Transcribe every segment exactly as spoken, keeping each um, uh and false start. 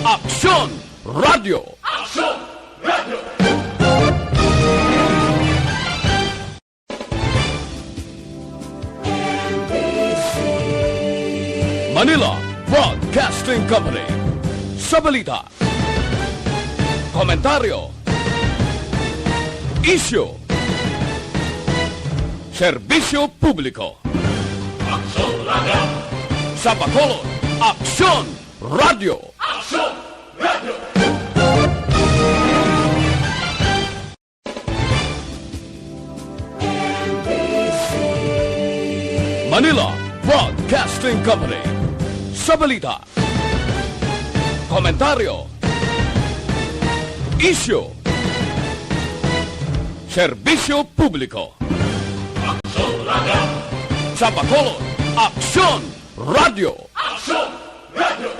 Aksyon Radio. Aksyon Radio. Manila Broadcasting Company. Sa balita, komentaryo, isyu, serbisyo publiko. Aksyon Radio. Sa Bacolod, Aksyon Radio. Aksyon Radio. Manila Broadcasting Company. Sa balita, komentaryo, isyu, serbisyo publiko. Aksyon Radio. Sa Bacolod, Aksyon Radio. Aksyon Radio.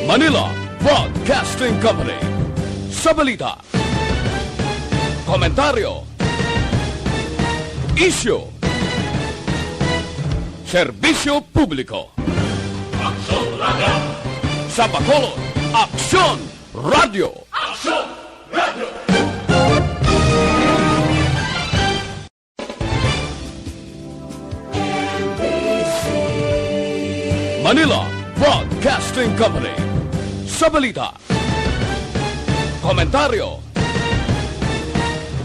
Manila Broadcasting Company. Sa balita, komentaryo, isyu, serbisyo publiko. Aksyon Radio. Sa Bacolod, Aksyon Radio. Aksyon Radio. Manila Broadcasting Company. Sa balita, komentaryo,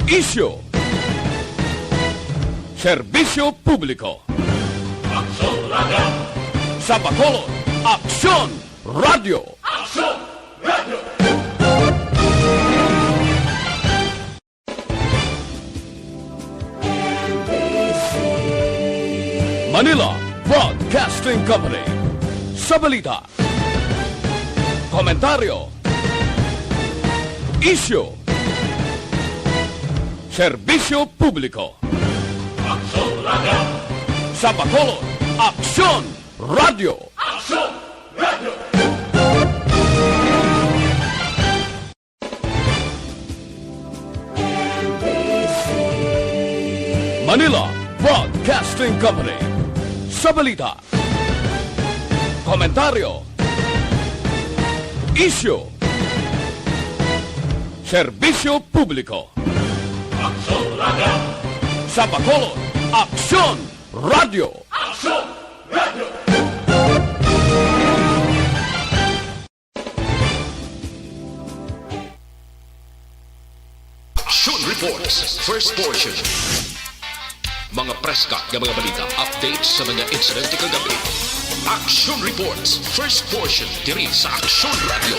isyu, serbisyo publiko. Aksyon Radio. Sa Bacolod, Aksyon Radio. Aksyon Radio. Manila Broadcasting Company. Sa balita, komentaryo, isyu, serbisyo publiko. Aksyon Radio. Sa Bacolod, Aksyon Radio. Aksyon Radio. Manila Broadcasting Company. Sa balita, komentaryo, isyu, serbisyo publiko. Aksyon Radio. Sa Bacolod, Aksyon Radio. Aksyon Radio. Action Reports, first portion. Mga preska nga mga balita, updates sa mga insidente kagabi. Action Reports, first portion, diri sa Action Radio.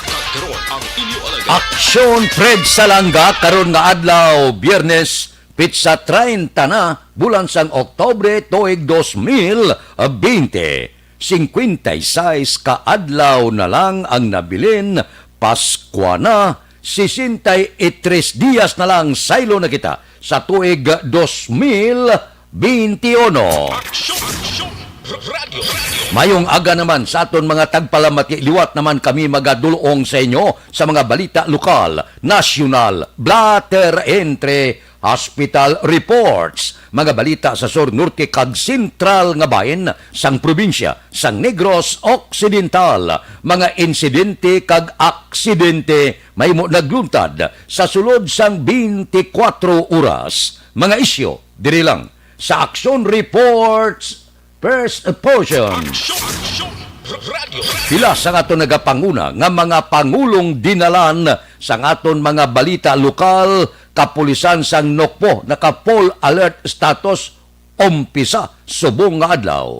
Kag karon ang inyo alagad. Aksyon Fred Salanga karon nga adlaw, Biyernes, petsa treinta na, bulan sang Oktubre, tuig dos mil bente. Singkwenta y seis ka adlaw na lang ang nabilin, Paskwa na, sesenta y tres dias na lang saylo na kita sa tuig dos mil benti uno. Aksyon, aksyon, r-, radyo, radyo. Mayong aga naman sa aton mga tagpalamati. Liwat naman kami magadul-ong sa inyo sa mga balita lokal, nasyonal, blotter entre hospital reports, mga balita sa sur, norte, kag sentral nga bahin sang probinsya sang Negros Occidental, mga insidente kag aksidente mahimo nagluntad sa sulod sang twenty-four oras, mga isyu diri lang sa Action Reports First Portion. Aksyon, aksyon, r-, radyo, radyo. Pila sa aton nagapanguna nga mga pangulong dinalan sa aton mga balita lokal, kapulisan sang Nokpo naka full alert status umpisa subong nga adlaw.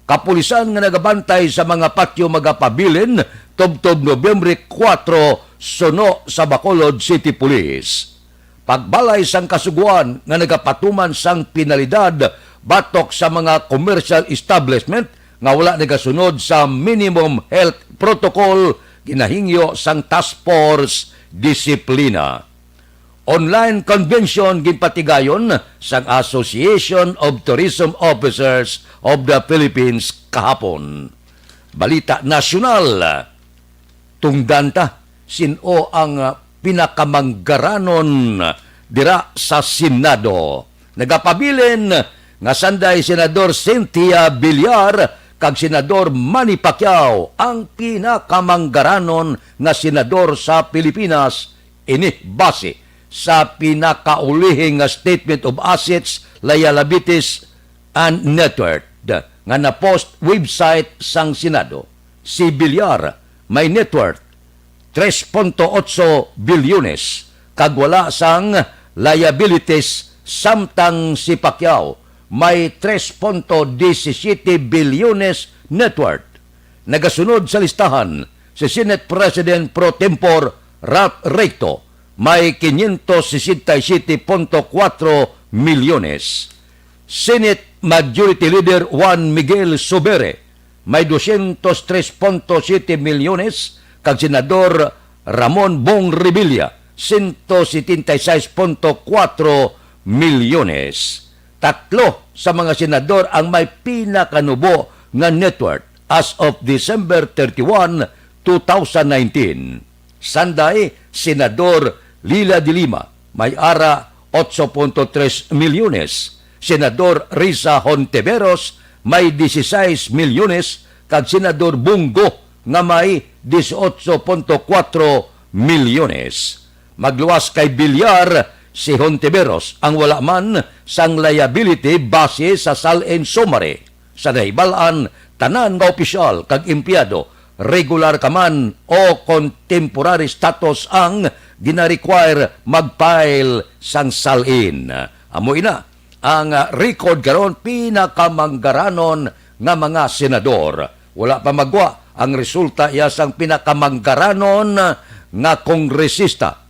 Kapulisan nga nagabantay sa mga patio magapabilin tubtob Nobyembre kuwatro suno sa Bacolod City Police. Pagbalay sang Kasugoan nga nagapatuman sang penalidad batok sa mga commercial establishment nga wala nagasunod sa minimum health protocol ginahingyo sang Task Force Disiplina. Online convention ginpatigayon sang Association of Tourism Officers of the Philippines kahapon. Balita nasyonal. Tungdan ta, sin-o ang, ah, pinakamanggaranon dira sa Senado. Nagapabilin nga sanday Senador Cynthia Villar kag Senador Manny Pacquiao ang pinakamanggaranon nga senador sa Pilipinas, ini base sa pinakaulihi nga Statement of Assets, Liabilities, and Net Worth nga na-post website sang Senado. Si Villar may net worth tres punto otso bilyones kag wala sang liabilities, samtang si Pacquiao may tres punto disisiyete bilyones net worth. Nagasunod sa listahan si Senate President Pro Tempore Ralph Recto, may quinientos sesenta y siete punto cuatro milyones. Senate Majority Leader Juan Miguel Zubiri may dosyentos tres punto siyete milyones, kag Senador Ramon Bong Revilla, sento setenta y seis punto kuwatro milyones. Tatlo sa mga senador ang may pinakanubo nga net worth as of December thirty-one, two thousand nineteen. Sanday, Senador Leila de Lima may ara otso punto tres milyones, Senador Risa Hontiveros may dieciséis milyones, kag Senador Bong Go nga may dieciocho punto kuwatro milyones. Magluwas kay Villar si Hontiveros ang wala man sang liability base sa SALN summary. Sa nahibal-an, tanan nga opisyal kag empleyado, regular ka man o kon temporary status, ang gina-require mag-file sang SALN. Amo ina ang, ah, record karon, pinakamanggaranon nga mga senador. Wala pa magwa ang resulta iya sang pinakamanggaranon nga kongresista,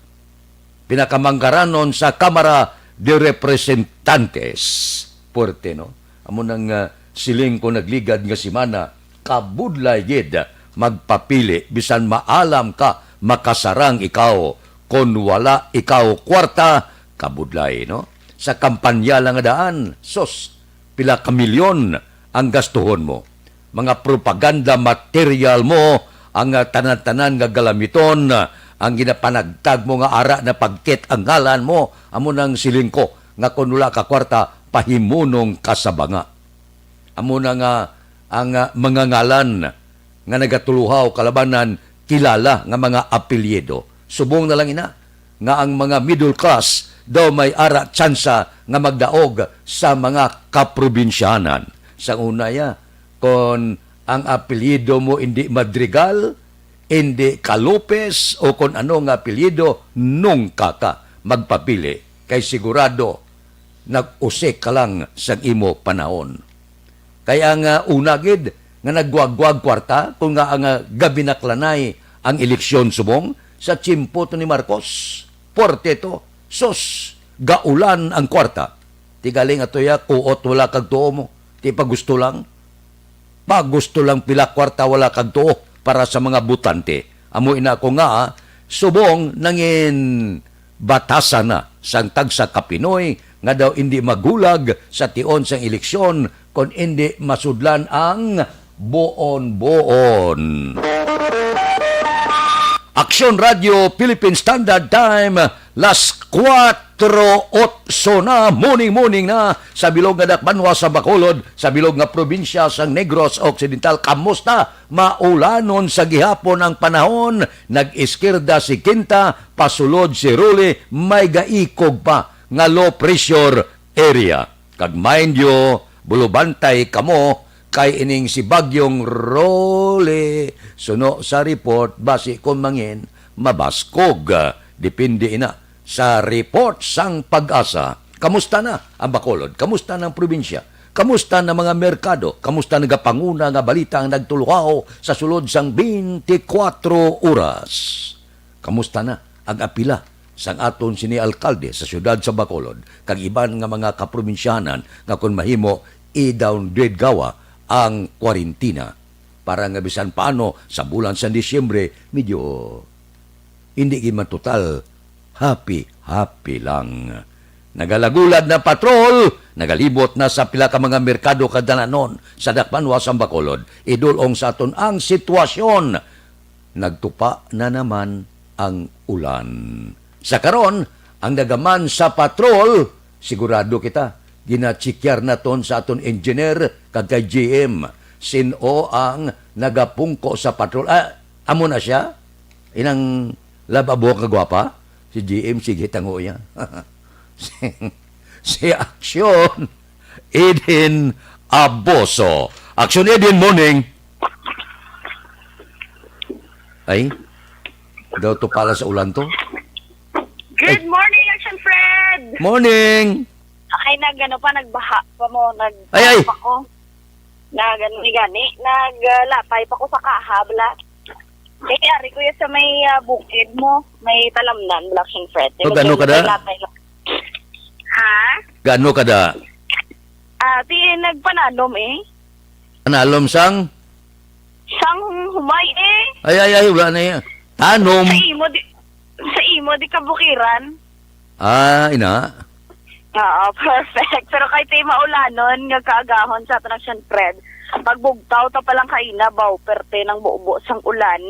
pinakamanggaranon sa Kamara de Representantes. Puerte, no? Amo nang, ah, siling ko nagligad nga semana, kabudlay gid magpapili, bisan maalam ka makasarang ikaw. Kon wala ikaw kwarta, kabudlay, no? Sa kampanya lang nga daan, sus, pila ka milyon ang gastuhon mo. Mga propaganda material mo, ang, ah, tanan-tanan nga galamiton, ah, ang ginapanagtag mo nga ara na pagkit ang ngalan mo, amo nang siling ko nga kon wala ka kwarta, pahimunong ka sa banga. Amo na nga ang, ah, mga ngalan nga nagatuluhaw kalabanan kilala nga mga apelyido. Subong na lang ina nga ang mga middle class daw may ara tsansa nga magdaog sa mga kaprobinsyanan. Sang una ya, kon ang apelyido mo indi Madrigal, indi ka Lopez, o kon ano nga apelyido, nungka ka magpapili, kay sigurado nag-usik ka lang sang imo panahon. Kay ang, ah, una gid nga nagwagwag kwarta, kon nga ang, ah, gabinaklanay ang eleksyon subong sa tiyempo to ni Marcos. Puwerte to. Sus, gaulan ang kwarta. Ti galing ato ya, kuot wala kag tuo mo. Ti pa gusto lang. Pa gusto lang pila kwarta wala kag tuo para sa mga botante. Amo ina ko nga, subong nangin batasan na sang tagsa ka Pinoy nga daw indi maghulag sa tion sang eleksyon kon indi masudlan ang buon-buon. Aksyon Radio Philippine Standard Time, las kuwatro otso na, morning, morning na, sa bilog nga dakbanwa sa Bacolod, sa bilog nga probinsya sang Negros Occidental. Kamusta? Maulanon sa gihapon ang panahon, nag-iskirda si Quinta, pasulod si Ruli, may gaikog pa nga low pressure area. Kag mind you, bulubantay kamo, kay ining si Bagyong Ruli, suno sa report, basi kon mangin, mabaskog. Depende ina sa report sang PAGASA. Kamusta na ang Bacolod? Kamusta na ang probinsya? Kamusta na mga merkado? Kamusta nagapanguna nga balita ang nagtuluhaw sa sulod sang twenty-four oras? Kamusta na ang apila sang aton sini alkalde sa siyudad sa Bacolod kag iban nga mga kaprobinsyanan nga kon mahimo, i-downgrade gawa ang kwarentina para nga bisan paano sa bulan sa Disyembre medyo hindi gid man total happy-happy lang. Nagalagulad na patrol, nagalibot na sa pila ka mga merkado kag dalanon sa dakbanwa sang Bacolod. Idul-ong sa aton ang sitwasyon. Nagtupa na naman ang ulan. Sa karon, Ang nagaman sa patrol, sigurado kita, ginacheckar naton sa aton engineer kag kay G M. Sin-o ang nagapungko sa patrol? Ah, amo na siya? Inang lab-abo ka gwapa? Si G M, sige, tango iya. Si, si Action, Eden Aboso. Action, Eden, morning. Ay, daw to pala sa ulan to. Good morning, Action Fred! Morning! Ay, nag, ano pa, nagbaha pa mo, nag Ay, ay! pa ko. Nag, ano ni gani, nag, ah, lapay pa ko sa kaha, bla. Kaya ari ko yan sa may, ah, bukid mo, may talamnan, bla, Action Fred. So, gano Nag-, kada? Lapay lang. Ha? Gano kada? Ah, di, nagpananom eh. Analom sang? Sang humay eh. Ay, ay, ay, wala na yan. Tanom. Sa imo di, sa imo di kabukiran. Ah, ina. Oo, perfect. Pero kay ti maulanon nga kaagahon sa aton Action Fred, magbugtaw ta pa lang kaina, baw, perte ng bubo sang ulan.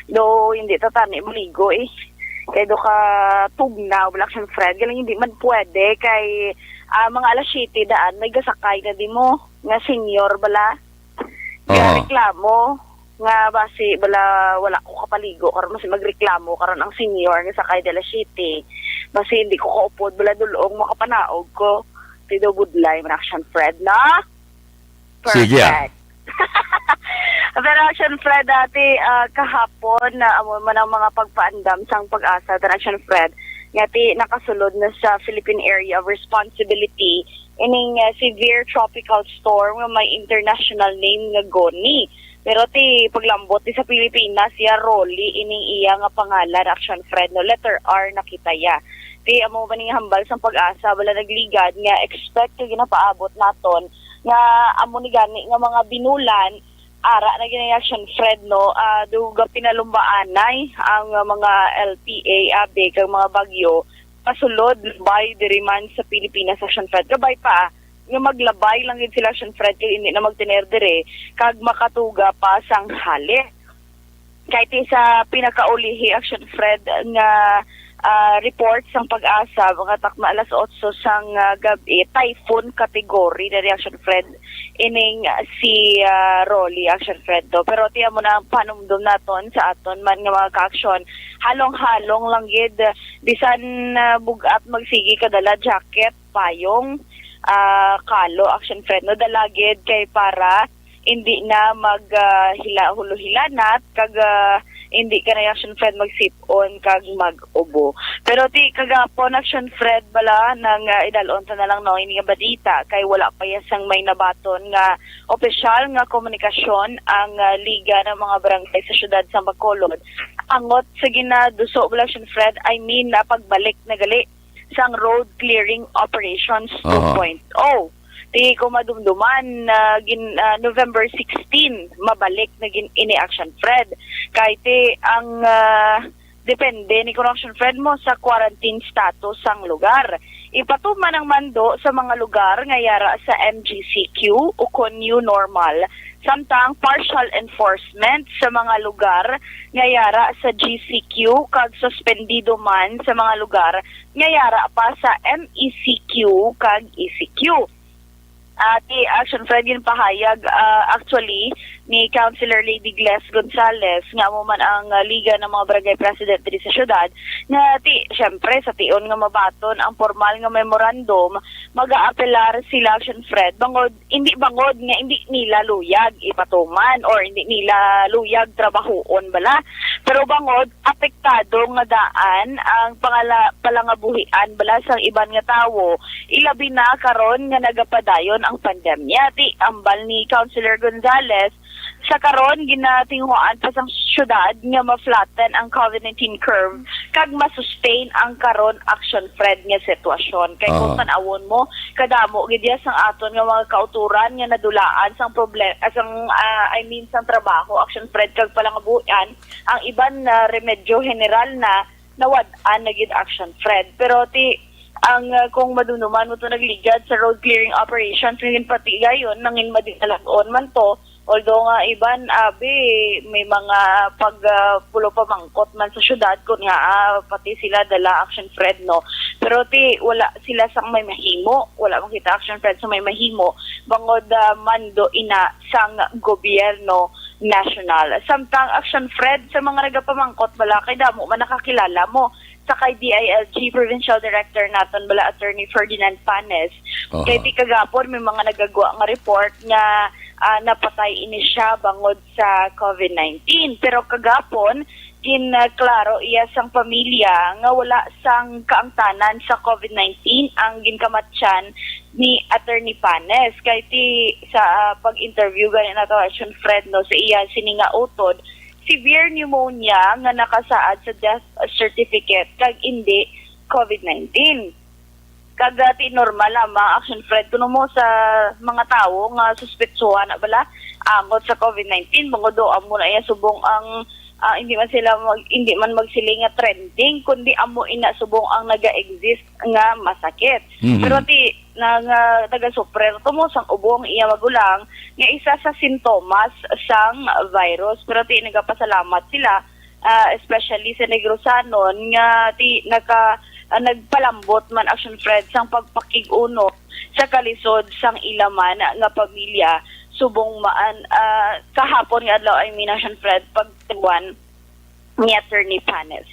Do, hindi ta tani maligo eh. Kay do ka tugnaw, Action Fred. Galing hindi man pwede kay, ah, mga alas siyete daan, may gasakay na di mo, nga senior bala. Nga Oo. reklamo nga basi bala wala ko kapaligo karon, basi magreklamo karon ang senior nga sakay de alas siyete. Basi hindi ko kaupod bala dulong makapanaog ko. Ti daw budlay man Action Fred na. Sige, ah. Perfect. Pero Action Fred, dati, ah, kahapon na amo man ang mga pagpaandam sang PAGASA, Action Fred, nga ti nakasulod na sa Philippine Area of Responsibility ining, ah, severe tropical storm nga may international name nga Goni. Pero ti paglambot ti sa Pilipinas, iya Rolly ining iya nga pangalan, Action Fred, no, letter R na kita ya. Ti amo man ning hambal sang PAGASA, bala nagligad nga expect nga ginapaabot naton nga amo ni gani nga mga binulan, ara na gid ni Action Fred, no, ah, do ga pinalumbaanay ang, ah, mga L P A, abi, kag mga bagyo pasulod, labay diri man sa Pilipinas, Action Fred. Kabay pa, ah, nga maglabay lang gid sila, Action Fred, kay hindi na magtener diri kag makatuga pa sang hali. Kay ti sa pinakaulihi, Action Fred, nga, ah, report sang PAGASA, mga takna alas otso sang, ah, gab-i, typhoon category na ni, Action Fred, ining, ah, si, ah, Rolly, Action Fred, to. Pero ti amo na ang panumdom naton sa aton man nga mga kaaksyon. Halong-halong lang gid, bisan, ah, bug-at magsigi ka dala jacket, payong, ah, kalo, Action Fred, no? Dala gid kay para hindi na mag, ah, hila-, huluhilanat kag, ah, hindi ka na, Action Fred, magsip-on kag mag-ubo. Pero ti kagapon, Action Fred, bala nang, ah, idalon ta na lang, no, ini nga balita kay wala pa ya sang may nabaton nga opisyal nga komunikasyon ang, ah, Liga ng mga Barangay sa Siyudad sa Bacolod angot sa ginaduso, bala, Action Fred, I mean, na pagbalik na gali sang road clearing operations Aha. two point oh. Ti kung madumduman, ah, gin-, ah, November sixteen, mabalik na gin ini, Action Fred. Kay ti ang, ah, depende ni kuno, Action Fred, mo sa quarantine status sang lugar. Ipatuman ang mando sa mga lugar nga yara sa M G C Q ukon new normal, samtang partial enforcement sa mga lugar nga yara sa G C Q kag suspendido man sa mga lugar nga yara pa sa M E C Q kag E C Q. Ah, ti Action Fred, ginpahayag, ah, actually, ni Councilor Lady Gles Gonzales, nga amo man ang, ah, Liga ng mga Barangay President diri sa syudad, nga ti, syempre, sa tion nga mabaton ang formal nga memorandum, mag-aapelar sila, Action Fred, bangod, hindi bangod nga hindi nila luyag ipatuman or hindi nila luyag trabahoon bala, pero bangod apektado nga daan ang pangala-, palangabuhian bala sang iban nga tawo, ilabi na karon nga nagapadayon ang pandemya. Ti ambal ni Councilor Gonzales, sa karon ginatinguhaan pa sang syudad nga ma-flatten ang COVID nineteen curve kag ma-sustain ang karon, Action Fred, nga sitwasyon. Kay kung Aha. tan-awon mo, kadamo gid ya sang aton nga mga kauturan nga nadulaan sang problem-, ah, sang, ah, I mean, sang trabaho, Action Fred, kag palangabuhian, ang iban na remedyo general na nawad-an na gid, Action Fred. Pero ti ang, ah, kung madumduman mo to, nagligad sa road clearing operations, nga ginpatigayon, nangin madinalag-on man to, although nga iban, abi, may mga pag, ah, pulo pamangkot man sa syudad, kun nga, ah, pati sila dala, Action Fred, no? Pero ti wala sila sang may mahimo, wala man kita, Action Fred, sa may mahimo bangod, ah, mando ina sang gobyerno nasyonal. Samtang, Action Fred, sa mga nagapamangkot bala, kay damo man nakakilala mo sa kay D I L G Provincial Director naton bala, Attorney Ferdinand Panes. Aha. Kay ti kagapon may mga nagagwa nga report nga, ah, napatay ini siya bangod sa covid nineteen. Pero kagapon, ginklaro iya sang pamilya nga wala sang kaangtanan sa covid nineteen ang ginkamatyan ni Attorney Panes. Kay ti sa, ah, pag-interview gani nato, Action Fred, no, sa iya sini nga utod, severe pneumonia nga nakasaad sa death certificate kag indi covid nineteen. Kag, ah, ti normal lamang, Action Fred, kuno mo sa mga tawo nga suspetsohan na bala angot sa covid nineteen, bangod daw amo na iya subong ang, ah, hindi man sila mag-, hindi man magsiling nga trending, kundi amo ina subong ang naga-exist nga masakit. Mhm. Pero ti nang, ah, nagasuffer tumo sang ubo ang iya magulang nga isa sa sintomas sang virus. Pero ti nagapasalamat sila, ah, especially sa Negrosanon, nga ti naka-, ah, nagpalambot man, Action Fred, sang pagpakig-uno sa kalisod sang ila man nga pamilya subong maan, ah, kahapon nga adlaw, I mean, Action Fred, pagtuwan ni Attorney Panes.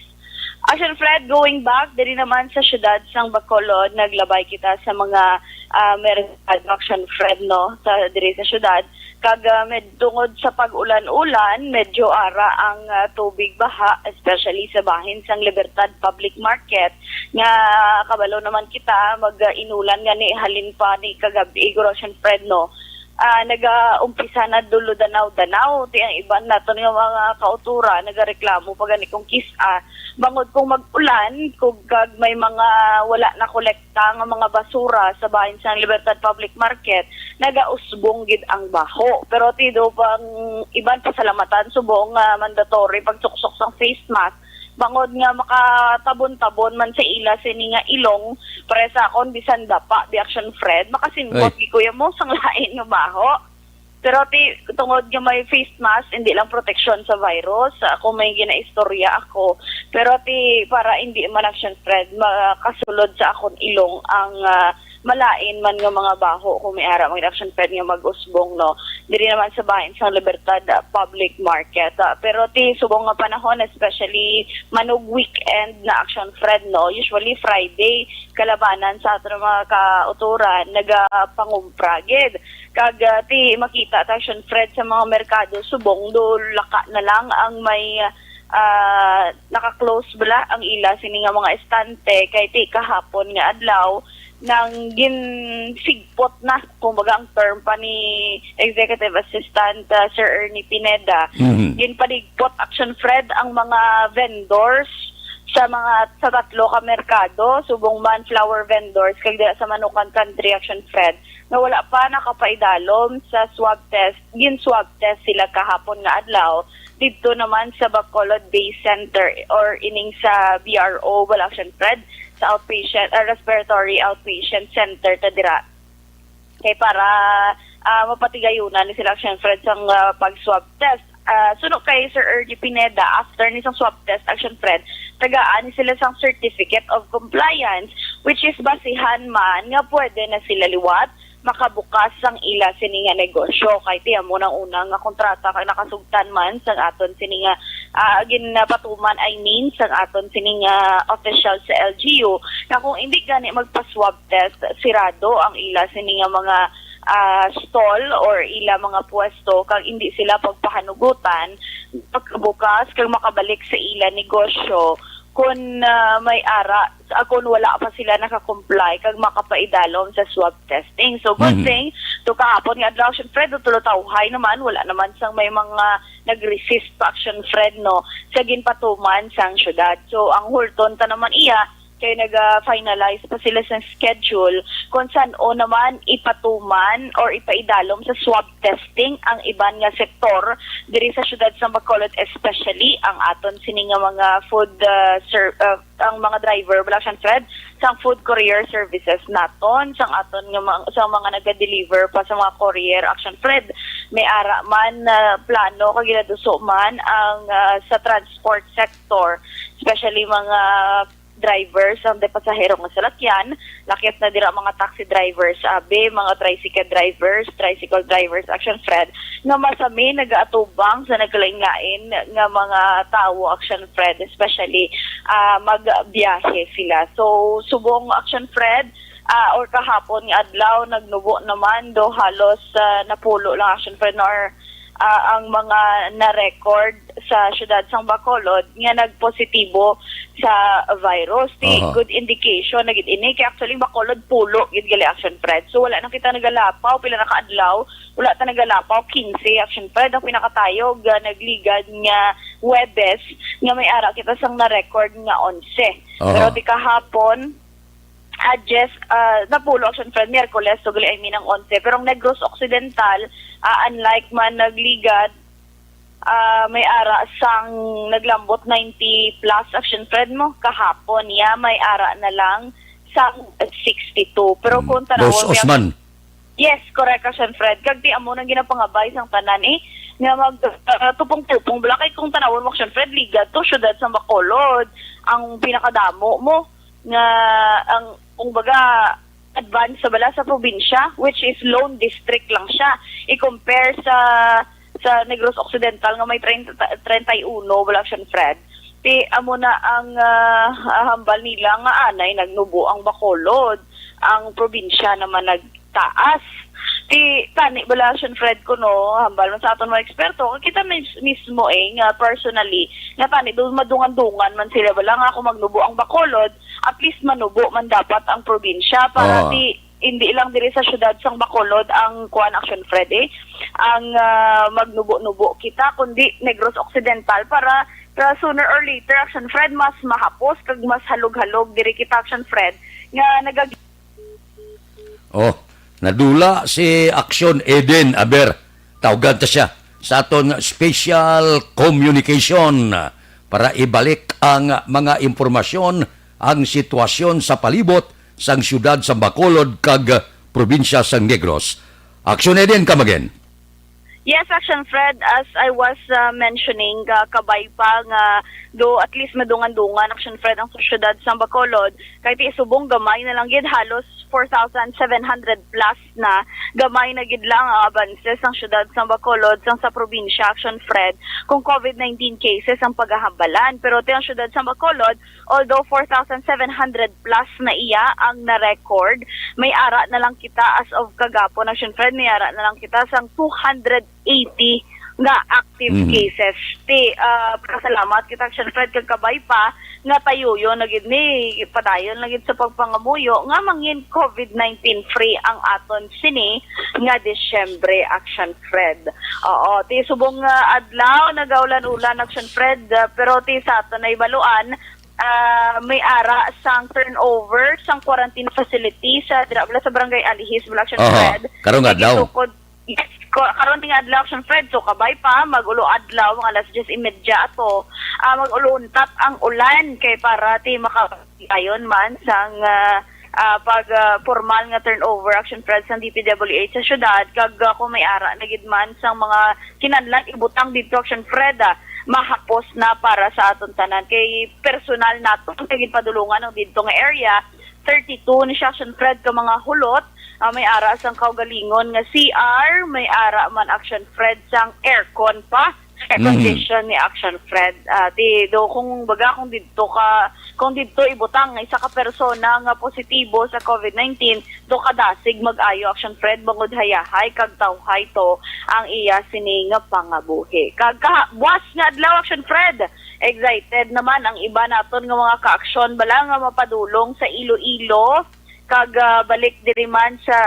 Action Fred, going back diri naman sa siyudad sang Bacolod, naglabay kita sa mga, ah, merkado, Action Fred, no, sa diri sa siyudad. Kag, ah, med-, tungod sa pag-ulan-ulan, medyo ara ang, ah, tubig baha, especially sa bahin sang Libertad Public Market, nga kabalo naman kita mag-inulan gani halin pa ni kagab-i, Action Fred, no. Ah, nagaumpisa na dulo danaw-danaw, ti ang iban naton nga mga kautora nagareklamo pa gani kung kis-a bangod kung mag-ulan, kung kag may mga wala na kolekta nga mga basura sa bahin sang Libertad Public Market, nagausbong gid ang baho. Pero ti do pang iban pasalamatan subong nga mandatory pagsuksok sang face mask, bangod nga makatabon-tabon man sa ila sini nga ilong, pareha sa akon, bisan dapa, bi, Action Fred, makasingkot Ay. gid, kuya mo, sang lain nga baho. Pero ti, tungod nga may face mask, hindi lang proteksyon sa virus, sa ako may ginaistorya ako. Pero ti, para hindi man, Action Fred, makasulod sa akon ilong ang, ah, malain man nga mga baho kung may ara man, Action Fred, nga mag-usbong, no? Diri naman sa bahin sang Libertad, ah, Public Market. Ah, pero ti subong nga panahon, especially manug weekend na, Action Fred, no? Usually Friday, kalabanan sa aton mga kauturan, nagapangumpra gid. Kag, ah, ti makita ta, Action Fred, sa mga merkado subong, do laka na lang ang may, ah, naka-close bala ang ila sini nga mga estante, kay ti kahapon nga adlaw nang ginsigpot na, kumbaga, ang term pa ni Executive Assistant, ah, Sir Ernie Pineda, Mhm. ginpadigpot, Action Fred, ang mga vendors sa mga, sa tatlo ka merkado, subong man flower vendors kag diha sa Manukan Country, Action Fred, nga wala pa nakapaidalom sa swab test. Gin-swab test sila kahapon nga adlaw didto naman sa Bacolod Day Center or ining sa B R O, wala, Action Fred, sa outpatient, ah, respiratory outpatient center ta dira. Kay para, ah, mapatigayunan ni sila, Action Fred, sang, ah, pag-swab test. Ah, suno kay Sir Ernie Pineda, after ni sang swab test, Action Fred, tagaan ni sila sang certificate of compliance, which is basihan man nga pwede na sila liwat makabukas sang ila sini nga negosyo. Kay ti amo nang una nga kontrata kag nakasugtan man sang aton sini nga, ah, ginapatuman, I mean, sang aton sini nga official sa L G U, nga kung hindi gani magpa-swab test, sirado ang ila sini nga mga, ah, stall or ila mga pwesto, kag hindi sila pagpahanugutan pagkabukas kag makabalik sa ila negosyo kun, ah, may ara, ah, kun wala pa sila naka-comply kag makapaidalom sa swab testing. So, good Mhm. thing, to kahapon nga adlaw, Action Fred, tulo tawhay naman, wala naman sang may mga nag-resist pa, Action Fred, no, sa ginpatuman sang syudad. So, ang hulton ta naman iya, kay naga-finalize pa sila sa schedule kung san-o naman ipatuman or ipaidalom sa swab testing ang iban nga sektor diri sa syudad sa Bacolod, especially ang aton sini nga mga food, ah, ser-, ah, ang mga driver, wala, Action Fred, sang food courier services naton, sang aton nga mga, sang mga naga-deliver pa sa mga courier, Action Fred. May ara man na plano kag ginaduso man ang, ah, sa transport sector, especially mga drivers, ang de pasahero nga salakyan, lakyat na dira mga taxi drivers, abi, mga tricycle drivers, tricycle drivers, Action Fred, nga masami nagaatubang sa nagkalain-lain nga mga tawo, Action Fred, especially ah, magbiyahe sila. So, subong, Action Fred, ah, or kahapon nga adlaw, nagnubo naman do halos ah, napulo lang, Action Fred, no, or ah, ang mga na-record sa siyudad sang Bacolod nga nagpositibo sa virus. Ti Aha. Good indication na gid ini. Kay actually, Bacolod pulo gid gali, Action Fred. So, wala na kita nagalapaw, pila na ka adlaw, wala ta nagalapaw, quince, Action Fred, ang pinakatayog, ah, nagligad nga Huwebes, nga may ara kita sang na-record nga onse. Aha. Pero ti kahapon, ah, Jess, ah, napulo, Action Fred, Miyerkules, so gali, I mean, ang onse. Pero ang Negros Occidental, ah, unlike man nagligad, ah, may ara sang naglambot ninety plus, Action Fred, mo kahapon, ya may ara na lang sang sixty-two. Pero Mm. kung tanawon Boss mo, Osman. Yes, correct, Action Fred. Kag ti amo nang ginapangabay sang tanan, eh, nga mag, ah, tupong-tupong bala. Kay kung tanawon mo, Action Fred, ligad to siyudad sang Bacolod ang pinakadamo mo nga ang, kumbaga, advance sa bala sa probinsya, which is lone district lang siya. I-compare sa sa Negros Occidental nga may treinta, treinta y uno bala, Action Fred. Ti amo na ang ah, hambal nila nga anay nagnubo ang Bacolod, ang probinsya naman nagtaas. Ti tani bala, Action Fred, kuno, hambal man sa aton mga eksperto, kita mis- mismo, eh, nga personally, nga tani do madungan-dungan man sila bala nga kung magnubo ang Bacolod, at least manubo man dapat ang probinsya para Oo. ti hindi lang diri sa siyudad sang Bacolod ang kuan, Action Fred, eh, ang ah, magnubo-nubo kita, kundi Negros Occidental para, para sooner or later, Action Fred, mas mahapos kag mas halog-halog diri kita, Action Fred, nga nagag- Oh, nadula si Action Eden Aber. Tawgan ta siya sa aton special communication para ibalik ang mga impormasyon, ang sitwasyon sa palibot sang siyudad sa Bacolod kag probinsya sang Negros. Action Eden, come again. Yes, Action Fred, as I was uh, mentioning, uh, kabay pa nga do at least madungan-dungan, Action Fred, ang siyudad sa Bacolod, kay ti subong gamay na lang gid, halos four thousand seven hundred plus na, gamay na gid lang ang abanse sang siyudad sang Bacolod sang sa probinsya, Action Fred, kung covid nineteen cases ang pagahambalan. Pero ti ang siyudad sang Bacolod, although four thousand seven hundred plus na iya ang na-record, may ara na lang kita as of kagapon, Action Fred, may ara na lang kita sang two hundred eighty nga active Mhm. cases. Ti, ah, pasalamat kita, Action Fred, kag kabay pa nga tayuyon na gid ni, padayon na gid sa pagpangamuyo nga mangin covid nineteen free ang aton sini nga Disyembre, Action Fred. Oo, ti subong nga adlaw nagaulan-ulan, Action Fred, ah, pero ti sa aton na ibaluan, ah, may ara sang turnover sang quarantine facility sa dira bala sa Barangay Alihis, bala, Action Aha, Fred. karong Kay adlaw. gitukod, yes, ko, karon ting adlaw, Action Fred, so kabay pa, mag-ulo adlaw, mga alas diyes y media ato, ah, mag-ulo untat ang ulan kay para ti maka-, ayon man sang ah, ah, pag ah, formal nga turnover, Action Fred, sang D P W H sa syudad, kag ah, kung may ara na gid man sang mga kinahanglan ibutang didto, Action Fred, ah, mahapos na para sa aton tanan. Kay personal naton nga ginpadulungan ang didto nga area, thirty-two ni siya, Action Fred, ka mga hulot, ah, may ara sang kaugalingon nga C R, may ara man, Action Fred, sang aircon pa, air Mhm. condition ni, Action Fred. Ah, ti do kung baga kung didto ka, kung didto ibutang ang isa ka persona nga positibo sa covid nineteen, do kadasig mag-ayo, Action Fred, bangod hayahay kag tawhay to ang iya sini nga pangabuhi. Kag kaha-, buwas nga adlaw, Action Fred, excited naman ang iba naton nga mga ka-aksyon bala nga mapadulong sa Iloilo, kag ah, balik diri man sa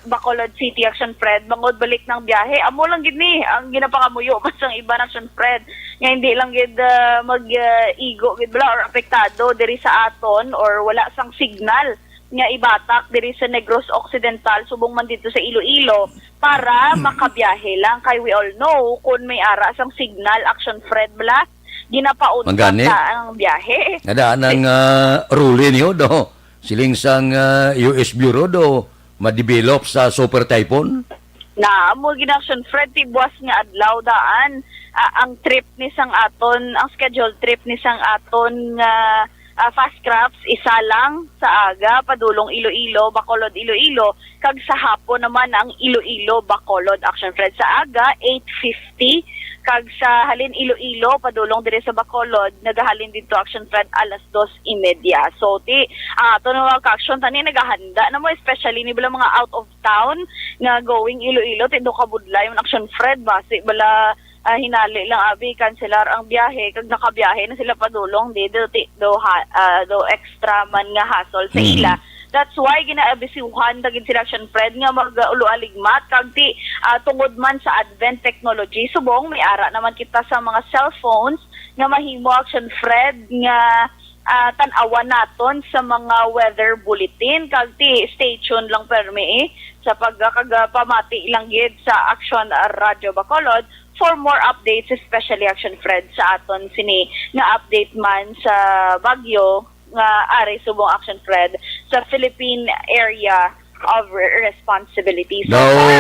Bacolod City, Action Fred, bangod balik ng biyahe. Amo lang gid ni ang ginapangamuyo man sang iban, Action Fred, nga hindi lang gid ah, mag ah, igo gid bala or apektado diri sa aton or wala sang signal nga ibatak diri sa Negros Occidental subong man dito sa Iloilo para makabiyahe lang, kay we all know kung may ara sang signal, Action Fred, bala, ginapauntat Mangani? ta ang biyahe. Nadaan ang ah, rule niyo do. Siling sang ah, U S Bureau do ma-develop sa super typhoon? Na mo gid, Action Fred, ti buwas nga adlaw daan, ah, ang trip ni sang aton, ang schedule trip ni sang aton nga ah, Fast Crafts, isa lang sa aga, padulong Iloilo, Bacolod, Iloilo, kag sa hapon naman ang Iloilo, Bacolod Action Fred sa aga, eight fifty, kag sa halin Iloilo, padulong diri sa Bacolod, nagahalin didto Action Fred alas dos y media. So, ti, ah, ato na mga ka-action, tani nagahanda na mo, especially ni bala mga out of town nga going Iloilo, ti do kabudlay man Action Fred, basi bala, ah, hinali lang abi kanselar ang biyahe, kag nakabiyahe na sila padulong di do, ti, do, ha, ah, do extra man nga hassle sa Mhm. ila. That's why ginaabisuhan ta gid sila Action Fred nga mag-ulo aligmat, kag ti, ah, tungod man sa advent technology subong may ara naman kita sa mga cellphones nga mahimo Action Fred nga, ah, tan-awan naton sa mga weather bulletin, kag ti stay tuned lang permi, eh, sa pag-, kag, ah, pamati lang gid sa Action Radio Bacolod for more updates, especially Action Fred sa aton sini nga update man sa bagyo nga ari subong Action Fred sa Philippine Area of Responsibility. So, Daw, para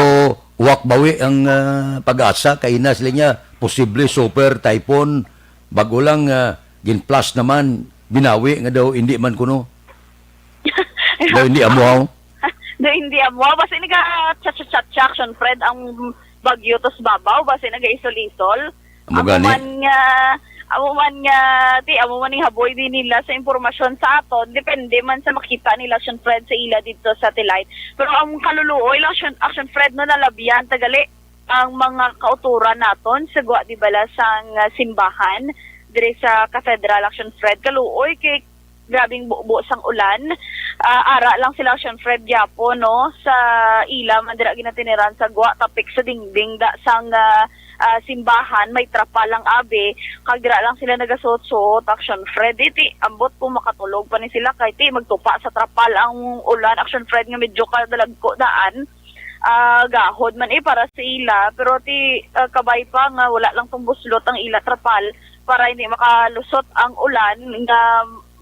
wa bawi ang, ah, PAGASA, kay ina sila niya, posible super typhoon, bago lang, ah, gin-flash naman, binawi nga daw, hindi man kuno. Daw, hindi amuhaw. Do hindi amo. Basi naga chat, chat, chat, chat, Action Fred ang bagyo tos babaw. Basi naga isol-isol. Amo Amo gani. man nga, amo man nga, ti, amo man ning haboy din nila sa impormasyon sa aton. Depende man sa makita nila, Action Fred, sa ila dito sa satellite. Pero ang kaluluoy lang, Action, Action Fred, no, nalabihan tagali ang mga kauturan naton sa gwa, di bala, sang, ah, simbahan, diri sa Cathedral, Action Fred. Kaluoy kay grabing bubo sang ulan. Ah, ara lang sila, Action Fred, gyapon, no, sa ila man dira ginatiniran sa gwa, tapik sa dingding da sang, ah, ah, simbahan, may trapal lang abi, kag dira lang sila nagasuot-suot, Action Fred. Iti, ambot kung makatulog pa ni sila, kay ti, magtupa sa trapal ang ulan, Action Fred, nga medyo kadalagko daan. Ah, gahod man, eh, para sa ila, pero ti, ah, kabay pa nga wala lang tong buslot ang ila trapal para hindi makalusot ang ulan nga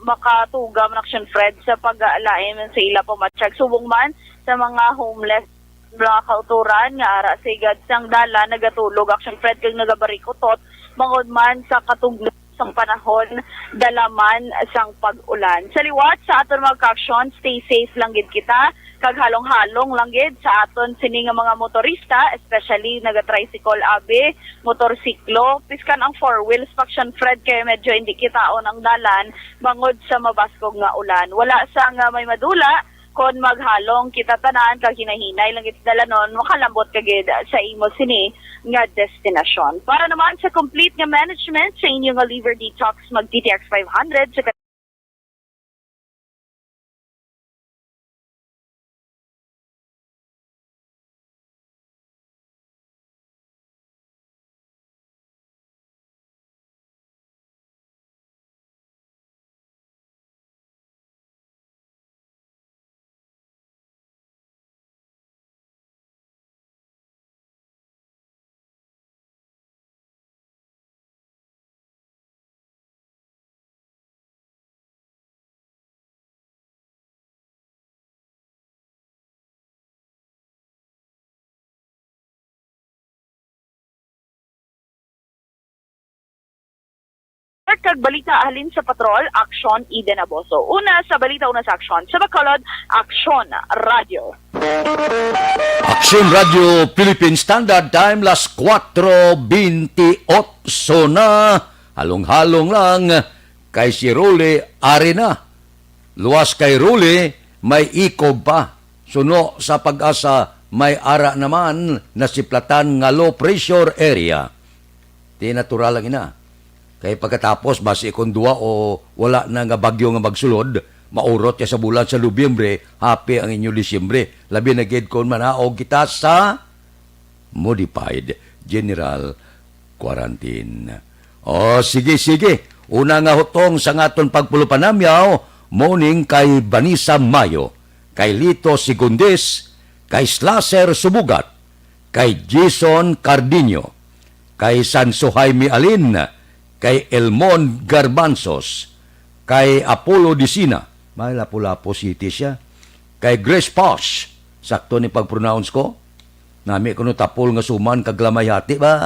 makatuga man, Action Fred, sa pag-alain man sa ila pamatyag. Subong man sa mga homeless, mga kauturan nga ara sa higad sang dalan nagatulog, Action Fred, kag nagabarikutot bangod man sa katugnaw sang panahon, dala man sang pag-ulan. Sa liwat sa aton mga ka-action, stay safe lang gid kita, kag halong-halong lang gid sa aton sini nga mga motorista, especially naga-tricycle abi, motorsiklo, piskan ang four wheels, Action Fred, kay medyo hindi kitaon ang dalan bangod sa mabaskog nga ulan. Wala sang may madula, kon maghalong kita tanan kag hinay-hinay lang gid dalanon, makalambot ka gid sa imo sini nga destinasyon. Para naman sa complete nga management sa inyo nga liver detox, mag D T X five hundred sa Kag balita halin sa patrol, Aksyon, Eden Aboso. Una sa balita, una sa aksyon. Sa Bacolod, Aksyon Radio. Aksyon Radio Philippine Standard Time, las kuwatro bintiocho na. Halong-halong lang kay si Rolly Arena. Luwas kay Rolly, may ikob pa. Suno sa PAGASA, may ara naman nasiplatan nga low pressure area. Di natural lang ina. Kay pagkatapos, basi kon duwa o wala na nga bagyo nga magsulod, maurot ya sa bulan sa Nobyembre, happy ang inyo Disyembre. Labi na gid kon manaog kita sa modified general quarantine. O, sige, sige. Una nga hutong sa ngaton pagpulopanamyaw, mo ning kay Vanessa Mayo, kay Lito Segundes, kay Slaser Subugat, kay Jason Cardinho, kay Sanso Jaime Alin, kay Elmond Garbanzos, kay Apollo Disina, may Lapu-Lapu City siya, kay Grace Posh, sakto ni pag-pronounce ko? Nami kuno tapol nga suman kag lamay hati ba?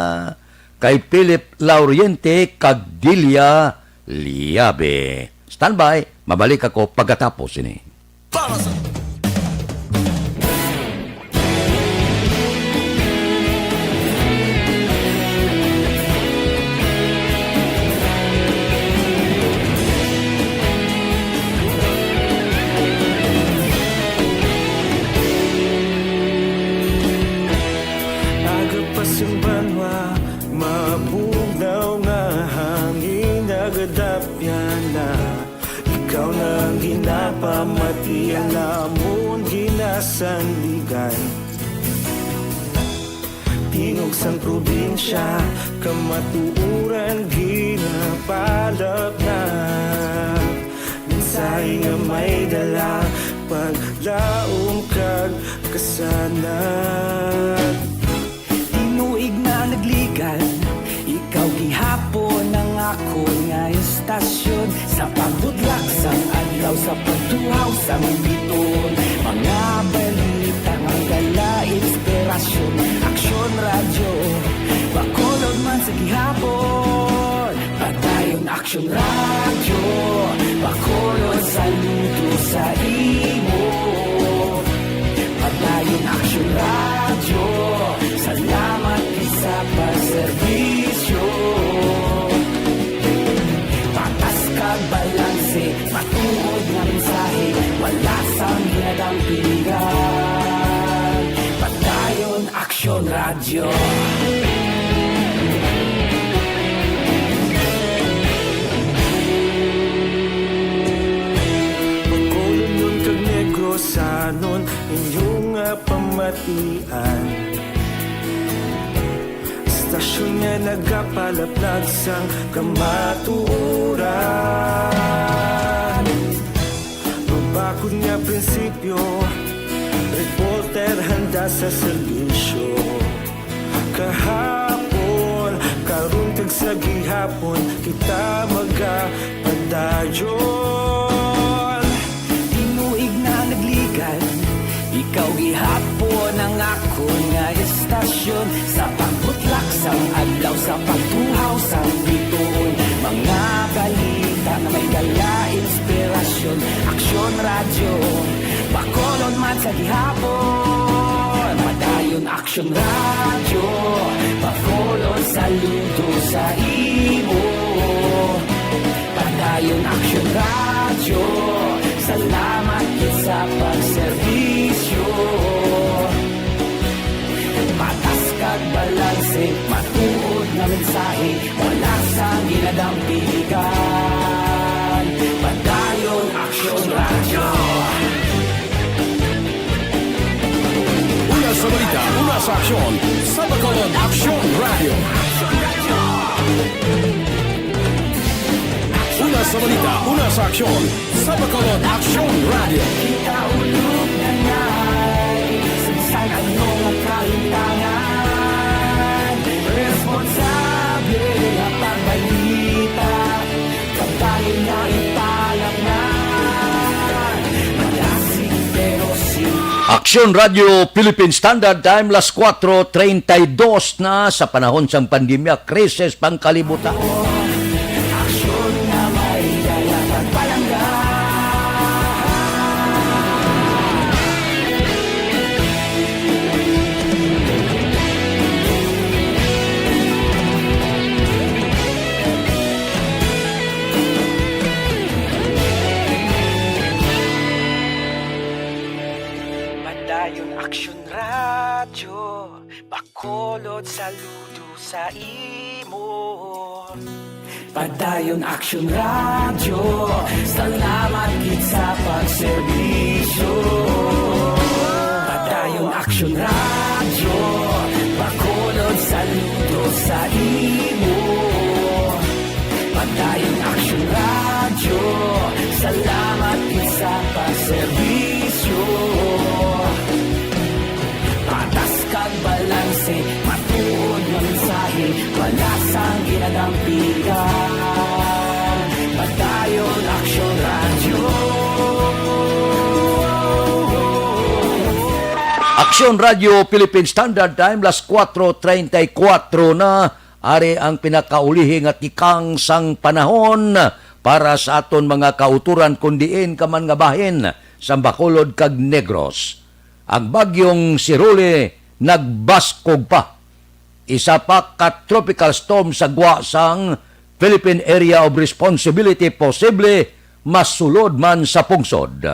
Kay Philip Lauriente kag Delia Liabe. Standby, mabalik ako pagkatapos sini. Para sa Aga pa sing banwa, mabugnaw nga hangin nagadapyan na. Ikaw na ang ginapamati, ang amon ginasandigan. Tingog sang probinsya, kamatuoran ginapalapnap. Mensahe nga may dala, paglaom kag kasanag. Tinuig na nagligan, ikaw gihapon ang akon nga istasyon. Sa pagbutlak sang adlaw, sa pagtuhaw sang bituon, mga balita nga dala inspirasyon. Aksyon Radyo, Bacolod man sa gihapon. Padayon Aksyon Radyo, Bacolod, saludo sa imo. Padayon Aksyon Radyo, salamat gid sa pagserbisyo. Patas kag balanse, matuod nga mensahe, wala sang ginadampigan. Padayon Aksyon Radyo. Bacolodnon kag Negrosanon, inyo nga pamatian. Istasyon nga nagapalaplag sang kamatuoran. Mabakod nga prinsipyo, reporter handa sa serbisyo. Kahapon, karon kag sa gihapon, kita magapadayon. Tinuig na nagligan, ikaw gihapon ang akon nga istasyon. Sa pagbutlak sang adlaw, sa pagtuhaw sang bituon, mga balita nga may dala inspirasyon. Aksyon Radyo, Bacolod man sa gihapon. Padayon Aksyon Radyo, Bacolod, saludo sa imo. Padayon Aksyon Radyo, salamat gid sa pagserbisyo. Patas kag balanse, matuod nga mensahe, wala sang ginadampigan. Padayon Aksyon Radyo. Una sa balita, una sa aksyon, sa Bacolod Aksyon Radyo. Una sa balita, una sa aksyon, sa Bacolod Aksyon Radyo. Kita ulog na ngay, sa bisan ano nga kahimtangan, responsable nga pagbalita. Kabayo na ipalapnan. Malasig pero si Aksyon Radyo Philippine Standard Time, las kuatro treinta y dos na. Sa panahon sang pandemya, krisis pangkalibutan. Aksyon nga may dala pagpalangga. Padayon Aksyon Radyo, Bacolod, saludo sa imo. Padayon Aksyon Radyo, salamat gid sa pagserbisyo. Padayon Aksyon Radyo, Bacolod, saludo sa imo. Padayon Aksyon Radyo, salamat gid sa pagserbisyo. Patas kag balanse, matuod nga mensahe, wala sang ginadampigan. Padayon Aksyon Radyo. Aksyon Radyo Philippine Standard Time, las kuatro treinta y cuatro na. Ari ang pinakaulihi nga tikang sang panahon. para sa aton mga kautoran kon diin ka man nga bahin sa Bacolod kag Negros. Ang bagyong si Rolly nagbaskog pa. Isa pa ka tropical storm sa gwa sang Philippine Area of Responsibility posible masulod man sa pungsod.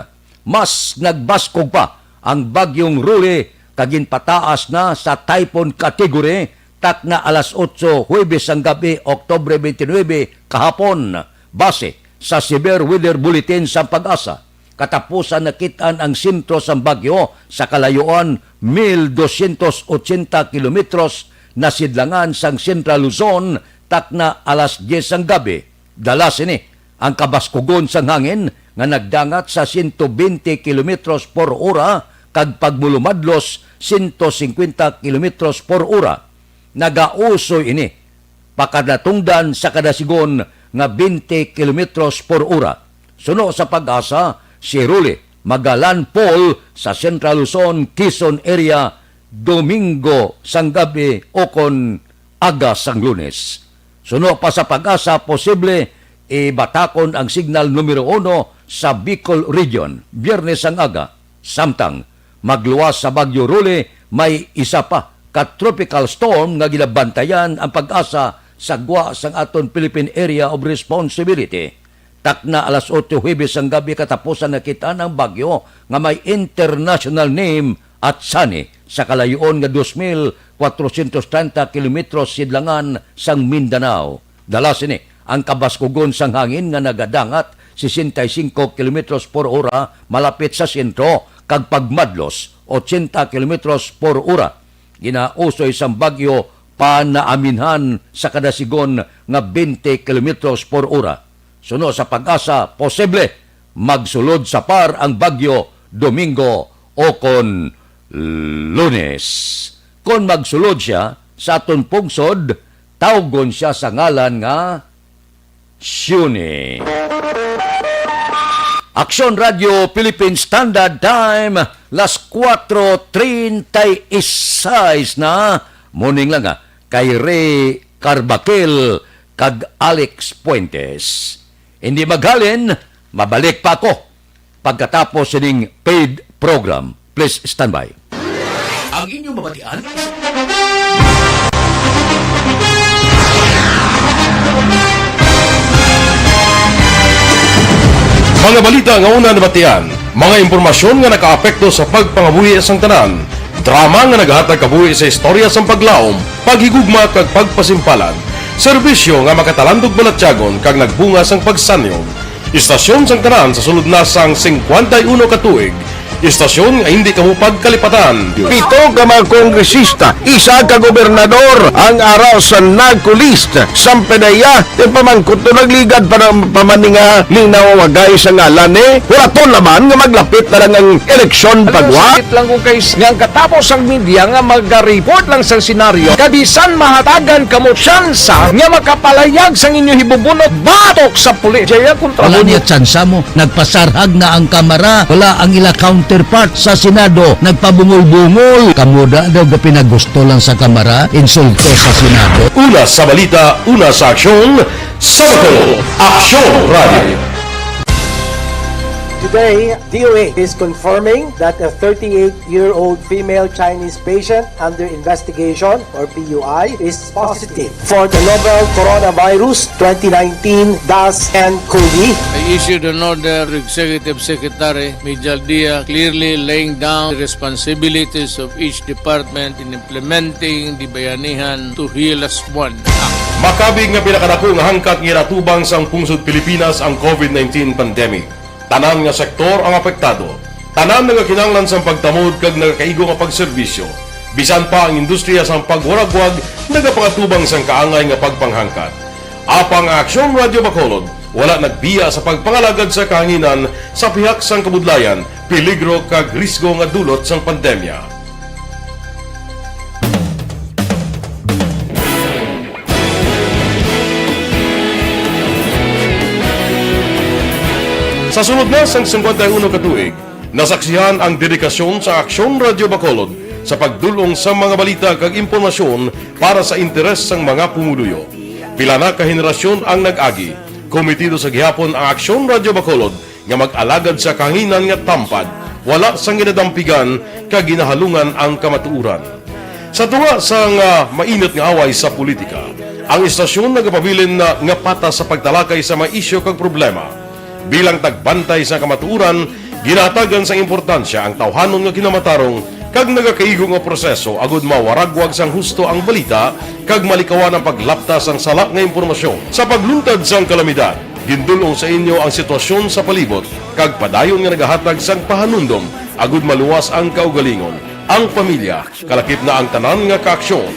Mas nagbaskog pa ang bagyong Rolly kag ginpataas na sa typhoon category takna alas otso Huwebes sang gabi, Oktubre twenty-nine, kahapon, base sa Severe Weather Bulletin sang PAGASA. Katapusan nakit-an ang sentro sang bagyo sa kalayuan mil dosyentos otsenta kilometros na sidlangan sang Central Luzon, takna alas diyes sang gabi. Dala sini ang kabaskugon sang hangin nga nagdangat sa sento bente kilometros por ora kag pagmulumadlos sento singkwenta kilometros por ora. Nagausoy ini pakadatungdan sa kada sigon nga bente kilometros por ora. Suno sa PAGASA, si Rolly magalandfall sa Central Luzon, Quezon area Domingo sang gabi ukon aga sang Lunes. Suno pa sa PAGASA, posible ibatakon ang signal numero uno sa Bicol Region Biyernes sang aga. Samtang magluwas sa Bagyo Rolly, may isa pa ka tropical storm nga ginabantayan ang PAGASA sa gwa sang aton Philippine Area of Responsibility. Takna alas otso Huwebes sang gabi, katapusan nakit-an ang bagyo nga may international name Atsani sa kalayuon nga dos mil kwatrosyentos treinta kilometros sidlangan sang Mindanao. Dala sini ang kabaskugon sang hangin nga nagadangat sesenta y cinco kilometros por ora malapit sa sentro kag pagmadlos ochenta kilometros por ora. Ginausoy sang bagyo panaaminhan sa kada sigon nga bente kilometros por ora. Suno sa PAGASA, posible magsulod sa par ang bagyo Domingo o kon Lunes. Kon magsulod sia sa aton pungsod, tawgon sia sa ngalan nga Siuni. Aksyon Radio Philippine Standard Time, las kuwatro treinta y seis na. Morning lang, ah, kay Ray Carbaquil kag Alex Fuentes. Hindi maghalin, mabalik pa ako pagkatapos sining paid program. Please stand by. Ang inyong mabatian. Mga balita nga una nabatian, mga impormasyon nga nakaapekto sa pagpangabuhi sang tanan, drama nga nagahatag kabuhi sa istorya sang paglaom, paghigugma kag pagpasimpalan, serbisyo nga makatalandog balatyagon kag nagbunga sang pagsanyog. Istasyon sang tanan sa sulod na sang singkwenta y uno ka tuig. Istasyon nga hindi kamo pagkalipatan. Pito ka mga kongresista, isa ka gobernador ang ara sa NAGCO list. Sampedeya, ti pamangkot to nagligad pa na pamaninga linawagay sa ngalan ni. Huraton naman nga maglapit na lang ang eleksyon pagwa. Sakit lang ko kay nga ang katapos ang media nga maga-report lang sa senaryo. Kabisan mahatagan kamo tsansa nga makapalayag sang inyo hibubunot batok sa pulis. Jaya kontra Wala mo niya tsansa mo. Nagpasarhag na ang Kamara. Wala ang ila counterpart sa Senado. Nagpabungol-bungol. Kamo da daw gapinagusto lang sa Kamara. Insulto sa Senado. Una sa balita, una sa aksyon, sa Bacolod, Aksyon Radio. Today, D O A is confirming that a thirty-eight-year-old female Chinese patient under investigation, or P U I, is positive for the novel coronavirus twenty nineteen dash N cov. I issued an order to Executive Secretary Mijal Dia, clearly laying down the responsibilities of each department in implementing the Bayanihan to Heal as One Act. Makabig nga pinakadako nga hangkat nga ginatubang sang pungsod Pilipinas ang covid nineteen pandemic. Tanan nga sektor ang apektado. Tanan nagakinahanglan sang pagtamod kag nagakaigo nga pagserbisyo. Bisan pa ang industriya sang pagwaragwag nagapangatubang sang kaangay nga pagpanghangkat. Apang ang Aksyon Radio Bacolod wala nagbiya sa pagpangalagad sa kahanginan sa pihak sang kabudlayan, peligro kag risgo nga dulot sang pandemya. Sa sulod na sang singkwenta y uno ka tuig, nasaksihan ang dedikasyon sa Aksyon Radio Bacolod sa pagdul-ong sa mga balita kag impormasyon para sa interes sang mga pumuluyo. Pila na ka henerasyon ang nag-agi, Komitido sa gihapon ang Aksyon Radyo Bacolod nga mag-alagad sa kahanginan nga tampad, wala sang ginadampigan kag ginahalungan ang kamatuoran. Sa tunga sang, ah, mainit nga away sa politika, ang istasyon nagapabilin na nga patas sa pagtalakay sa mga isyu kag problema. Bilang tagbantay sa kamatuoran, ginahatagan sang importansya ang tawhanon nga kinamatarong kag nagakaigo nga proseso agud mawaragwag sang husto ang balita kag malikawan ang paglapta sang sala nga impormasyon. Sa pagluntad sang kalamidad, gindul-ong sa inyo ang sitwasyon sa palibot kag padayon nga nagahatag sang pahanumdom agud maluwas ang kaugalingon, ang pamilya, kalakip na ang tanan nga kaaksyon.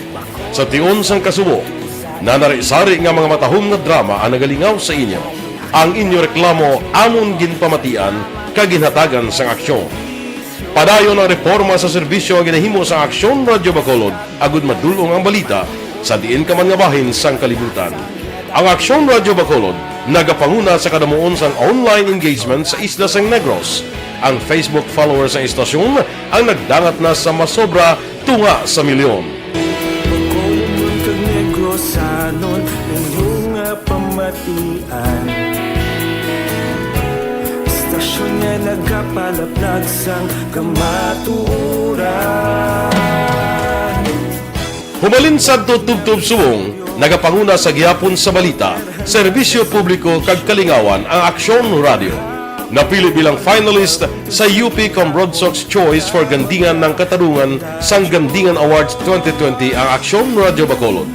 Sa tion sang kasubo, nanari-sari nga mga matahom nga drama ang nagalingaw sa inyo. Ang inyo reklamo amon ginpamatian kag ginhatagan sang aksyon. Padayon ang reporma sa serbisyo nga ginahimo sang Aksyon Radyo Bacolod agud madul-ong ang balita sa diin ka man nga bahin sang kalibutan. Ang Aksyon Radyo Bacolod nagapanguna sa kadamuon sang online engagement sa isla sang Negros. Ang Facebook followers sang istasyon ang nagdangat na sa masobra tunga sa milyon. Bacolod kag Negrosanon, inyo nga pamatian. Istasyon nga nagapalaplag sang kamatuoran. Humalin sadto tubtob subong, nagapanguna sa gihapon sa balita, serbisyo publiko kag kalingawan ang Aksyon Radyo. Napili bilang finalist sa U P Cambrodsoc's Choice for Gandingan ng Katarungan sang Gandingan Awards twenty twenty ang Aksyon Radyo Bacolod.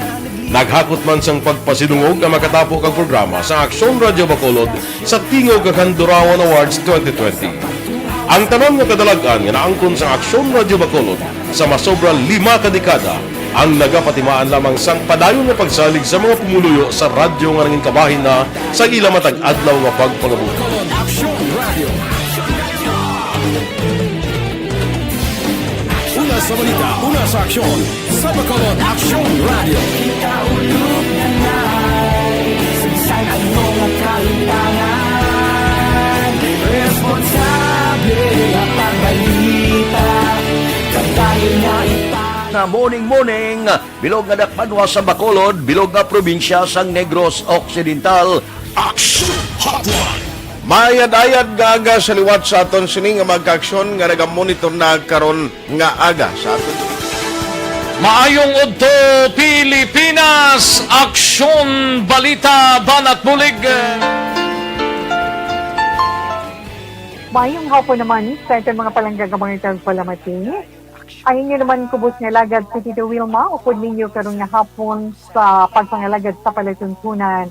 Naghakot man sang pagpasidungog ang makatapo kag programa sa Aksyon Radyo Bacolod sa Tingog kag Handurawan Awards twenty twenty. Ang tanan nga kadalag-an nga naangkon sang Aksyon Radyo Bacolod sa masobra lima ka dekada ang nagapatimaan lamang sang padayon nga pagsalig sa mga pumuluyo sa radyo nga nangin kabahin na sa ila matag adlaw nga pagpangabuhi. Una sa balita, una sa aksyon, sa Bacolod Aksyon Radio. Kita ulog na nai, sa bisan ano nga kahitangan, responsable nga pagbalita, kadayon nga ipa- Na morning, morning, bilog nga dakbanwa sa Bacolod, bilog nga probinsya sang Negros Occidental. Action Hotline. Maayad-ayad nga aga sa liwat sa aton sini nga mga kaaksyon nga nagamonitor na karon nga aga sa aton. Maayong udto, Pilipinas! Aksyon, balita, banat bulig. Maayong hapon naman sa aton mga palangga nga mga tagpalamati. Ang inyo naman kubos nga alagad si Tito Wilma, upod ninyo karon nga hapon sa pagpangalagad sa palatuntunan.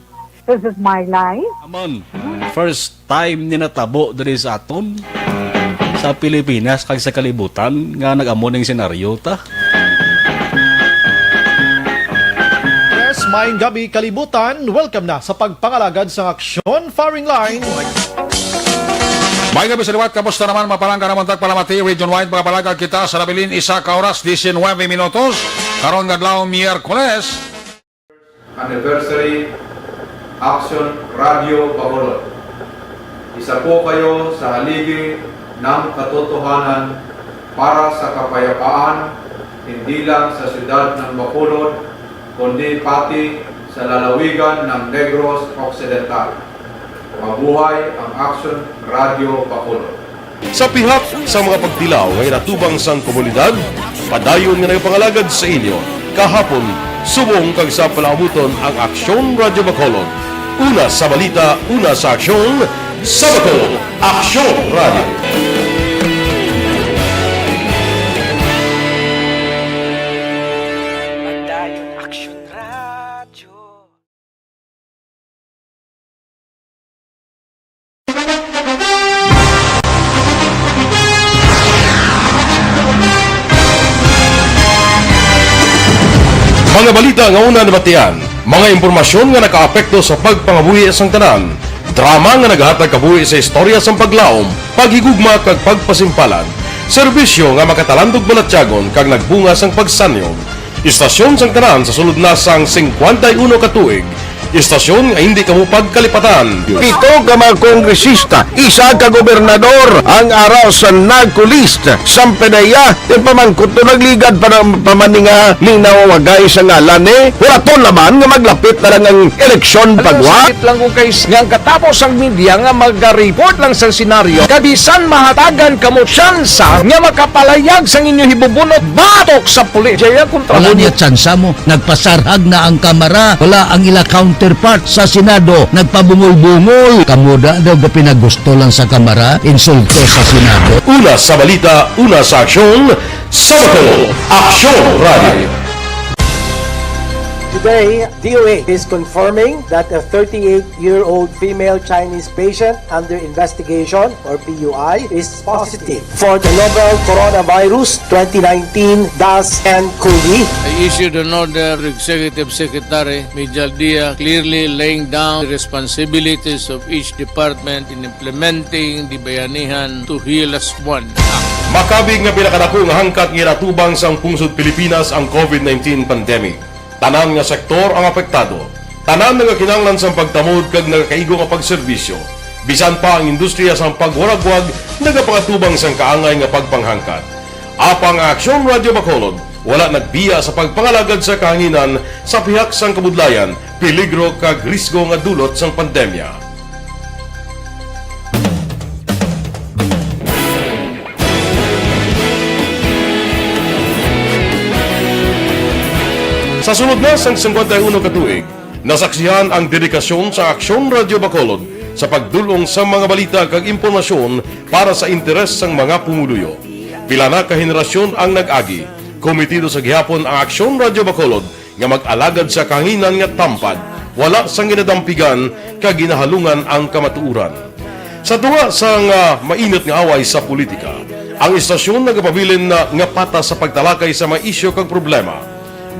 This is my life. Amon, first time ni natabo diri sa aton, sa Pilipinas kag sa kalibutan nga nag-amo ning senaryo ta. Yes, maayong gabi, kalibutan. Welcome na sa pagpangalagad sang aksyon, firing line. Maayong gabi sa liwat, kamusta naman, mapalangga naman tagpalamati, region wide, mga palagag kita sa nabilin, isa ka oras, diecinuebe minutos. Karon nga adlaw, Miyerkules. Anniversary Action Radio Bacolod. Isa po kayo sa haligi ng katotohanan para sa kapayapaan, hindi lang sa siyudad ng Bacolod, kundi pati sa lalawigan ng Negros Occidental. Mabuhay ang Action Radio Bacolod. Sa pihak sa mga pagtilaw nga ginatubang sang komunidad, padayon nga nagapangalagad sa inyo, kahapon, subong kag sa palaabuton ang Aksyon Radyo Bacolod. Una sa balita, una sa aksyon, sa Bacolod, Aksyon Radyo. Padayon Aksyon Radyo. Mga balita nga una nabatian, mga impormasyon nga nakaapekto sa pagpangabuhi sang tanan, drama nga nagahatag kabuhi sa istorya sang paglaom, paghigugma kag pagpasimpalan, serbisyo nga makatalandog balatyagon kag nagbunga sang pagsanyog, istasyon sang tanan sa sulod na sang singkwenta y uno ka tuig, Istasyon nga hindi kamo pagkalipatan. Pito ka mga kongresista, isa ka gobernador ang ara sa NAGCO list. Sampanaya, ti pamangkot to nagligad pa ng pamaninga ni nawawagay sa ngalan ni Huraton naman nga maglapit na lang ang eleksyon Alam mo, pagwa. Sakit lang kung kay nga ang katapos ang media nga mag-report lang sa senaryo, kabisan mahatagan kamo tsansa nga makapalayag sang inyo hibubunot batok sa pulis. Jaya kontra Wala mo. Niya tsansa mo. Nagpasarhag na ang Kamara, wala ang ila counterpart sa Senado. Nagpabungol-bungol. Kamo da daw ga pinagusto lang sa Kamara, insulto sa Senado. Una sa balita, una sa aksyon, sa Bacolod, Aksyon Radio. Today, D O A is confirming that a thirty-eight-year-old female Chinese patient under investigation, or P U I, is positive for the novel coronavirus twenty nineteen dash N cov. I issued an order to Executive Secretary Mijal Dia, clearly laying down the responsibilities of each department in implementing the Bayanihan to Heal Us One Act. Makabig nga pinakadako nga hangkat nga ginatubang sang pungsod Pilipinas ang covid nineteen pandemic. Tanan nga sektor ang apektado. Tanan nagakinahanglan sang pagtamod kag nagakaigo nga pagserbisyo. Bisan pa ang industriya sang pagwaragwag nagapangatubang sang kaangay nga pagpanghangkat. Apang ang Aksyon Radio Bacolod wala nagbiya sa pagpangalagad sa kahanginan sa pihak sang kabudlayan, peligro kag risgo nga dulot sang pandemya. Sa sulod na sang singkwenta y uno ka tuig, nasaksihan ang dedikasyon sa Aksyon Radio Bacolod sa pagdul-ong sa mga balita kag impormasyon para sa interes sang mga pumuluyo. Pila na ka henerasyon ang nag-agi. Komitido sa gihapon ang Aksyon Radio Bacolod nga mag-alagad sa kahanginan nga tampad, wala sang ginadampigan kag ginahalungan ang kamatuoran. Sa tunga sang, ah, mainit nga away sa politika, ang istasyon nagapabilin na nga patas sa pagtalakay sa mga isyu kag problema.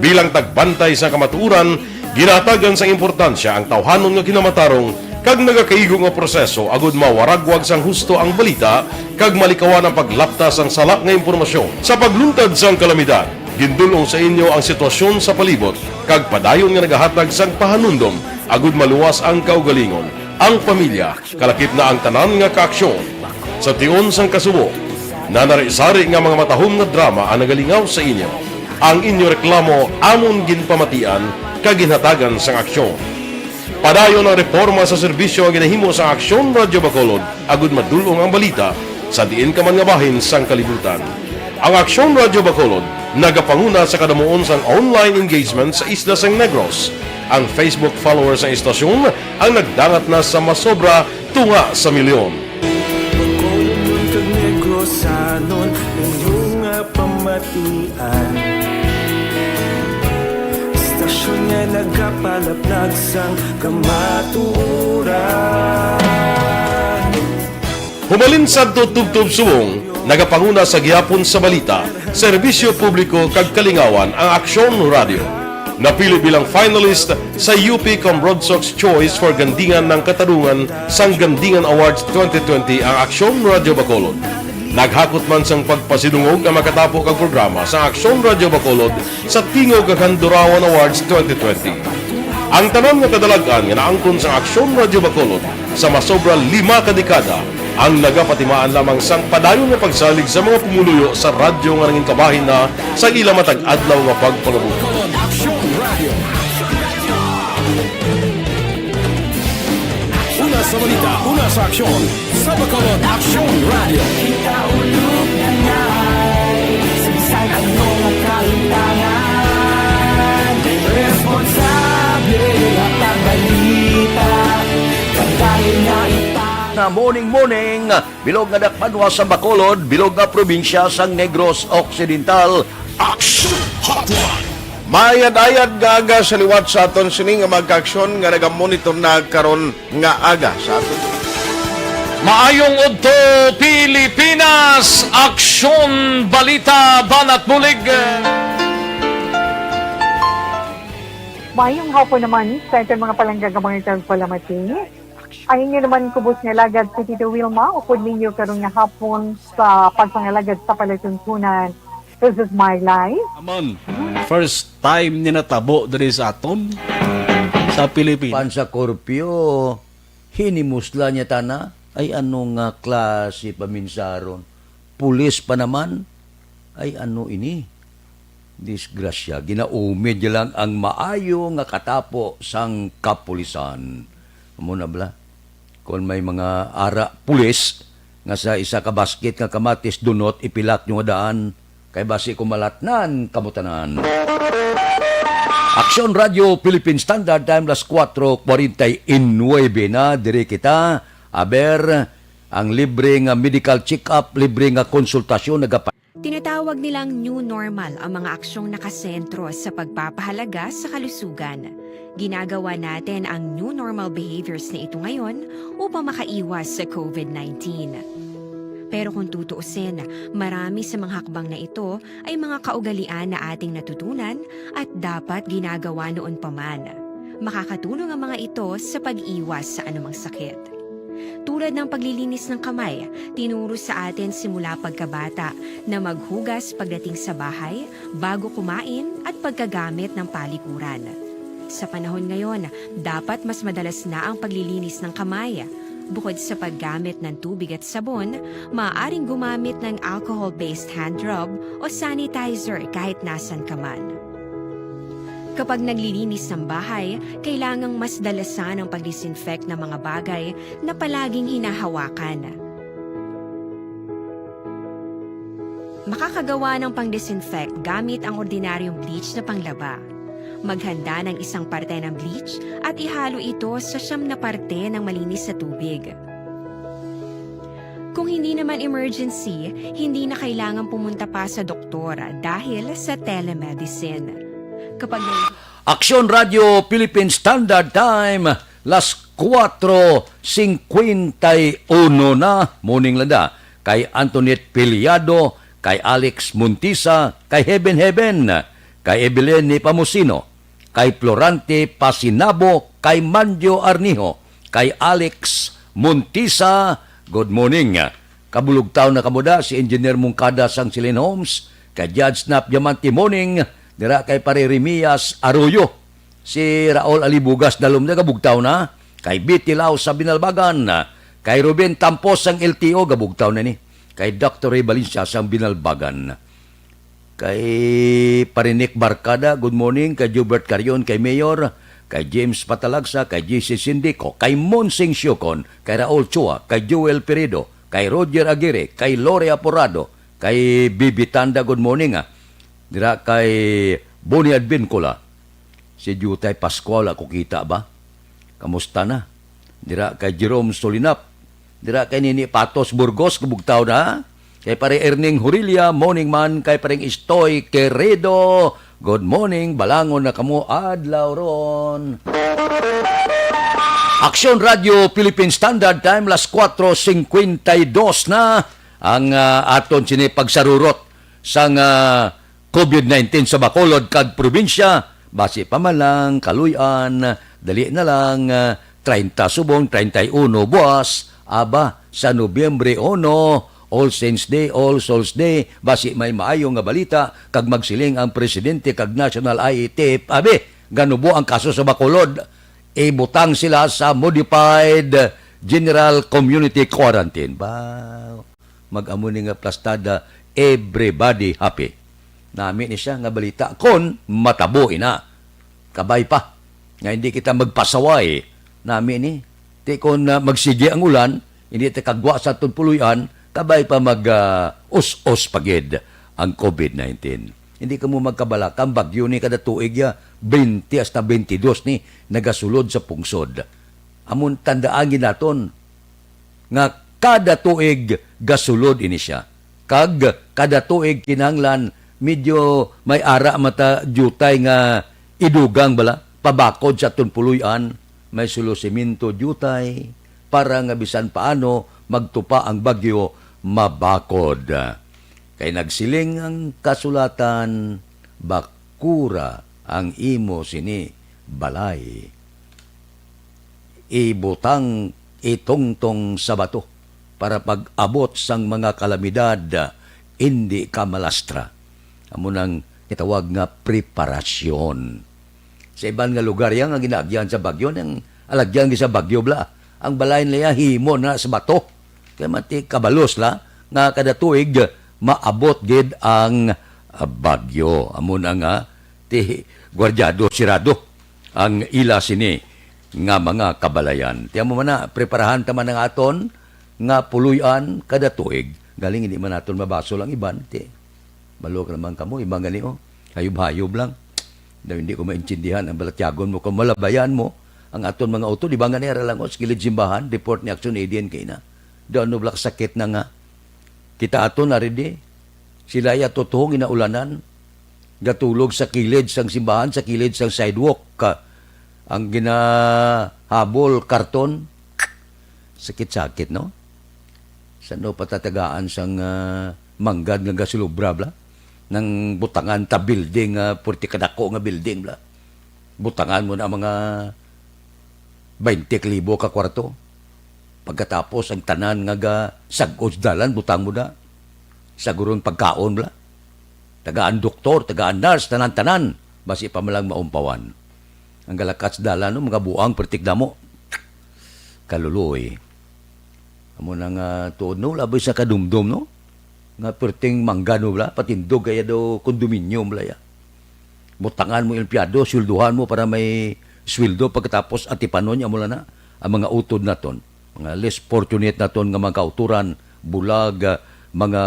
Bilang tagbantay sa kamatuoran, ginahatagan sang importansya ang tawhanon nga kinamatarong kag nagakaigo nga proseso agud mawaragwag sang husto ang balita kag malikawan ang paglapta sang sala nga impormasyon. Sa pagluntad sang kalamidad, gindul-ong sa inyo ang sitwasyon sa palibot kag padayon nga nagahatag sang pahanumdom agud maluwas ang kaugalingon, ang pamilya, kalakip na ang tanan nga kaaksyon. Sa tion sang kasubo, nanari-sari nga mga matahom nga drama ang nagalingaw sa inyo. Ang inyo reklamo amon ginpamatian kag ginhatagan sang aksyon. Padayon ang reporma sa serbisyo nga ginahimo sa Aksyon Radyo Bacolod agud madul-ong ang balita sa diin ka man nga bahin sang kalibutan. Ang Aksyon Radyo Bacolod nagapanguna sa kadamuon sang online engagement sa isla sang Negros. Ang Facebook followers sang istasyon ang nagdangat na sa masobra tunga sa milyon. Bacolodnon kag Negrosanon, inyo nga pamatian. Istasyon nga nagapalaplag sang kamatuoran. Hubalin sadto tubtob subong, nagapanguna sa gihapon sa balita, serbisyo publiko kag kalingawan ang Aksyon Radyo. Napili bilang finalist sa U P Comrodsocs Choice for Gandingan ng Katarungan sang Gandingan Awards twenty twenty ang Aksyon Radyo Bacolod. Naghakot man sang pagpasidungog ang makatapo kag programa sa Aksyon Radyo Bacolod sa Tingog kag Handurawan Awards twenty twenty. Ang tanan nga kadalag-an nga naangkon sang Aksyon Radyo Bacolod sa masobra lima ka dekada ang nagapatimaan lamang sang padayon nga pagsalig sa mga pumuluyo sa radyo nga nangin kabahin na sa ila matag adlaw nga pagpangabuhi. Aksyon Radio. Una sa balita, una sa aksyon, sa Bacolod Aksyon Radio. Kita ulog na ngay, sa bisan ano nga kalimtangan, responsable nga pagbalita, pagdali na ita. Na morning, morning. Bilog nga dakbanwa sa Bacolod, bilog nga probinsya sang Negros Occidental. Action Hotline. Mayad-ayad nga aga sa liwat sa aton sini nga mga kaaksyon nga nagamonitor na karon nga aga sa aton. Maayong udto, Pilipinas! Aksyon, balita, banat bulig. Maayong hapon naman sa aton mga palangga nga mga tagpalamati. Ang inyo naman kubos nga alagad si Tito Wilma, upod ninyo karon nga hapon sa pagpangalagad sa palatuntunan. This is my life. Amon, first time ni natabo diri sa aton. Sa Pilipinas. Pan sa korpyo, hinimusla niya tana. Ay, ano nga klase paminsaron? Pulis pa naman? Ay, ano ini? Disgrasya, ginaumid niya lang ang maayo nga katapo sang kapulisan. Amo na bala, kon may mga ara pulis nga sa isa ka basket nga kamatis, do not ipilak nyo nga daan, kay basi kumalatnan kamo tanan. Aksyon Radio Philippine Standard Time, las kuwatro kwarenta y nuebe na, diri kita. Aber, ang libre nga medical check-up, libre nga konsultasyon, nagapa- Tinatawag nilang new normal ang mga aksyong nakasentro sa pagpapahalaga sa kalusugan. Ginagawa natin ang new normal behaviors na ito ngayon upang makaiwas sa covid nineteen. Pero kung tutuusin, marami sa mga hakbang na ito ay mga kaugalian na ating natutunan at dapat ginagawa noon pa man. Makakatulong ang mga ito sa pag-iwas sa anumang sakit. Tulad ng paglilinis ng kamay, tinuro sa atin simula pagkabata na maghugas pagdating sa bahay, bago kumain, at pagkagamit ng palikuran. Sa panahon ngayon, dapat mas madalas na ang paglilinis ng kamay. Bukod sa paggamit ng tubig at sabon, maaaring gumamit ng alcohol-based hand rub o sanitizer kahit nasan ka man. Kapag naglilinis ng bahay, kailangang mas dalasan ang pag-disinfect ng mga bagay na palaging hinahawakan. Makakagawa ng pang-disinfect gamit ang ordinaryong bleach na panglaba. Maghanda ng isang parte ng bleach at ihalo ito sa siyam na parte ng malinis na tubig. Kung hindi naman emergency, hindi na kailangan pumunta pa sa doktor dahil sa telemedicine. Kapag may Aksyon Radio Philippine Standard Time, las kuwatro singkwenta y uno na, morning lang da. Kay Antoinette Piliado, kay Alex Montisa, kay Heaven Heaven, kay Evelyn Nepomuceno, kay Florante Pasinabo, kay Manjo Arnijo, kay Alex Montisa, good morning. Kabulugtaw na kamo da, si Engineer Mungkada sang Silin Homes, kay Judge Snap Diamante, morning, dira kay Pare Remias Arroyo, si Raul Alibugas Dalom, nagabugtaw na, kay Betty Lau sa Binalbagan, kay Ruben Tampos sang L T O, gabugtaw na ni, kay Doctor Ray Valencia sang Binalbagan. Kay Pare Nick Barcada, good morning. Kay Jubert Carion, kay Mayor, kay James Patalagsa, kay J C Sindico, kay Monsing Siocon, kay Raul Chua, kay Joel Peredo, kay Roger Aguirre, kay Lore Aporado, kay Bibi Tanda, good morning, ah. Dira kay Bonnie Advincula. Si Jutay Pascual, ako kita ba? Kamusta na? Dira kay Jerome Solinap. Dira kay Nini Patos Burgos, kabugtaw na. Kay Pare Erning Hurilia, morning man. Kay Pareng Istoy Queredo, good morning. Balangon na kamo adlaw ron. Aksyon Radio Philippine Standard Time, las kuwatro singkwenta y dos na ang, ah, aton sini pagsarurot sang, ah, covid nineteen sa Bacolod kag probinsya, basi pa man lang, kaluy-an, dali na lang, ah, treinta subong, treinta y uno buas, aba, sa Nobyembre uno, All Saints Day, All Souls Day, basi may maayo nga balita, kag magsiling ang presidente kag National I A T F, abi, ganubo ang kaso sa Bacolod, ibutang sila sa modified general community quarantine. Ba, mag-amo ni nga plastada, everybody happy. Nami ni siya nga balita kon matabo ina. Kabay pa nga hindi kita magpasaway. Nami ni, ti kon, ah, magsigi ang ulan, hindi ta kagwa sa aton puloy-an, kabay pa mag, ah, us-os pa gid ang covid nineteen. Hindi kamo magkabalaka, ang bagyo ni kada tuig ya, twenty hasta twenty-dos ni nagasulod sa pungsod. Amon tandaan gid naton nga kada tuig gasulod ini siya. Kag kada tuig kinahanglan medyo may ara mata diutay nga idugang bala pabakod sa aton puloy-an, may sulusimento diutay para nga bisan paano magtupa ang bagyo, mabakod. Kay nagsiling ang kasulatan, "Bakura ang imo sini balay." Ibutang, itungtong sa bato para pag-abot sang mga kalamidad, indi ka malastra. Amo nang gitawag nga preparasyon. Sa iban nga lugar yan nga ginaagyan sa bagyo, nang alagyan gid sa bagyo bala. Ang balay nila himo na sa bato. Kay mati kabalos la nga kada tuig maabot gid ang, ah, bagyo. Amo na nga ti gwardyado, sirado ang ila sini nga mga kabalayan. Ti amo man na, preparahan ta man ang aton nga puloy-an kada tuig. Galing hindi man naton mabasol ang iban, ti. Balo ka naman kamo, iba gani, oh. Hayop-hayop lang. Daw hindi ko maintindihan ang balatyagon mo kung malabayan mo ang aton mga utod. Iba gani, ara lang, oh, sa kilid simbahan, report ni Action A D N kay na. Daw ano bala kasakit na nga. Kita aton, ari di. Sila ya totoo ginaulanan. Gatulog sa kilid sang simbahan, sa kilid sang sidewalk. Ka, ang ginahabol, karton. Sakit-sakit, no? Sa no patatagaan sang, ah, manggad nga gasulubra, bala? Nang butangan ta building, ah, purti kadako nga building, bala? Butangan mo na mga baynte ka libo ka kwarto. Pagkatapos, ang tanan nga ga-, sag-od sa dalan, butang mo na. Saguron pagkaon, bala? Tagaan doktor, tagaan nurse, tanan-tanan. Basi pa man lang maumpawan. Ang galakat sa dalan, no, mga buang, pertik damo. Kaluloy. Amo na nga tuod, no, labi sa kadumdom, no? Nga perting mangga, no, bala? Patindog kaya daw kondominium, bala, ya. Butangan mo empleado, sweldohan mo para may sweldo, pagkatapos atipanon niya mo lang na ang mga utod naton, mga less fortunate naton nga mga kauturan, bulag, ah, mga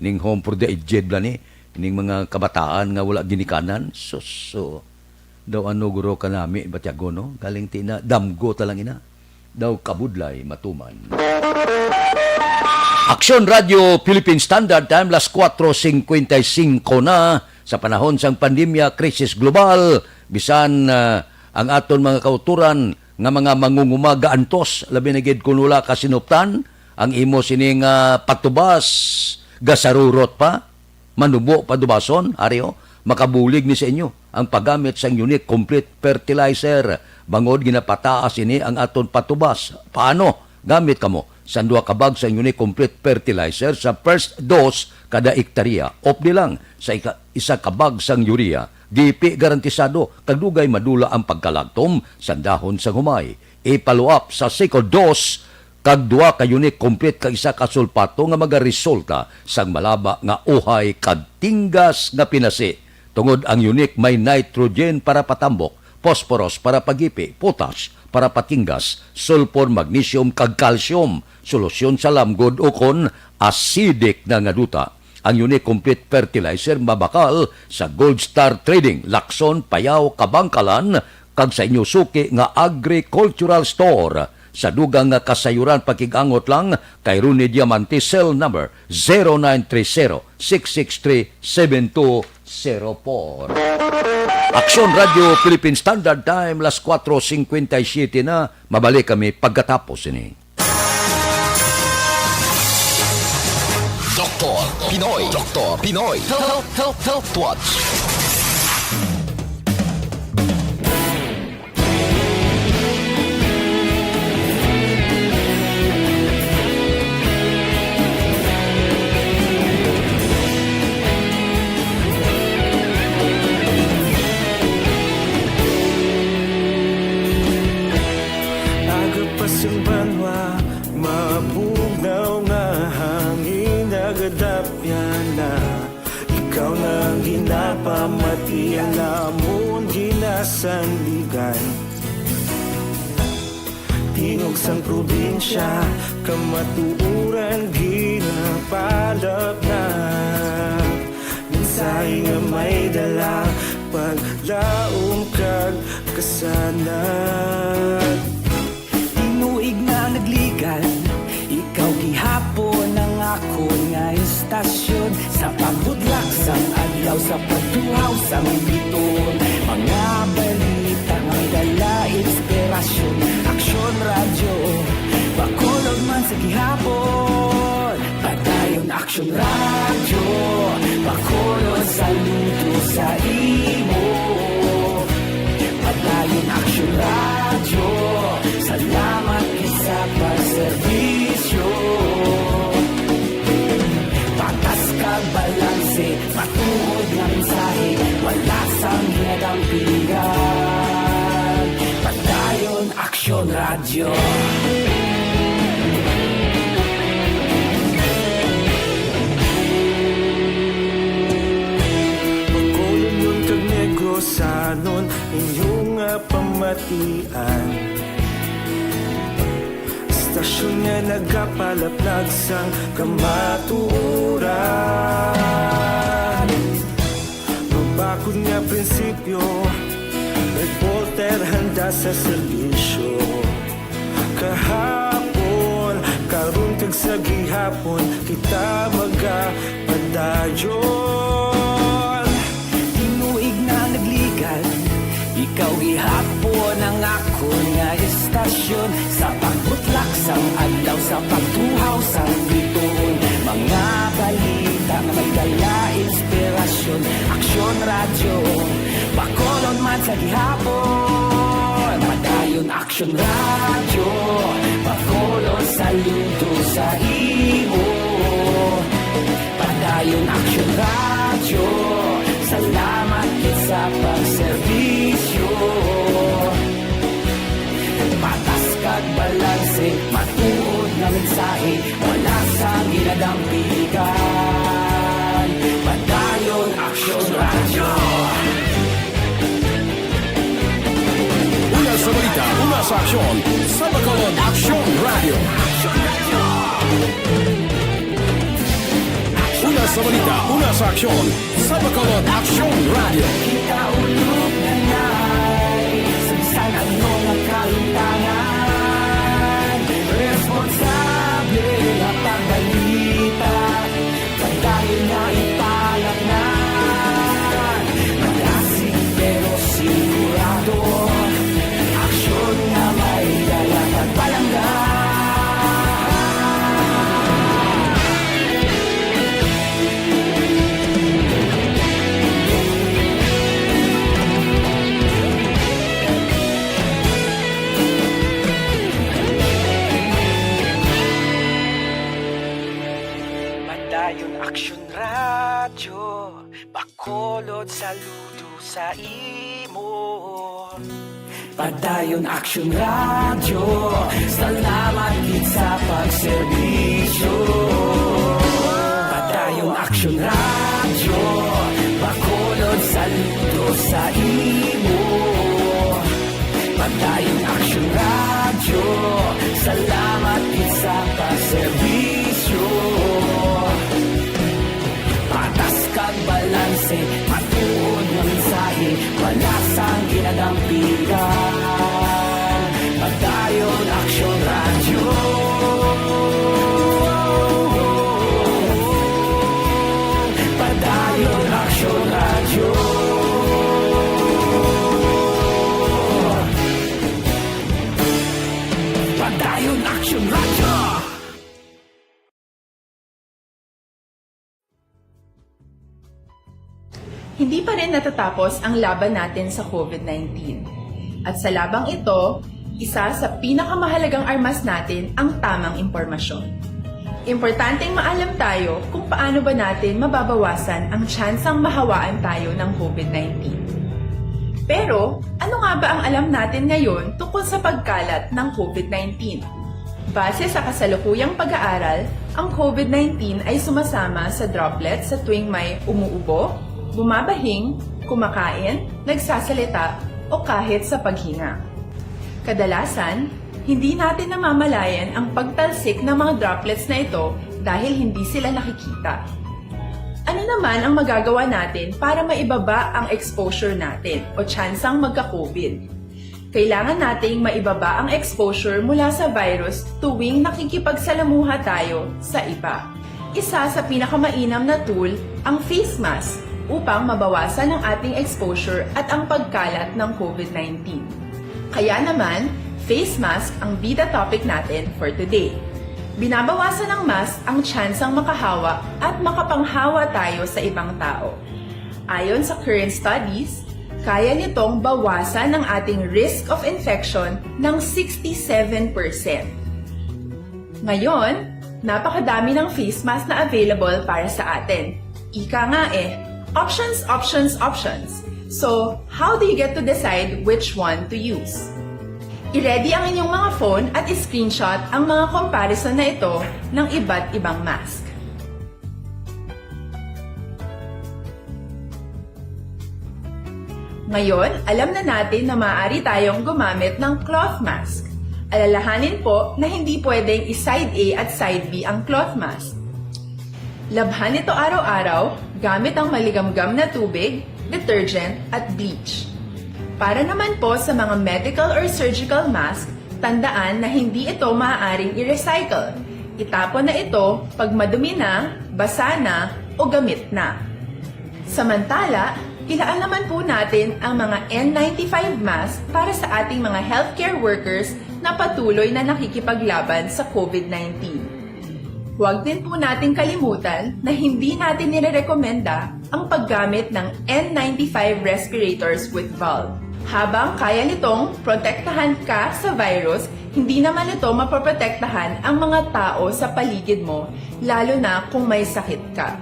ning home for the aged bala ni, ning mga kabataan nga wala ginikanan. Sus, so, daw ano guro kanami batyagon, no? Galing ti na, damgo ta lang ina. Daw kabudlay matuman. Aksyon Radio Philippine Standard Time, las kuwatro singkwenta y singko na. Sa panahon sang pandemya, krisis global, bisan, ah, ang aton mga kauturan nga mga mangunguma gaantos, labi na gid kun wala ka sinuptan, ang imo sini nga patubas gasarurot pa. Manubo padubason, ari, oh, makabulig ni sa inyo ang paggamit sang Unique Complete Fertilizer, bangod ginapataas ini ang aton patubas. Paano? Gamit kamo sang duha ka bag sang Unique Complete Fertilizer sa first dose kada ektarya, updi lang sa ika-, isa ka bag sang urea. Gipi garantisado kag dugay madula ang pagkalagtom sa dahon sang humay. I-follow up sa second dose kag duha ka Unique Complete kag isa ka sulpato nga magaresulta sang malaba nga uhay kag tinggas nga pinasi, tungod ang Unique may nitrogen para patambok, phosphorus para pagipi, potash para patinggas, sulfur, magnesium, kag calcium, solusyon sa lamgod ukon acidic na nga duta. Ang Unique Complete Fertilizer mabakal sa Gold Star Trading, Lacson, Payao, Kabangkalan, kag sa inyo suki nga agricultural store. Sa dugang nga kasayuran, pakig-angot lang kay Ronnie Diamante, cell number zero nine three zero, six six three, seven two zero four. Aksyon Radio Philippine Standard Time, las kuwatro singkwenta y siyete na. Mabalik kami pagkatapos ini. Doktor Pinoy. Doktor Pinoy. Health, health, health watch. Aga pa sang banwa, mabugnaw nga hangin, nagadapyan na. Ikaw na ang ginapamati, ang amon ginasandigan. Tingog sang probinsya, kamatuoran ginapalabnag. Mensahe nga may dala, paglaom kag kasanag. Tinuig na nagligan, ikaw gihapon ang akon nga istasyon. Sa pagbudlak sang adlaw, sa pagtuhaw sang biton, mga balita nga dala inspirasyon. Aksyon Radyo, Bacolod man sa gihapon. Padayon Aksyon Radyo, Bacolod, saludo sa imo. Padayon Aksyon Radyo, salamat gid sa pagserbisyo. Patas kag balanse, matuod nga mensahe, wala sang ginadampingan. Bacolodon kag Negrosanon, inyo nga pamatian. Istasyon nga nagapalaplag sang kamatuoran. Mabakod nga prinsipyo, reporter handa sa serbisyo. Kahapon, karon kag sa gihapon, kita magapadayon. Tinuig na nagligad, ikaw gihapon ang akon nga istasyon. Sa pagbutlak sang adlaw, sa pagtuhaw sang bituon, mga balita nga may dala inspirasyon. Aksyon Radyo, Bacolod man sa gihapon. Padayon Aksyon Radyo, Bacolod saludo sa imo. Padayon Aksyon Radyo, salamat gid sa pagserbisyo. Patas kag balanse, matuod nga mensahe, wala sang ginadampigan. Padayon Aksyon Radyo. Una sa balita, una sa aksyon, sa Bacolod Aksyon Radyo. Una sa balita, una sa aksyon, sa Bacolod Aksyon Radyo. Kita ulog na nay, sa bisan ano nga kahimtangan, responsable nga pagbalita. Padayon nga ipalaknag, malasig pero sigurado. Aksyon nga may dala kag palangga. Padayon Aksyon Radyo, Bacolod saludo sa imo. Padayon Aksyon Radyo, salamat gid sa pagserbisyo. Padayon Aksyon Radyo, Bacolod saludo sa imo. Padayon Aksyon Radyo, salamat gid sa pagserbisyo. Patas kag balanse, matuod nga mensahe, wala sang ginadampigan. Padayon Aksyon Radyo. Padayon Aksyon Radyo. Padayon Aksyon Radyo. Hindi pa rin natatapos ang laban natin sa COVID nineteen. At sa labang ito, isa sa pinakamahalagang armas natin ang tamang impormasyon. Importanteng maalam tayo kung paano ba natin mababawasan ang tsansang mahawaan tayo ng COVID nineteen. Pero, ano nga ba ang alam natin ngayon tungkol sa pagkalat ng COVID nineteen? Base sa kasalukuyang pag-aaral, ang COVID nineteen ay sumasama sa droplets sa tuwing may umuubo, bumabahing, kumakain, nagsasalita, o kahit sa paghinga. Kadalasan, hindi natin namamalayan ang pagtalsik ng mga droplets na ito dahil hindi sila nakikita. Ano naman ang magagawa natin para maibaba ang exposure natin o tsansang magka-COVID? Kailangan nating maibaba ang exposure mula sa virus tuwing nakikipagsalamuha tayo sa iba. Isa sa pinakamainam na tool ang face mask upang mabawasan ang ating exposure at ang pagkalat ng COVID nineteen. Kaya naman, face mask ang bida topic natin for today. Binabawasan ng mask ang tsansang makahawa at makapanghawa tayo sa ibang tao. Ayon sa current studies, kaya nitong bawasan ang ating risk of infection ng sixty-seven percent. Ngayon, napakadami ng face mask na available para sa atin. Ika nga eh, options, options, options. So, how do you get to decide which one to use? I-ready ang inyong mga phone at i-screenshot ang mga comparison na ito ng iba't ibang mask. Ngayon, alam na natin na maaari tayong gumamit ng cloth mask. Alalahanin po na hindi pwedeng i-side A at side B ang cloth mask. Labhan ito araw-araw gamit ang maligamgam na tubig, detergent, at bleach. Para naman po sa mga medical or surgical mask, tandaan na hindi ito maaaring i-recycle. Itapon na ito pag madumi na, basa na, o gamit na. Samantala, ilaan naman po natin ang mga N ninety-five mask para sa ating mga healthcare workers na patuloy na nakikipaglaban sa COVID nineteen. Huwag din po nating kalimutan na hindi natin nirerekomenda ang paggamit ng N ninety-five respirators with valve. Habang kaya nitong protektahan ka sa virus, hindi naman ito mapoprotektahan ang mga tao sa paligid mo, lalo na kung may sakit ka.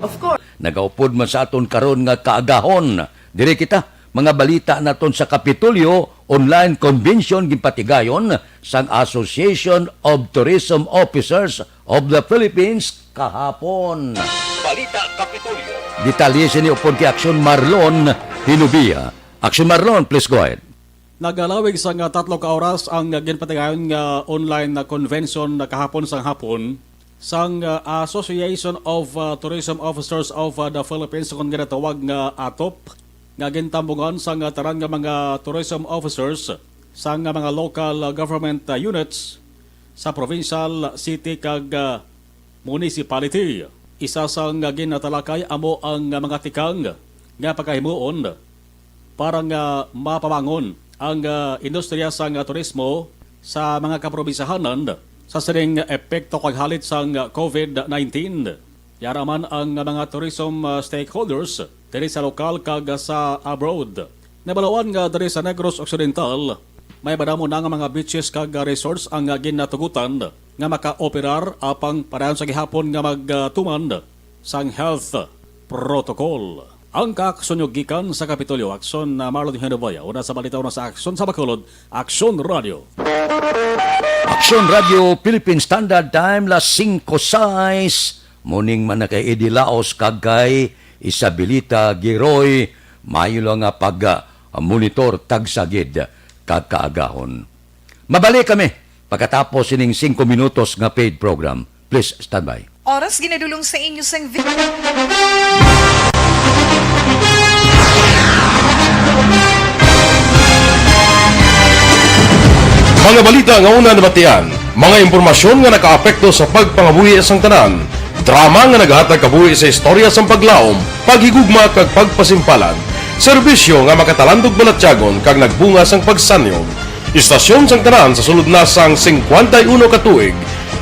Of course, Nagaupod man sa aton karon nga kaagahon. Diri kita, mga balita naton sa Kapitolyo Online Convention ginpatigayon sang Association of Tourism Officers of the Philippines kahapon. Balita Kapitolyo. Detalye sini upod kay Aksyon Marlon Hinubia. Aksyon Marlon, please go ahead. Nagalawig sang, ah, tatlo ka oras ang, ah, ginpatigayon nga online na convention na kahapon sang hapon sang, ah, Association of, ah, Tourism Officers of, ah, the Philippines, kon ginatawag nga atop, nga gintambungan sang, ah, tanan nga mga tourism officers sang, ah, mga local, ah, government, ah, units sa provincial, city, kag, ah, municipality. Isa sang, ah, ginatalakay amo ang, ah, mga tikang nga pagahimuon para nga mapabangon ang, ah, industriya sang, ah, turismo sa mga kaprobinsyahanan sa sining epekto kag halit sang, ah, COVID nineteen. Yara man ang, ah, mga tourism, ah, stakeholders diri sa lokal kag, ah, sa abroad. Nabaluan nga diri sa Negros Occidental, may madamo na nga mga beaches kag, ah, resorts ang, ah, ginatugutan nga makaoperar, apang padayon sa gihapon nga magtuman sang health protocol. Ang kaaksyon nyo gikan sa Kapitolyo, Aksyon na Marlon Hinubia. Una sa balita, una sa aksyon sa Bacolod, Aksyon Radio. Aksyon Radio, Philippine Standard Time, las singko sais. Morning man na kay Eddie Laos kag kay Isabelita Giroy. Mayo lang nga pag, ah, monitor, tagsa gid kag kaagahon. Mabalik kami pagkatapos sining singko minutos nga paid program. Please stand by. Oras ginadulong sa inyo sang vi- Mga balita nga una nabatian, mga impormasyon nga nakaapekto sa pagpangabuhi sang tanan, drama nga naghatag kabuhi sa istorya sang paglaom, paghigugma kag pagpasimpalan, serbisyo nga makatalandog balatyagon kag nagbunga sang pagsanyog. Istasyon sang tanan sa sulod na sang singkwenta y uno ka tuig.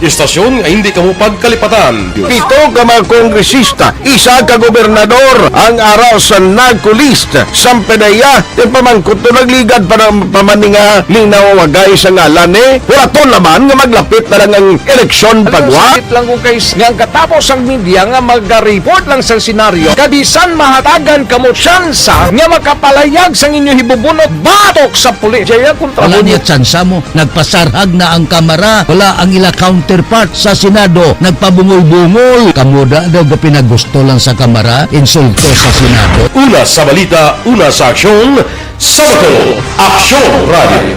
Istasyon nga hindi kamo pagkalipatan. Pito ka mga kongresista, isa ka gobernador ang ara sa NAGCO list. Sampe na iya, ti pamangkot to nagligad pa ng pamaninga ning nawawagay sa ngalan ni. Huraton naman nga maglapit na lang ang eleksyon. Alam mo, pagwa. Sakit lang ko, guys, nga ang katapos ang media nga mag-report lang sa senaryo, kabisan mahatagan kamo tsansa nga makapalayag sang inyo hibubunot batok sa pulis. Jaya kontra. Wala mo niya tsansa mo. Nagpasarhag na ang Kamara. Wala ang ila counterpart sa Senado. Nagpabungol-bungol. Kamo da daw gapinagusto lang sa Kamara, insulto sa Senado. Una sa balita, una sa aksyon, sa Bacolod, Aksyon Radio.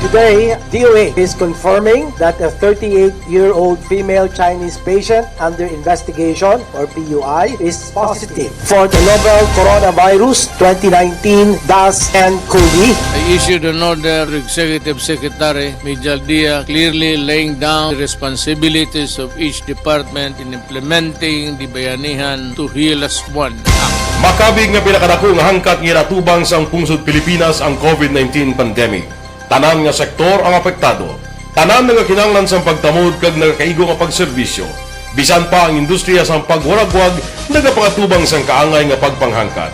Today, D O H is confirming that a thirty-eight-year-old female Chinese patient under investigation, or P U I, is positive for the novel coronavirus twenty nineteen dash N cov. I issued an order to Executive Secretary Mijal Dia, clearly laying down the responsibilities of each department in implementing the Bayanihan to Heal As One Act. Makabig nga pinakadako nga hangkat nga ginatubang sang pungsod Pilipinas ang COVID nineteen pandemic. Tanan nga sektor ang apektado. Tanan nagakinahanglan sang pagtamod kag nagakaigo nga pagserbisyo. Bisan pa ang industriya sang pagwaragwag nagapakatubang sang kaangay nga pagpanghangkat.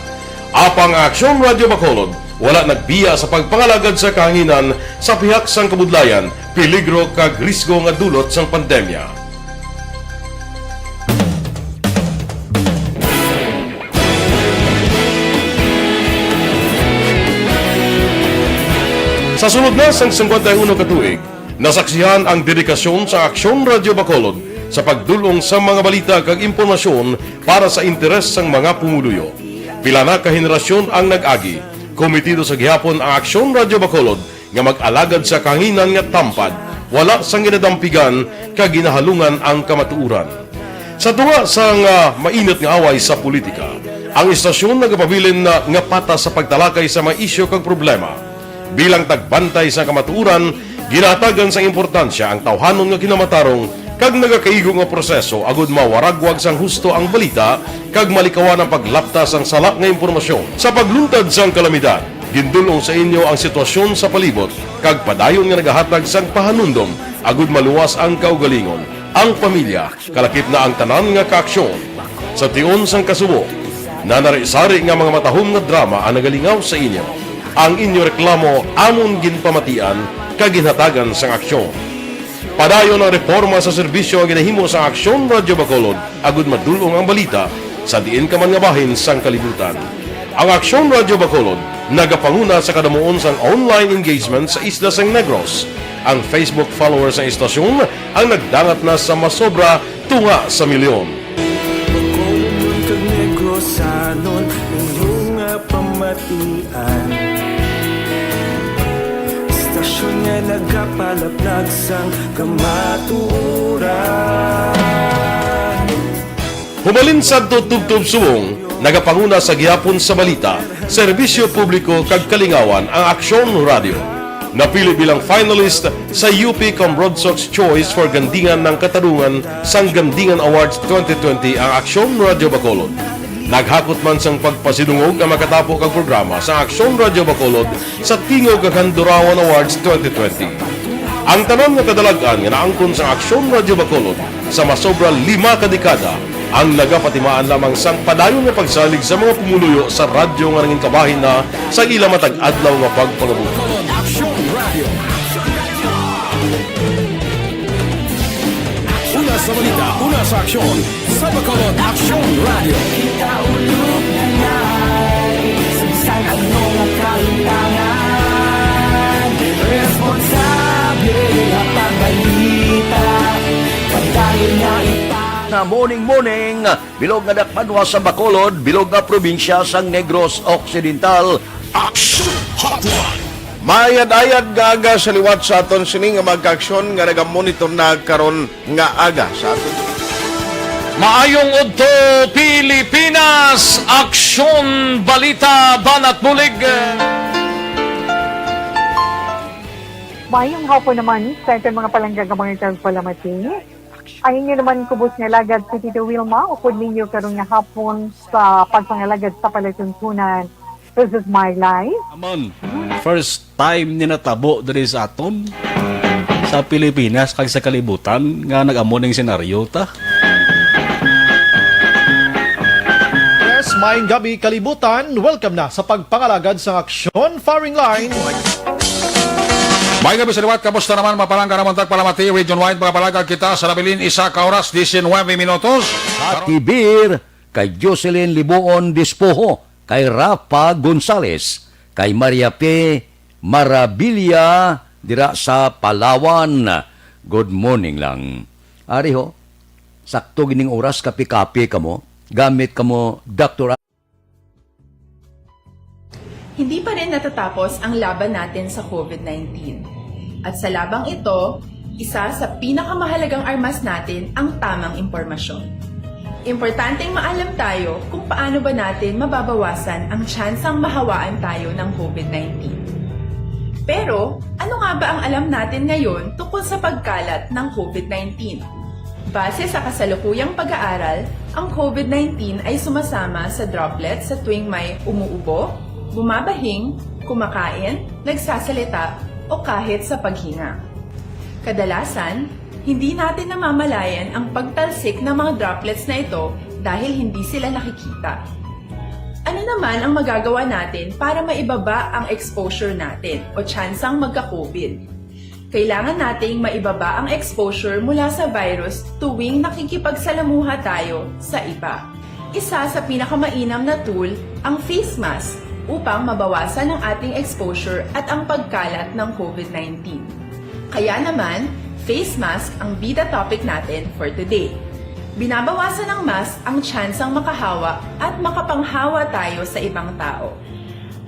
Apang ang Aksyon Radio Bacolod wala nagbiya sa pagpangalagad sa kahanginan sa pihak sang kabudlayan, peligro kag risgo nga dulot sang pandemya. Sa sulod na sang singkwenta y uno ka tuig, nasaksihan ang dedikasyon sa Aksyon Radyo Bacolod sa pagdul-ong sa mga balita kag impormasyon para sa interes sang mga pumuluyo. Pila na ka henerasyon ang nag-agi. Komitido sa gihapon ang Aksyon Radyo Bacolod nga mag-alagad sa kahanginan nga tampad, wala sang ginadampigan kag ginahalungan ang kamatuoran. Sa tunga sang, ah, mainit nga away sa politika, ang istasyon nagapabilin na nga patas sa pagtalakay sa mga isyu kag problema. Bilang tagbantay sa kamatuoran, ginahatagan sang importansya ang tawhanon nga kinamatarong kag nagakaigo nga proseso agud mawaragwag sang husto ang balita kag malikawan ang paglapta sang sala nga impormasyon. Sa pagluntad sang kalamidad, gindul-ong sa inyo ang sitwasyon sa palibot kag padayon nga nagahatag sang pahanumdom agud maluwas ang kaugalingon, ang pamilya, kalakip na ang tanan nga kaaksyon. Sa tion sang kasubo, nanari-sari nga mga matahom nga drama ang nagalingaw sa inyo. Ang inyo reklamo amon ginpamatian kag ginhatagan sang aksyon. Padayon ang reporma sa serbisyo nga ginahimo sang Aksyon Radyo Bacolod agud madul-ong ang balita sa diin ka man nga bahin sang kalibutan. Ang Aksyon Radyo Bacolod nagapanguna sa kadamuon sang online engagement sa isla sang Negros. Ang Facebook followers sang istasyon ang nagdangat na sa masobra tunga sa milyon. Bacolodnon kag Negrosanon, inyo nga pamatian. Istasyon nga nagapalaplag sang kamatuoran. Hubalin sadto tubtob subong, nagapanguna sa gihapon sa balita, serbisyo publiko kag kalingawan ang Aksyon Radio. Napili bilang finalist sa U P Cambronsox Choice for Gandingan ng Katarungan sang Gandingan Awards twenty twenty ang Aksyon Radio Bacolod. Naghakot man sang pagpasidungog ang makatapo kag programa sa Aksyon Radio Bacolod sa Tingog kag Handurawan Awards twenty twenty. Ang tanan nga kadalag-an nga naangkon sa Aksyon Radio Bacolod sa masobra lima ka dekada ang nagapatimaan lamang sang padayon nga pagsalig sa mga pumuluyo sa radyo nga nangin kabahin na sa ila matag adlaw nga pagpangabuhi. Bacolod Aksyon Radio. Una sa balita, una sa aksyon, sa Bacolod Aksyon Radio. Kita ulog na nai, sa bisan ano nga kahitangan, responsable nga pagbalita, padayon nga ipa- Na morning, morning, bilog nga dakbanwa sa Bacolod, bilog nga probinsya sang Negros Occidental. Action Hotline. Maayad-ayad nga aga sa liwat sa aton sini nga mga kaaksyon nga nagamonitor na karon nga aga sa aton. Maayong udto, Pilipinas! Aksyon, balita, banat bulig. Maayong hapon naman sa aton mga palangga nga mga tagpalamati. Ang inyo naman kubos nga alagad si Tito Wilma, upod ninyo karon nga hapon sa pagpangalagad sa palatuntunan. This is my life. Amon, first time ni natabo diri sa aton, sa Pilipinas kag sa kalibutan nga nag-amo ning senaryo ta. Yes, maayong gabi, kalibutan. Welcome na sa pagpangalagad sa Aksyon Firing Line. Maayong gabi sa liwat, kamusta naman, mga palangga namon tagpalamati, region-wide, mga palangga kita sa nabilin, isa ka oras, diecinuebe minutos. Happy Beer, kay Jocelyn Libuon Dispoho, kay Rafa Gonzales, kay Maria P. Marabilia dira sa Palawan. Good morning lang. Ari ho, sakto gining oras, kape-kape kamo. Gamit kamo, Doktor. Hindi pa rin natatapos ang laban natin sa covid nineteen. At sa labang ito, isa sa pinakamahalagang armas natin ang tamang impormasyon. Importanteng maalam tayo kung paano ba natin mababawasan ang tsansang mahawaan tayo ng covid nineteen. Pero, ano nga ba ang alam natin ngayon tungkol sa pagkalat ng covid nineteen? Base sa kasalukuyang pag-aaral, ang covid nineteen ay sumasama sa droplets sa tuwing may umuubo, bumabahing, kumakain, nagsasalita, o kahit sa paghinga. Kadalasan, hindi natin namamalayan ang pagtalsik ng mga droplets na ito dahil hindi sila nakikita. Ano naman ang magagawa natin para maibaba ang exposure natin o tsansang magka-covid? Kailangan nating maibaba ang exposure mula sa virus tuwing nakikipagsalamuha tayo sa iba. Isa sa pinakamainam na tool ang face mask. upang mabawasan ang ating exposure at ang pagkalat ng COVID nineteen. Kaya naman, face mask ang bida topic natin for today. Binabawasan ng mask ang tsansang makahawa at makapanghawa tayo sa ibang tao.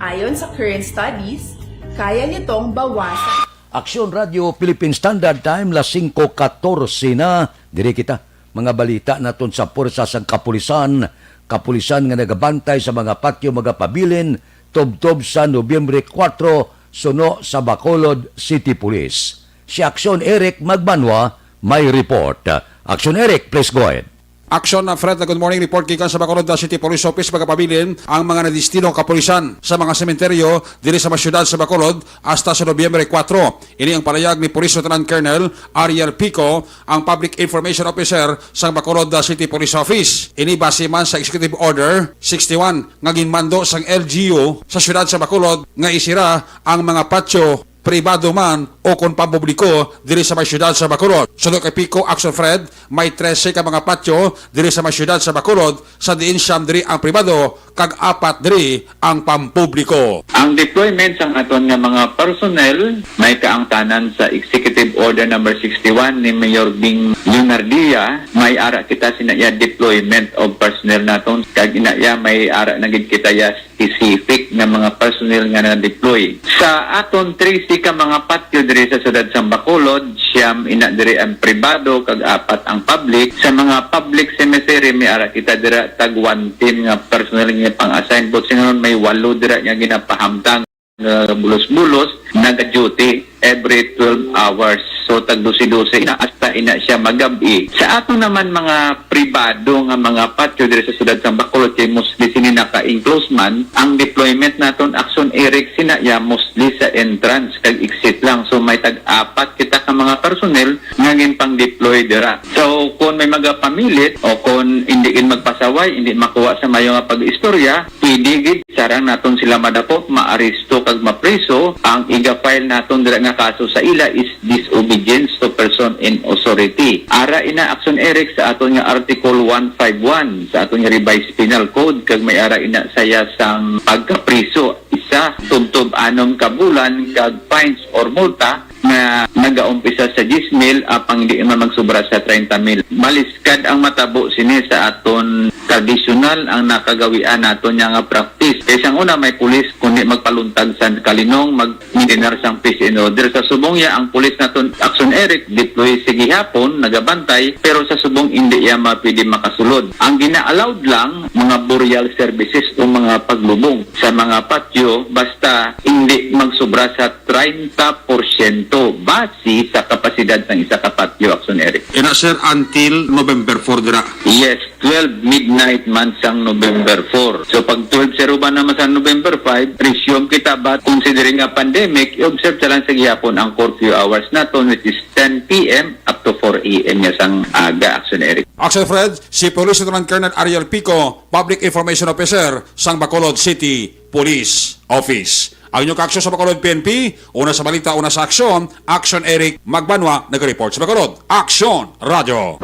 Ayon sa current studies, kaya nitong bawasan. Aksyon Radyo Philippine Standard Time, las singko katorse na. Diri kita, mga balita naton sa puwersa sang kapulisan. Kapulisan nga nagabantay sa mga patio, mga pabilin, tubtob sa Nobyembre kuwatro, suno sa Bacolod City Police. Si Aksyon Eric Magbanwa may report. Aksyon Eric, please go ahead. Aksyon na Fred, na good morning report gikan sa Bacolod City Police Office, magapabilin ang mga nadestino kapulisan sa mga sementeryo diri sa mga syudad sa Bacolod hasta sa Nobyembre kuwatro. Ini ang palayag ni Police Lieutenant Colonel Ariel Pico, ang Public Information Officer sang Bacolod City Police Office. Ini base man sa Executive Order sixty-one nga ginmando sang L G U sa syudad sa Bacolod nga isira ang mga patio, pribado man o kon pampubliko, diri sa may siyudad sa Bacolod. Suno kay Pico, Aksyon Fred, may trese ka mga patio diri sa may siyudad sa Bacolod, sa diin siyam diri ang pribado kag apat diri ang pampubliko. Ang deployment sang aton nga mga personnel may kaangtanan sa Executive Order Number sixty-one ni Mayor Bing Leonardia. May ara kita sina iya deployment of personnel naton, kag ina iya may ara na gid kita iya specific nga mga personnel nga na-deploy. Sa aton trese ka mga patio diri sa siyudad sang Bacolod, siyam ina diri ang pribado kag apat ang public. Sa mga public cemetery, may ara kita dira tag one team nga personnel nga pang-assign. Buot silingon, may walo dira nga ginapahamtang nga bulos-bulos, naga-duty every twelve hours. So, tag dose-dose na hasta ina siya magab-i. Sa ato naman mga pribado nga mga patio diri sa siyudad sang Bacolod, kay mostly sini naka-enclose man, ang deployment naton, Aksyon Eric, sina iya mostly sa entrance kag exit lang. So, may tag-apat kita ka mga personnel nga ginpang-deploy dira. So, kung may magapamilit o kung hindi gid magpasaway, hindi makuha sa mayo nga pag-istorya, pwede gid, sarang naton sila madakop, maaresto kag mapriso. Ang iga-file naton dira nga kaso sa ila is disobedience to person in authority. Ara ina, Aksyon Eric, sa aton nga Article one five one sa aton nga Revised Penal Code, kag may ara ina saya sang pagkapriso, isa tubtob anom ka bulan kag fines or multa nga nagaumpisa sa diyes mil, apang hindi man magsubra sa treinta mil. Maliskad ang matabo sini sa aton tradisyonal ang nakagawian naton niya nga practice. Kay sang una, may pulis kundi magpaluntag sa kalinong, mag-, mag-ordenar sang peace and order. Sa subong niya, ang pulis naton, Aksyon Eric, deploy sa gihapon, nagabantay, pero sa subong hindi iya mapwede makasulod. Ang gina-allowed lang, mga burial services o mga paglubong sa mga patyo, basta hindi magsubra sa treinta porsyento base sa kapasidad sang isa ka patyo, Aksyon Eric. Ina, sir, until November four dira? Yes, twelve midnight man sang November four. So, pag twelve zero ba naman sa November five, resume kita, but considering nga pandemic, i-observe sa lang sa gihapon ang curfew hours naton, which is ten P M up to four A M niya sang aga, Aksyon Eric. Aksyon Fred, si Police Lieutenant Colonel Ariel Pico, Public Information Officer sang Bacolod City Police Office. Ang inyong kaaksyon sa Bacolod P N P, una sa balita, una sa aksyon, Aksyon Eric Magbanwa, nag-report sa Bacolod. Aksyon Radyo.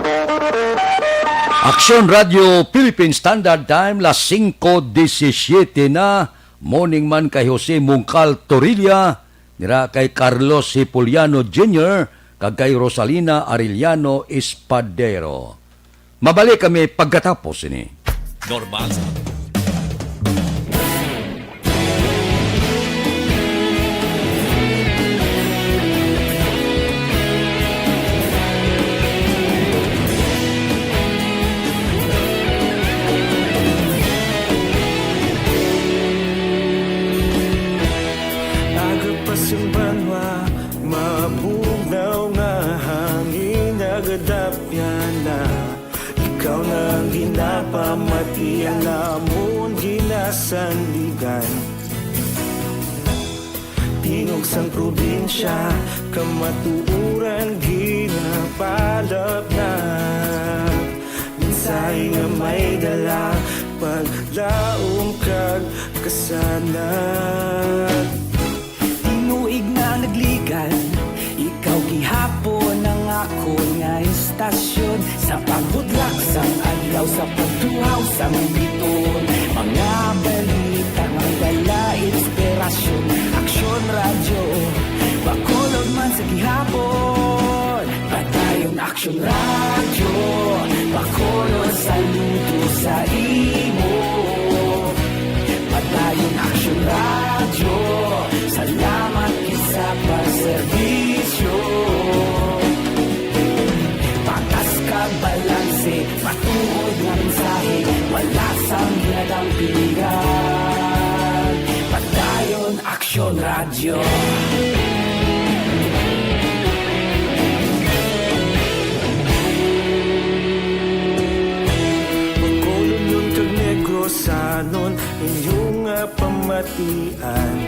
Aksyon Radyo Philippine Standard Time, las singko disisiete na. Morning man kay Jose Mungkal Torilla, nira kay Carlos Hipoliano Junior, kag kay Rosalina Arellano Espadero. Mabalik kami pagkatapos ini. Normal sa Aga pa sa banwa, mabugnaw nga hangin nagadapyan na. Ikaw na ang ginapamati, ang amon ginasandigan. Tingog sang probinsya, kamatuoran ginapalapnap. Mensahe nga may dala, paglaom kag kasanag. Tinuig na nagligan, ikaw gihapon ang akon nga istasyon. Sa pagbudlak sang adlaw, sa pagtuhaw sang biton, mga balita nga dala Aksyon Radyo, pakulod, saludo sa imo. Padayon Aksyon Radyo, salamat gid sa pagserbisyo. Patas kag balanse, matuod nga mensahe, wala sang ginadampigan. Padayon Aksyon Radyo. Bacolodnon kag Negrosanon, inyo nga pamatian.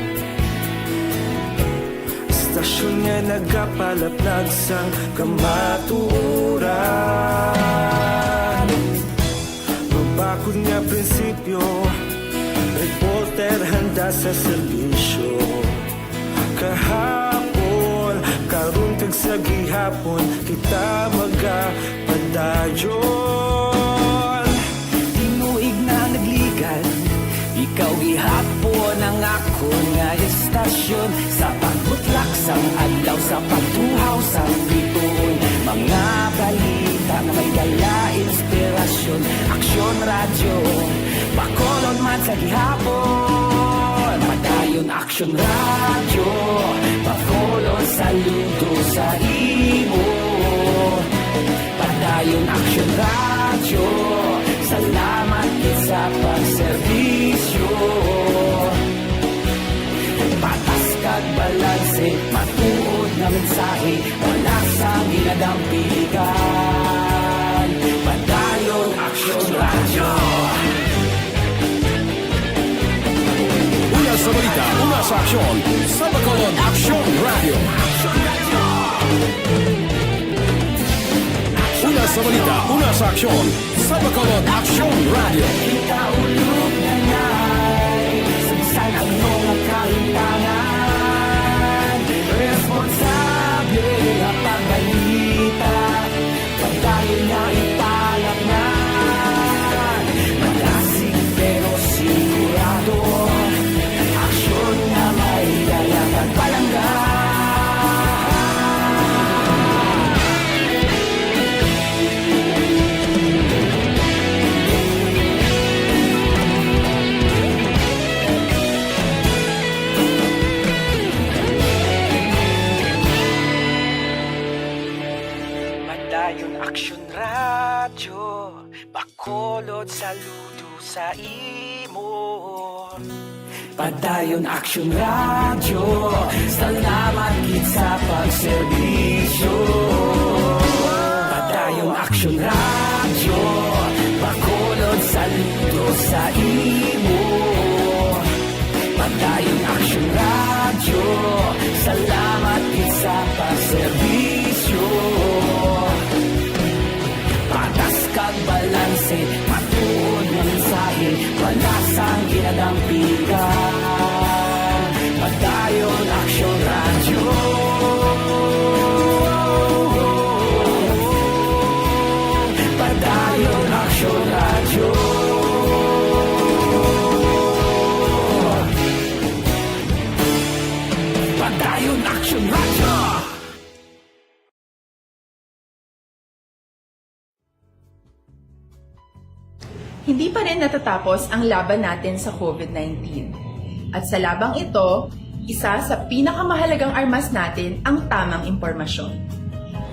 Estasyon nga nagapalatnag sang kamatuoran. Mabakod nga prinsipyo, reporter handa sa serbisyo. Kahapon, karon kag sa gihapon, kita magapadayon. Tinuig na nagligad, ikaw gihapon ang akon nga estasyon. Sa pagbutlak sang adlaw, sa pagtuhaw sang bituon, mga balita nga may dala inspirasyon. Aksyon Radyo, Bacolod man sa gihapon. Padayon Aksyon Radyo, Bacolod, saludo sa imo. Padayon Aksyon Radyo, salamat gid sa pagserbisyo. Patas kag balanse, matuod nga mensahe, wala sang ginadampigan. Padayon Aksyon Radyo. Una sa balita, una sa aksyon, sa Bacolod Aksyon Radyo. Una sa balita, una sa aksyon, sa Bacolod Aksyon Radyo. Kita ulog na nay, sa bisan ano nga kalimtangan, responsable nga pagbalita, padayon nga ipalatngan. Malasig pero sigurado, aksyon nga may dala kag palangga. Padayon Aksyon Radyo, Bacolod, saludo sa imo. Padayon Aksyon Radyo, salamat gid sa pagserbisyo. Padayon Aksyon Radyo, Bacolod, saludo sa imo. Padayon Aksyon Radyo, salamat gid sa pagserbisyo. Patas kag balanse, matuod nga mensahe, wala sang ginadampigan. Padayon Aksyon Radyo. Padayon Aksyon Radyo. Padayon Aksyon Radyo. Hindi pa rin natatapos ang laban natin sa COVID nineteen. At sa labang ito, isa sa pinakamahalagang armas natin ang tamang impormasyon.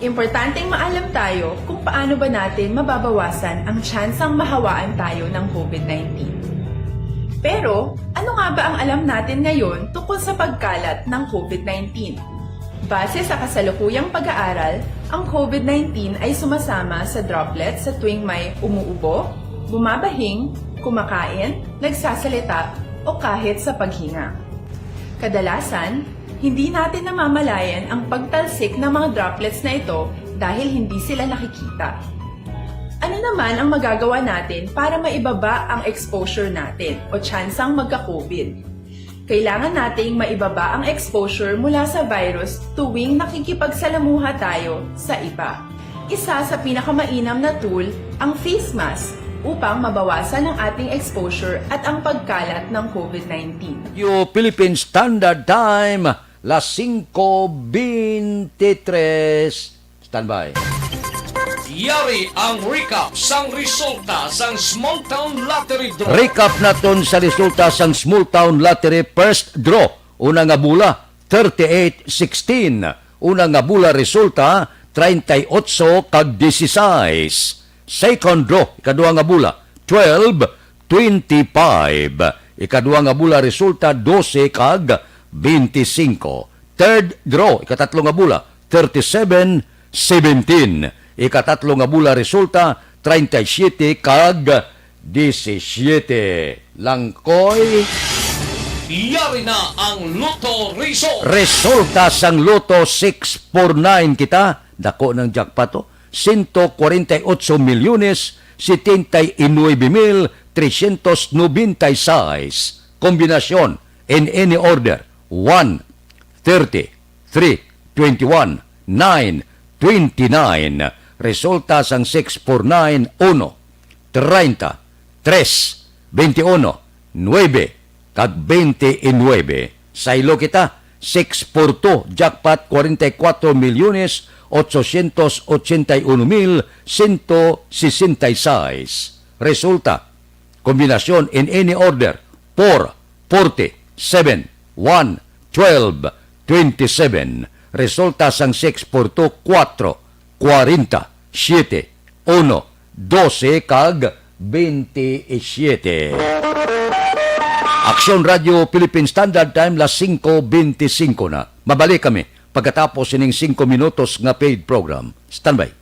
Importanteng maalam tayo kung paano ba natin mababawasan ang tsansang mahawaan tayo ng COVID nineteen. Pero, ano nga ba ang alam natin ngayon tungkol sa pagkalat ng COVID nineteen? Base sa kasalukuyang pag-aaral, ang COVID nineteen ay sumasama sa droplets sa tuwing may umuubo, bumabahing, kumakain, nagsasalita, o kahit sa paghinga. Kadalasan, hindi natin namamalayan ang pagtalsik ng mga droplets na ito dahil hindi sila nakikita. Ano naman ang magagawa natin para maibaba ang exposure natin o tsansang magka-COVID? Kailangan nating maibaba ang exposure mula sa virus tuwing nakikipagsalamuha tayo sa iba. Isa sa pinakamainam na tool ang face mask upang mabawasan ang ating exposure at ang pagkalat ng COVID nineteen. Yo Philippine Standard Time, las singko beintitres. Standby. Yari ang recap sang resulta sang Small Town Lottery Draw. Recap naton sa resulta sang Small Town Lottery First Draw. Una nga bola, thirty-eight sixteen. Una nga bola resulta, treinta y ocho kag dieciséis. Second draw, ikaduha nga bola, twelve twenty-five. Ikaduha nga bola resulta, doce kag veinticinco. Third draw, ikatatlo nga bola, thirty-seven seventeen. Ikatatlo nga bola resulta, treinta y siete kag diecisiete. Langkoy. Yari na ang Lotto Result. Resulta sang Lotto six four nine kita. Dako ng jackpot, oh. Ciento cuarenta y ocho millones setenta y nueve mil trescientos noventa y seis. Kombinasyon in any order. One, thirty, three, twenty-one, nine, twenty-nine. Resulta sang six four nine, uno, treinta, tres, veintiuno, nuebe, kag veintinuebe. Saylo kita, six four two, jackpot, cuarenta y cuatro millones ochocientos ochenta y uno mil ciento sesenta y seis. Resulta, kombinasyon in any order, four, forty, seven, one, twelve, twenty-seven. Resulta sang six four two, kuwatro, kwarenta, siyete, uno, dose, kag bente y siyete. Aksyon Radio Philippine Standard Time, las singko bentisinko na. Mabalik kami pagkatapos sining singko minutos nga paid program. Standby.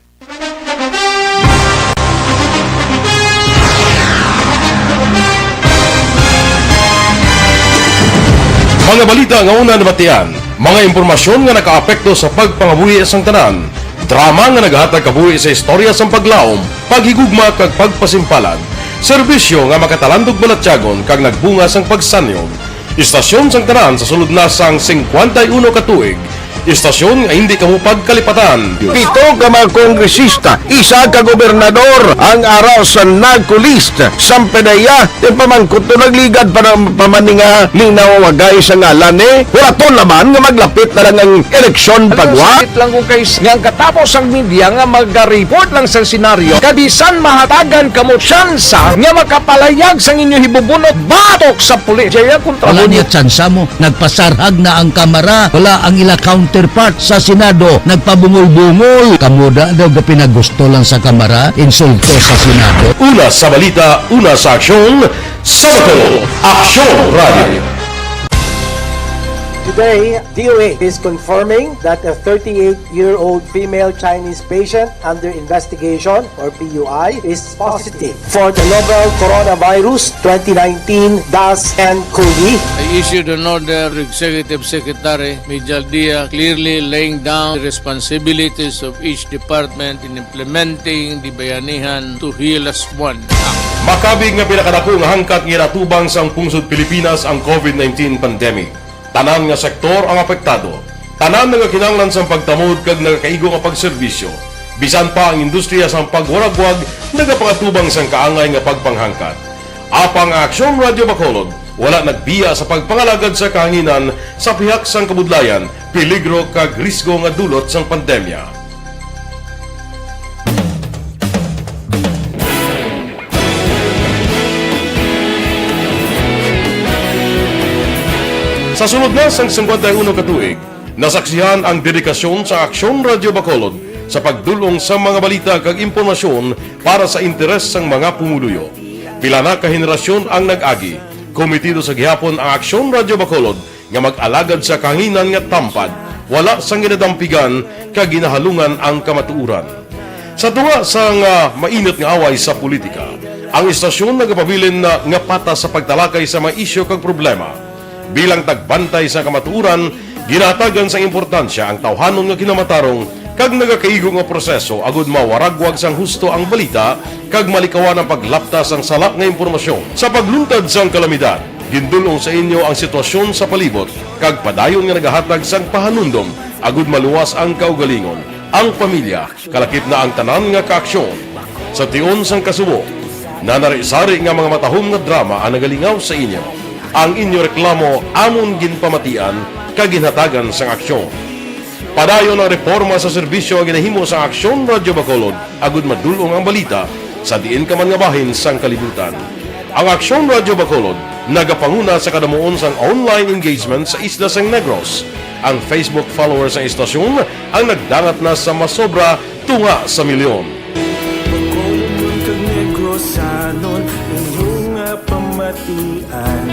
Mga balita nga una nabatian, mga impormasyon nga nakaapekto sa pagpangabuhi sang tanan, drama nga nagahatag kabuhi sa istorya sang paglaom, paghigugma, kag pagpasimpalad, serbisyo nga makatalandog balatyagon kag nagbunga sang pagsanyog. Istasyon sang tanan sa sulod na sang singkwenta y uno ka tuig. Istasyon nga hindi kamo pagkalipatan. Pito ka mga kongresista, isa ka gobernador ang ara sa NAGCO list. Sampanaya, pamangkot to, nagligad pa ng pamaninga ning nawawagay sa ngalan, eh. Wala to naman nga maglapit na lang ang eleksyon pagwa. Sakit lang kung kay nga ang katapos ang media nga maga-report lang sa senaryo, kabisan mahatagan kamo tsansa nga makapalayag sang inyo hibubunot batok sa pulis. Jaya kontra. Wala mo niya tsansa mo. Nagpasarhag na ang Kamara. Wala ang ila counterpart sa Senado. Nagpabungol-bungol. Kamo da daw gapinagusto lang sa Kamara, insulto sa Senado. Una sa balita, una sa aksyon, sa Bacolod, Aksyon Radio. Today, D O A is confirming that a thirty-eight-year-old female Chinese patient under investigation, or P U I, is positive for the novel coronavirus twenty nineteen dash N cov. I issued an order to Executive Secretary Mijal Dia, clearly laying down the responsibilities of each department in implementing the Bayanihan to Heal Us One Act. Makabig nga pinakadako nga hangkat nga ginatubang sang pungsod Pilipinas ang covid nineteen pandemic. Tanan nga sektor ang apektado. Tanan nga kinahanglan sang pagtamod kag nagakaigo nga pagserbisyo. Bisan pa ang industriya sang pagwaragwag nagapangatubang sang kaangay nga pagpanghangkat. Apang ang Aksyon Radio Bacolod wala nagbiya sa pagpangalagad sa kahanginan sa pihak sang kabudlayan, peligro kag risgo nga dulot sang pandemya. Sa sulod na sang singkwenta y uno ka tuig, nasaksihan ang dedikasyon sa Aksyon Radio Bacolod sa pagdul-ong sa mga balita kag impormasyon para sa interes sang mga pumuluyo. Pila na ka henerasyon ang nag-agi. Komitido sa gihapon ang Aksyon Radio Bacolod nga mag-alagad sa kahanginan nga tampad, wala sang ginadampigan kag ginahalungan ang kamatuoran. Sa tunga sang, ah, mainit nga away sa politika, ang istasyon nagapabilin na nga patas sa pagtalakay sa mga isyu kag problema. Bilang tagbantay sa kamatuoran, ginahatagan sang importansya ang tawhanon nga kinamatarong kag nagakaigo nga proseso agud mawaragwag sang husto ang balita kag malikawan ang paglapta sang sala nga impormasyon. Sa pagluntad sang kalamidad, gindul-ong sa inyo ang sitwasyon sa palibot kag padayon nga nagahatag sang pahanumdom agud maluwas ang kaugalingon, ang pamilya, kalakip na ang tanan nga kaaksyon. Sa tion sang kasubo, nanari-sari nga mga matahom nga drama ang nagalingaw sa inyo. Ang inyo reklamo amon ginpamatian kag ginhatagan sang aksyon. Padayon ang reporma sa serbisyo nga ginahimo sa Aksyon Radyo Bacolod, agud madul-ong ang balita sa diin ka man nga bahin sang kalibutan. Ang Aksyon Radyo Bacolod nagapanguna sa kadamuon sang online engagement sa isla sang Negros. Ang Facebook followers sang istasyon ang nagdangat na sa masobra tunga sa milyon. Bacolodon kag Negrosanon, inyo nga pamatian.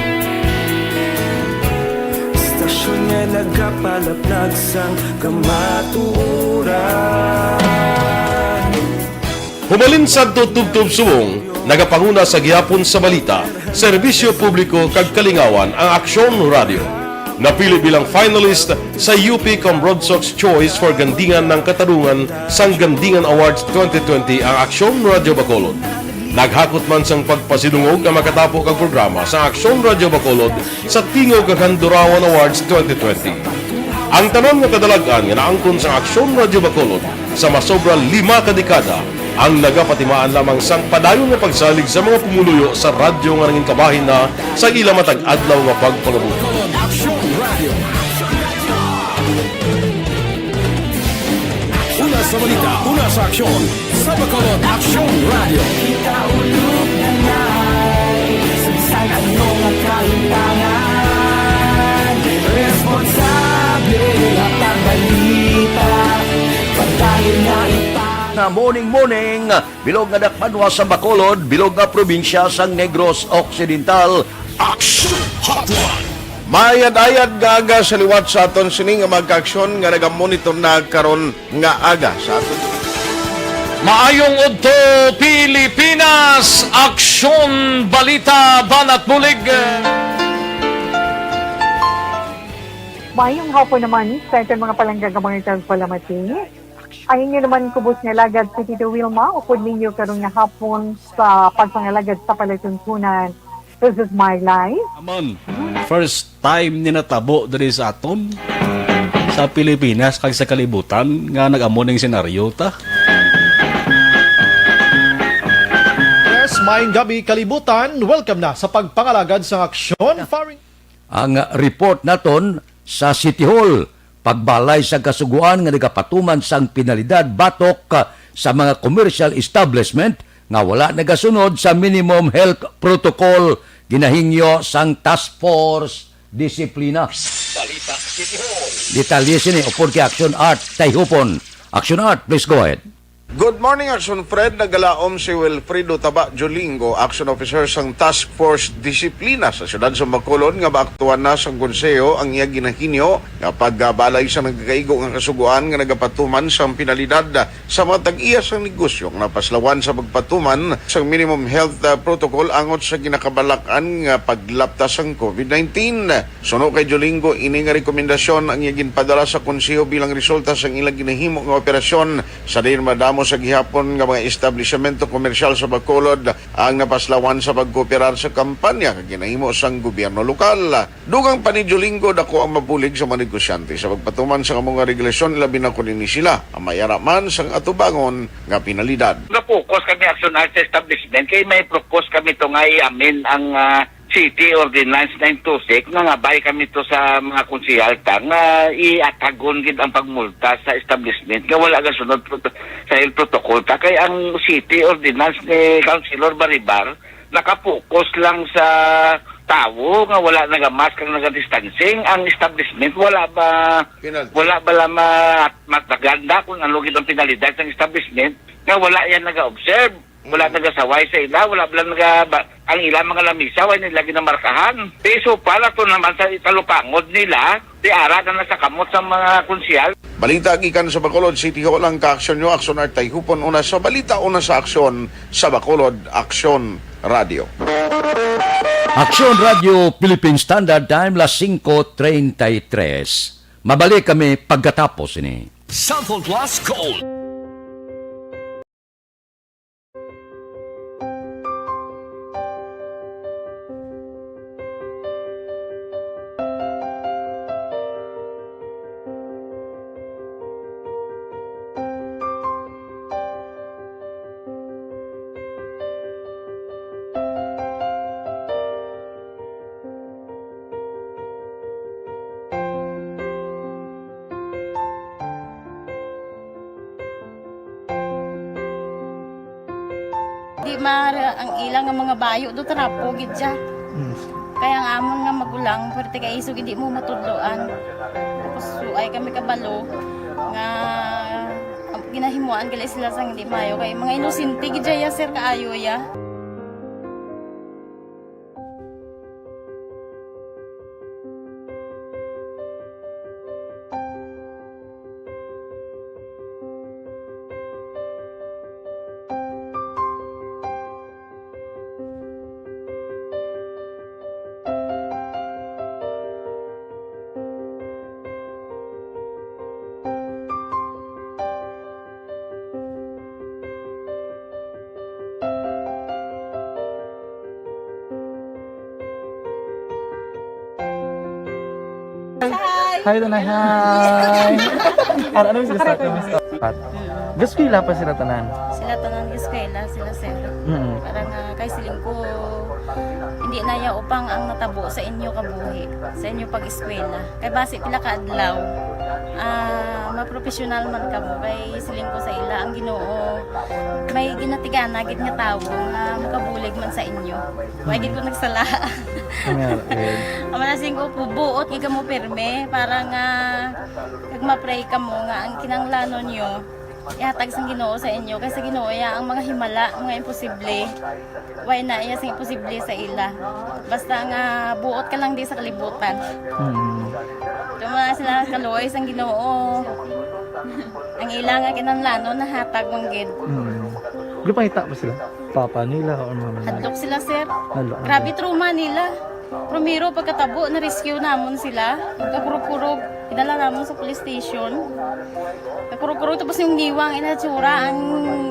Istasyon nga nagapalaplag sang kamatuoran. Humalin sadto tubtob subong, nagapanguna sa gihapon sa balita, serbisyo publiko kag kalingawan ang Aksyon Radio. Napili bilang finalist sa U P Cambrodsoc's Choice for Gandingan ng Katarungan sang Gandingan Awards twenty twenty ang Aksyon Radio Bacolod. Naghakot man sang pagpasidungog ang makatapo kag programa sa Aksyon Radio Bacolod sa Tingog kag Handurawan Awards twenty twenty. Ang tanan nga kadalag-an nga naangkon sang Aksyon Radio Bacolod sa masobra lima ka dekada ang nagapatimaan lamang sang padayon nga pagsalig sa mga pumuluyo sa radyo nga nangin kabahin na sa ila matag adlaw nga pagpangabuhi. Aksyon Radio. Una sa balita, una sa aksyon, sa Bacolod Aksyon Radio. Kita ulog na ngay, sa bisan ano nga kahimtangan, responsable nga pagbalita, padayon nga ipa- Nga morning, morning, bilog nga dakbanwa sa Bacolod, bilog nga probinsya sang Negros Occidental. Aksyon Hotline. Mayad-ayad nga aga sa liwat sa aton sini nga mga kaaksyon nga nagamonitor na karon nga aga sa aton. Maayong udto, Pilipinas! Aksyon, balita, banat bulig. Maayong hapon naman sa aton mga palangga nga mga tagpalamati. Ang inyo naman kubos nga alagad si Tito Wilma, upod ninyo karon nga hapon sa pagpangalagad sa palatuntunan. This is my life. Amon, first time ni natabo diri sa aton, sa Pilipinas kag sa kalibutan nga nag-amo ning senaryo ta. Yes, maayong gabi, kalibutan. Welcome na sa pagpangalagad sang aksyon. Ang report naton sa City Hall, pagbalay sa kasugoan nga nagapatuman sang penalidad batok sa mga commercial establishment nga wala nagasunod sa minimum health protocol ginahingyo sang Task Force Disiplina. Balita City Hall. Detalye sini upod kay Action Art Tayhupon. Action Art, please go ahead. Good morning, Action Fred. Nagalaom si Wilfredo Taba Jolingo, Action Officer sang Task Force Disiplina sa Siyudad sa Bacolod, nga maaktuhan na sang Konseho ang iya ginahinyo nga pagbalay sa nagakaigo nga kasugoan nga nagapatuman sang penalidad sa mga tag-iya sang negosyo nga napaslawan sa pagpatuman sang minimum health, ah, protocol angot sa ginakabalak-an nga paglapta sang COVID nineteen. Suno kay Jolingo, ini nga rekomendasyon ang iya ginpadala sa Konseho bilang resulta sang ila ginahimo nga operasyon sa diin madamo sa gihapon nga mga establisamento komersyal sa Bacolod ang napaslawan sa pagkooperar sa kampanya nga ginahimo sang gobyerno lokal. Dugang pa ni Jolingo, dako ang mabulig sa mga negosyante sa pagpatuman sa amo nga regulasyon, labi na kon ini sila ang may ara man sang atubangon nga penalidad. Nga-focus kami, Action Art, sa establishment kay may propose kami to nga i-amend ang, ah, City Ordinance nine two six, nangabay kami to sa mga konsehal ta nga iatagon gid ang pagmulta sa establishment nga wala gasunod prot-, sa health protocol ta, kay ang City Ordinance ni Councilor Baribar nakapokus lang sa tawo nga wala nagamask kag nagadistancing. Ang establishment wala ba, Penalty. Wala ba la ma-, mataganda kung ano gid ang penalidad sa establishment nga wala yan naga-observe? Wala Mm. nagasaway sa ila, wala bala naga-, ba-, ang ila mga lamisa, wala nila ginamarkahan. Di so para to naman sa italupangod nila, di ara na nasa kamot sa mga konsehal. Balita gikan sa Bacolod City Hall, ang kaaksyon nyo, Aksyon Art Tayhupon, una sa balita, una sa aksyon, sa Bacolod, Aksyon Radio. Aksyon Radio Philippine Standard Time, las singko treinta y tres. Mabalik kami pagkatapos ini. Sample Plus Gold. Mar, ang ila nga mga bayo do trapo gid siya. Mm. Kaya ang amon nga magulang, pwerte kay isog hindi mo matudloan. Tapos suay kami kabalo nga, ah, ginahimuan gali sila sang hindi maayo. Kay mga inosente gid siya, sir, kaayo ya. Hi. Hi, Tanay. Hi. Ano, ano yung sila sa Pat? Mm. Gaskwela pa sila tanan? Sila tanan gaskwela, sila sir. Mm. Parang, ah, kay siling ko, hindi na ya upang ang natabo sa inyo kabuhi, sa inyo pag-eskwela. Kay basi pila ka adlaw, ah, mapropesyonal man kamo. Kay siling ko sa ila, ang Ginoo may ginatigana gid nga tawo nga makabulig man sa inyo. Wa gid ko nagsala. Amen. Ang mga singko po, buot gid kamo pirme para nga kag ma-pray kamo nga ang kinahanglanon nyo ihatag sang Ginoo sa inyo, kay sa Ginoo ya ang mga himala, mga imposible. Way na iya sing imposible sa ila. Basta nga buot ka lang di sa kalibutan. Mm. Kamo na sila kaluoy sang Ginoo. Ang ila nga kinahanglanon nahatag man gid. Mm. Gipangita ba sila? Papa nila or mama nila? Hadlok sila, sir. Hadlok, Grabe hadlok. Trauma nila. Primero, pagkatabo, na-rescue namon sila. Kakurog-kurog, idala namon sa police station. Kakurog-kurog, tapos yung niwang inatsura, ang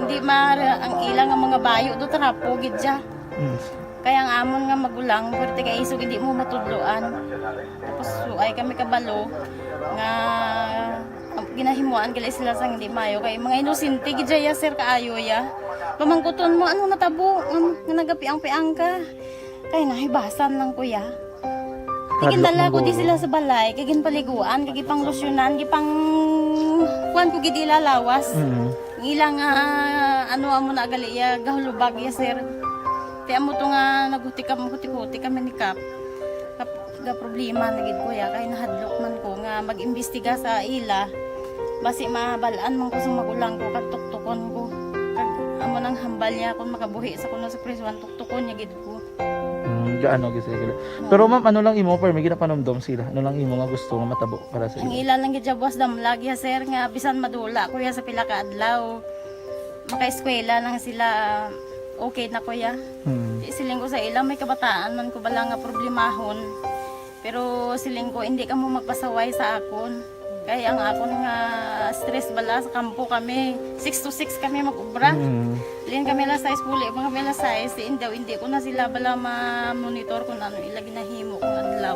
di ma-, ang ilang nga mga bayo, do trapo gid siya. Mm. Kaya ang amon nga magulang, pwerte kay isog, hindi mo matudloan. Tapos, suay kami kabalo nga ginahimuan gali sila sang hindi maayo. Kay mga inosente gid siya, sir, kaayo ya. Pamangkuton mo, ano natabo? Ano, nga nagapiang-piang ka? Kay nahibasan lang, kuya. Hadlok Tigindala man ko di guro. Sila sa balay, kay ginpaliguan, kay gipanglusyonan, gipang kuan ko gid ila lawas. Mm. Ang ila nga, ano, amo na gali ya, gahulubag ya, sir. Ti amo to nga naghuti kam-, huti-huti kami ni Kap. Kap-, ga problema na gid ko ya, kay nahadlok man ko nga mag-imbestiga sa ila. Basi mabal-an man ko sa magulang ko, kag tuktukon ko. Kag amo nang hambal niya, kung makabuhi sa kuno sa prisuan, tuktukon niya gid ko. Mm, gaano gid sila gila. Pero ma'am, ano lang imo, pero may ginapanumdom sila? Ano lang imo nga gusto nga matabo para sa Ang ila? Ila lang gid siya buwas damlag ya, sir, nga bisan madula ko ya sa pila ka adlaw, makaeskwela lang sila, okay na ko ya. Hmm. Di siling ko sa ila, may kabataan man ko bala nga problemahon. Pero siling ko, hindi kamo magpasaway sa akon. Kay ang akon nga stress bala sa kampo kami, six to six kami mag-ubra. Mm. Lin kami alas sais, puli pa kami alas sais. Di, hindi, hindi ko na sila bala ma-monitor kung ano ila ginahimo kung adlaw.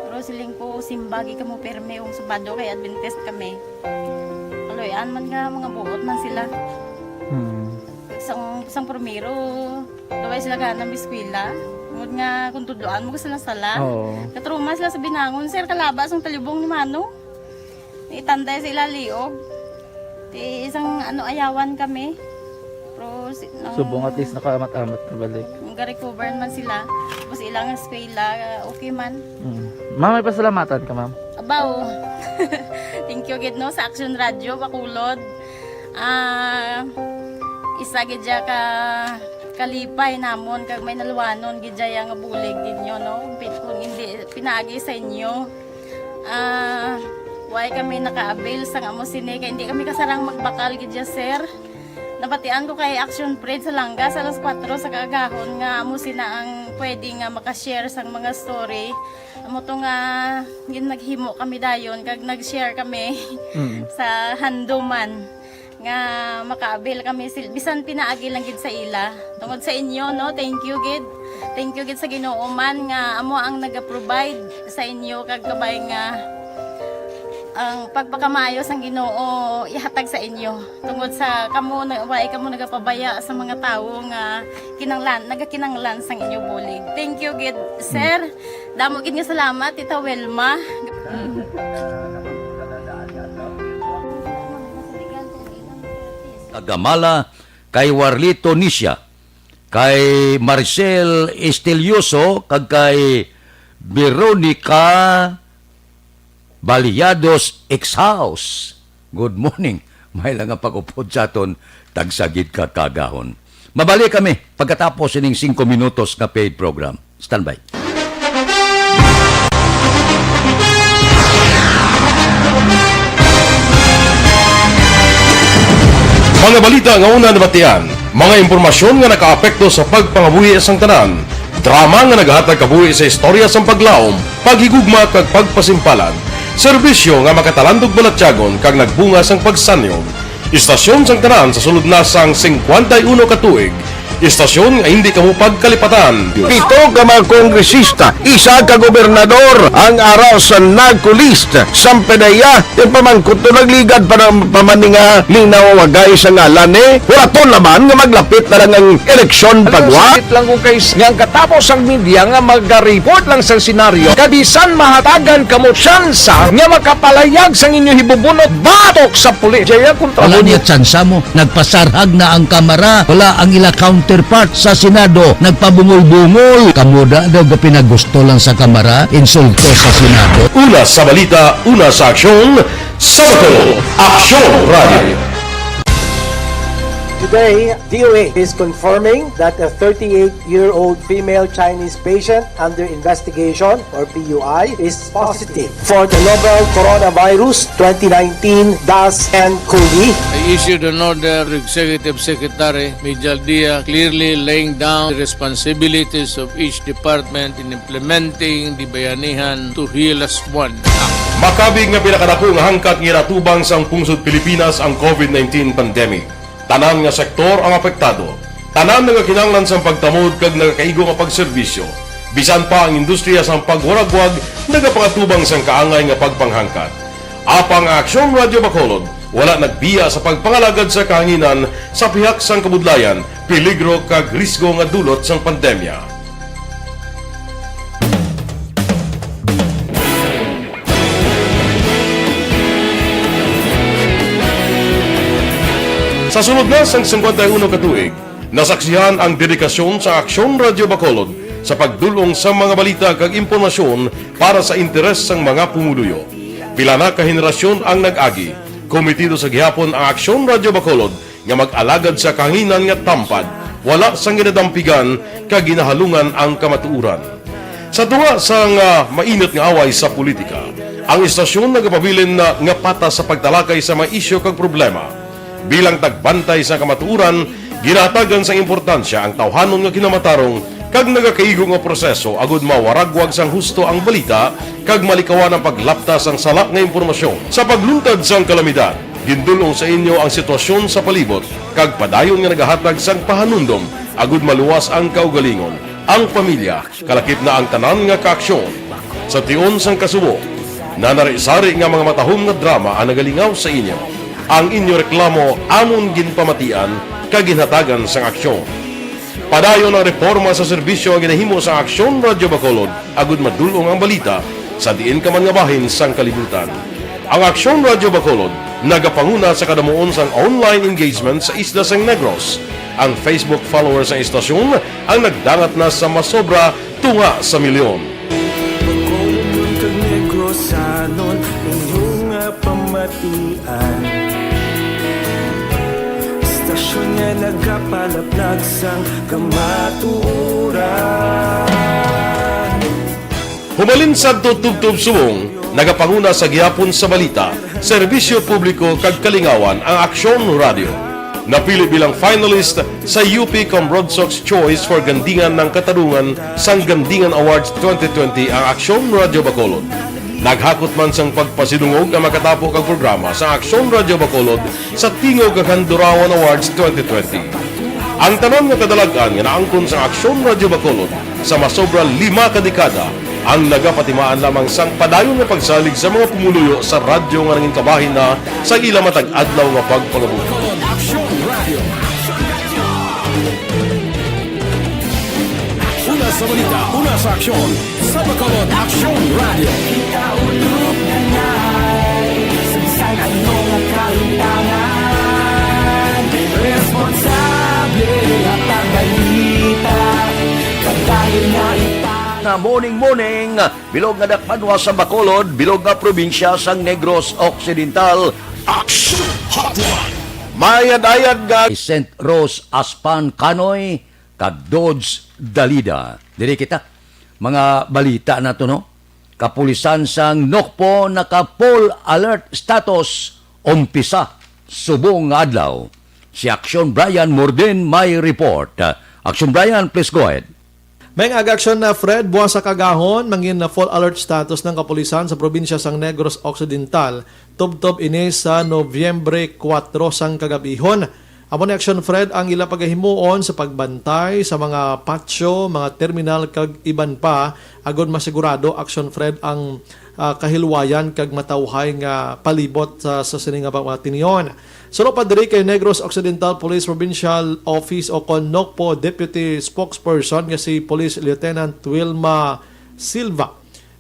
Pero siling ko, simbagi kamo pirme kung Sabado kay Adventist kami. Kaloy-an man nga mga buot man sila. Mm. Sang, sang primero, Daway sila gana mag-eskwela. Tungod nga kung tudloan mo sila sala. Oo. Katruma sila sa binangon, sir, kalaba sang talibong ni Mano. Itanday sa ila liog. Ti isang ano, ayawan kami. Pero si, nang Subong at least nakaamat-amat na balik. Nang ga-recover man sila. Tapos ilang eskwela, okay man. Mm. Ma'am, may pasalamatan ka, ma'am? Abaw. Thank you gid, no, sa Action Radio, Bacolod. Ah, isa gid siya ka kalipay namon kag may naluwanon gid siya nga bulig gid nyo, no? Pi-, kung hindi pinaagi sa inyo, ah, way kami naka-avail sang amo sini kay hindi kami kasarang magbakal gid siya, sir. Nabatian ko kay Action Fred sa Langas alas kuwatro sa kaagahon nga amo sina ang pwede nga maka-share sang mga story. Amo to nga gin-, naghimo kami dayon kag nag-share kami Mm. sa handuman nga maka-avail kami sil-, bisan pinaagi lang gid sa ila. Tungod sa inyo, no, thank you gid. Thank you gid sa Ginoo man nga amo ang naga-provide sa inyo kag kabay nga ang pagpakamaayo sang Ginoo ihatag sa inyo. Tungod sa kamo na, way kamo nagapabaya sa mga tawo nga kinanglan, nagakinanglan sang inyo bulig. Thank you gid, sir. Damo gid nga salamat, Tita Wilma. Kagamala kay Warlito Nisha. kay Maricel Estilioso, kag kay Veronica Baliados Exhaus. Good morning. May lang ang pag-upod sa aton, tagsa gid ka kaagahon. Mabalik kami pagkatapos ining singko minutos nga paid program. Standby. Mga balita nga una nabatian, mga impormasyon nga nakaapekto sa pagpangabuhi sang tanan, drama nga nagahatag kabuhi sa istorya sang paglaom, paghigugma kag pagpasimpalan, serbisyo nga makatalandog balatyagon kag nagbunga sang pagsanyog. Istasyon sang tanan sa sulod na sang singkwenta y uno ka tuig, istasyon nga hindi kamo pagkalipatan. Pito ka mga kongresista, isa ka gobernador ang ara sa NAGCO list. Sampanaya, yung pamangkot to nagligad pa ng pamaninga, linaw wagay sa ngalan ni, wala to laman nga maglapit na lang ang eleksyon. Alam, pagwa. Sakit lang kung kay nga ang katapos ang media nga maga-report lang sa senaryo, kabisan mahatagan kamo tsansa nga makapalayag sang inyo hibubunot batok sa pulis. Jaya kontra. Wala mo niya tsansa mo. Nagpasarhag na ang Kamara. Wala ang ila counterpart sa Senado. Nagpabungol-bungol. Kamo da daw ga pinagusto lang sa Kamara. Insulto sa Senado. Una sa balita, una sa aksyon, sa Bacolod, Aksyon Radio. Today, D O A is confirming that a thirty-eight-year-old female Chinese patient under investigation, or P U I, is positive for the novel coronavirus twenty nineteen dash N cov. I issued an order to Executive Secretary Mijal Dia, clearly laying down the responsibilities of each department in implementing the Bayanihan to Heal as One Act. Makabig nga pinakadako nga hangkat nga ginatubang sang pungsod Pilipinas ang COVID nineteen pandemic. Tanan nga sektor ang apektado. Tanan nga kinahanglan sang pagtamod kag nagakaigo nga pagserbisyo. Bisan pa ang industriya sang pagwaragwag nagapangatubang sang kaangay nga pagpanghangkat. Apang ang Aksyon Radyo Bacolod wala nagbiya sa pagpangalagad sa kahanginan sa pihak sang kabudlayan, peligro kag risgo nga dulot sang pandemya. Sa sulod na sang singkwenta y uno ka tuig, nasaksihan ang dedikasyon sa Aksyon Radyo Bacolod sa pagdul-ong sa mga balita kag impormasyon para sa interes sang mga pumuluyo. Pila na ka henerasyon ang nag-agi, kometido sa gihapon ang Aksyon Radyo Bacolod nga mag-alagad sa kahanginan nga tampad, wala sang ginadampigan kag ginahalungan ang kamatuoran. Sa tunga sang, ah, mainit nga away sa politika, ang istasyon nagapabilin na nga patas sa pagtalakay sa mga isyu kag problema. Bilang tagbantay sa kamatuoran, ginahatagan sang importansya ang tawhanon nga kinamatarong kag nagakaigo nga proseso agud mawaragwag sang husto ang balita kag malikawan ang paglapta sang sala nga impormasyon. Sa pagluntad sang kalamidad, gindul-ong sa inyo ang sitwasyon sa palibot kag padayon nga nagahatag sang pahanumdom agud maluwas ang kaugalingon, ang pamilya, kalakip na ang tanan nga kaaksyon. Sa tion sang kasubo, nanari-sari nga mga matahom nga drama ang nagalingaw sa inyo. Ang inyo reklamo amon ginpamatian kag ginhatagan sang aksyon. Padayon ang reporma sa serbisyo nga ginahimo sang Aksyon Radyo Bacolod agud madul-ong ang balita sa diin ka man nga bahin sang kalibutan. Ang Aksyon Radyo Bacolod nagapanguna sa kadamuon sang online engagement sa isla sang Negros. Ang Facebook followers sang istasyon ang nagdangat na sa masobra tunga sa milyon. Bacolodnon kag Negrosanon, inyo nga pamatian. Istasyon nga nagapalaplag sang kamatuoran. Hubalin sadto tubtob subong, nagapanguna sa gihapon sa balita, serbisyo publiko kag kalingawan ang Aksyon Radyo. Napili bilang finalist sa U P Cambrodsoc's Choice for Gandingan ng Katarungan sang Gandingan Awards twenty twenty ang Aksyon Radyo Bacolod. Naghakot man sang pagpasidungog ang makatapo kag programa sa Aksyon Radyo Bacolod sa Tingog kag Handurawan Awards twenty twenty. Ang tanan nga kadalag-an nga naangkon sang Aksyon Radyo Bacolod sa masobra lima ka dekada ang nagapatimaan lamang sang padayon nga pagsalig sa mga pumuluyo sa radyo nga nangin kabahin na sa ila matag adlaw nga pagpangabuhi. Aksyon Radio. Una sa balita, una sa aksyon, sa Bacolod Aksyon Radio. Kita ulog na nai, sa bisan ano nga kalimtangan, responsable nga pagbalita. Nga morning, morning, bilog nga dakbanwa sa Bacolod, bilog nga probinsya sang Negros Occidental. Action Hotline. Mayad-ayad nga Saint Rose Aspan Canoy kag Dodge Dalida. Diri kita. Mga balita na to, no? Kapulisan sang Nokpo naka full alert status, umpisa subong nga adlaw. Si Action Brian Morden may report. Action Brian, please go ahead. May nga aga aksyon na, Fred, buwas sa kagahon, mangin na full alert status ng kapulisan sa probinsya sang Negros Occidental. Tubtob ini sa Nobyembre kuwatro sang kagabihon. Amo ni Action Fred ang ila pagahimuon sa pagbantay sa mga patio, mga terminal, kag iban pa, agod masigurado, Action Fred, ang, ah, kahilwayan kag matawhay nga palibot sa, sa sini nga mga tingin. Suno pa diri kay Negros Occidental Police Provincial Office o kon Nokpo Deputy Spokesperson nga si Police Lieutenant Wilma Silva.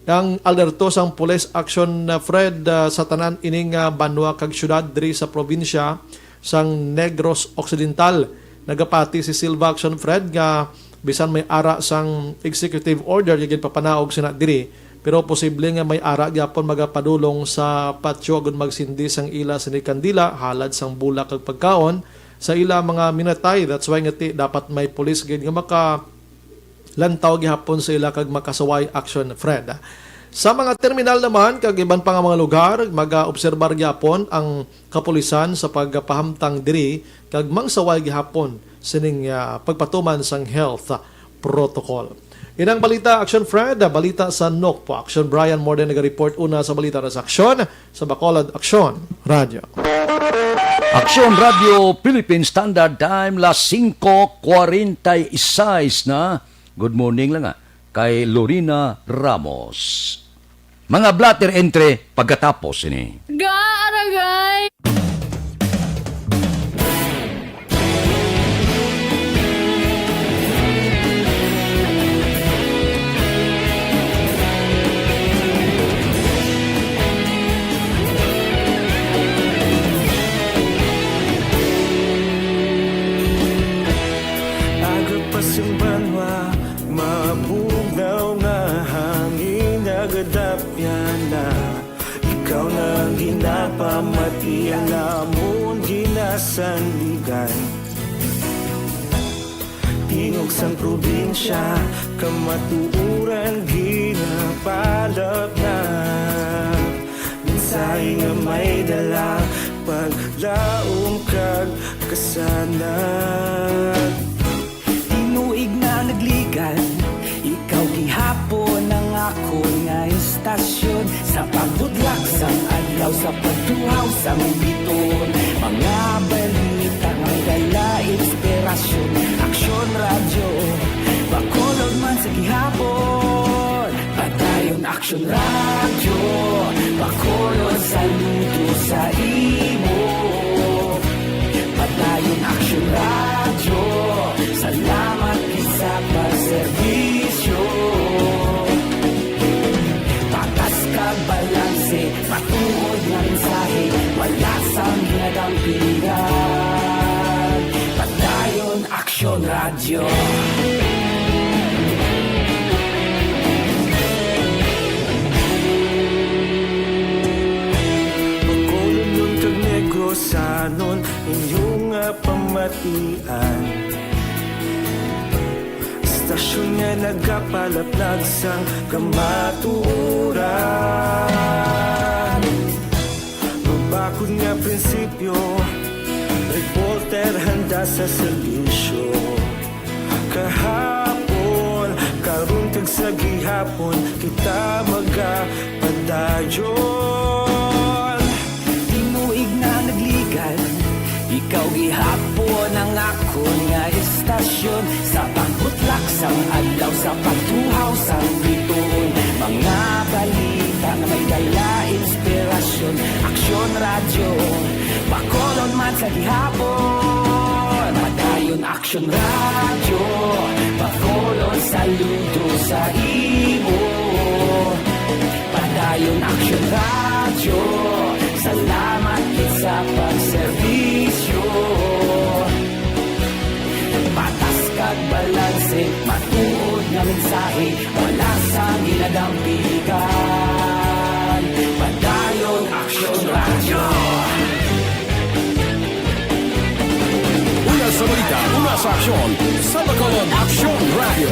Ang alerto sang Police Action, uh, Fred, uh, sa tanan ining, uh, banwa kag syudad diri sa probinsya sang Negros Occidental. Nagapati si Silva Action Fred nga bisan may ara sang executive order nga ginpapanaog sina diri, pero posible nga may ara gyapon magapadulong sa patio agud magsindi sang ila sini kandila, halad sang bulak kag pagkaon sa ila mga minatay. That's why nga ti dapat may pulis gid nga maka lantaw gihapon sa ila kag makasaway action, Fred. Sa mga terminal naman kag iban pa nga mga lugar, mag-obserbar gyapon ang kapulisan sa pagpahamtang diri kag mangsaway gihapon sining, ah, pagpatuman sang health protocol. Inang balita, Action Fred, balita sa Nokpo. Action Brian Morden naga-report una sa balita sa Aksyon. Sa Bacolod, Aksyon Radio. Aksyon Radio Philippine Standard Time, las singko kwarenta y seis na. Good morning lang, ah, kay Lorena Ramos. Mga blotter entry pagkatapos ini. Ga, aragay! Aga pa sing banwa, mabugnaw nga hangin nagadapyan na. Ikaw na ang ginapamati, ang amon ginasandigan. Tingog sang probinsya, kamatuoran ginapalapnap. Mensahe nga may dala, paglaom kag kasanag. Tinuig na nagligan, ikaw gihapon ang akon nga istasyon. Sa pagbudlak sang adlaw, sa pagtuhaw sang biton, mga balita nga may dala inspirasyon. Aksyon Radyo, Bacolod man sa gihapon. Padayon Aksyon Radyo, Bacolod, saludo sa imo. Padayon Aksyon Radyo, salamat gid sa pagserbisyo. Patas kag balanse, matuod nga mensahe, wala sang ginadampigan. Padayon Aksyon Radyo. Bacolodnon kag Negrosanon, inyo nga pamatian. Istasyon nga nagapalaplag sang kamatuoran. Mabakod nga prinsipyo, reporter handa sa serbisyo. Kahapon, karon kag sa gihapon, kita magapadayon. Tinuig na nagligan, ikaw gihapon ang akon nga istasyon. Sa pagbutlak sang adlaw, sa pagtuhaw sang bituon, mga balita nga may dala inspirasyon. Aksyon Radyo, Bacolod man sa gihapon. Padayon Aksyon Radyo, Bacolod, saludo sa imo. Padayon Aksyon Radyo, salamat gid sa pagserbisyo. Patas kag balanse, matuod nga mensahe. Aksyon sa Bacolod, Aksyon Radio.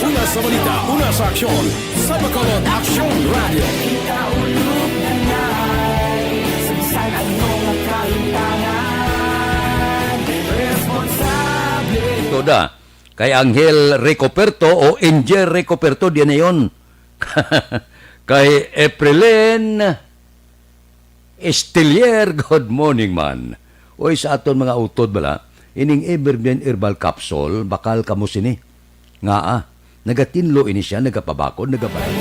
Una sa balita, una sa aksyon sa Bacolod, Aksyon Radio. Toda, kay Angel Ricoperto o Angel Ricoperto, di na yon. Kay Eprilin Estelier, good morning, man. Oy, sa aton mga utod bala, ining Evergreen Herbal Capsule, bakal kamo sini. Ngaa, nagatinlo ini siya, nagapabakod, nagabalik.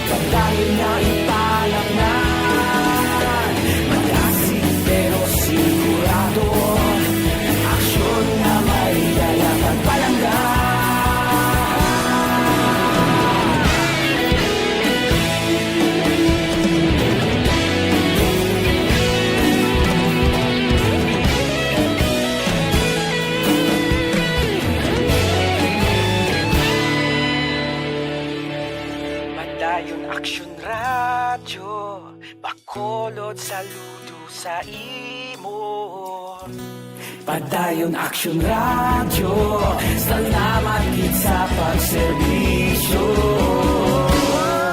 Padayon na ipalaknan. Maasim pero sigurado. Aksyon na may dala pagpalangga. Padayon Aksyon Radyo, Bacolod, saludo sa imo. Padayon Aksyon Radyo, salamat gid sa pagserbisyo.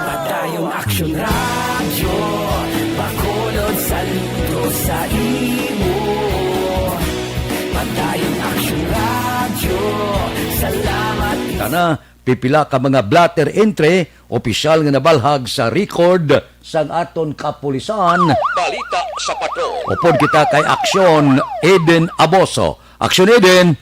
Padayon Aksyon Radyo, Bacolod, saludo sa imo. Padayon Aksyon Radyo, salamat gid. Tana, pipila ka mga blotter entry, opisyal nga nabalhag sa record sang aton kapulisan. Balita sa Patrol. Upod kita kay Aksyon Eden Aboso. Aksyon Eden.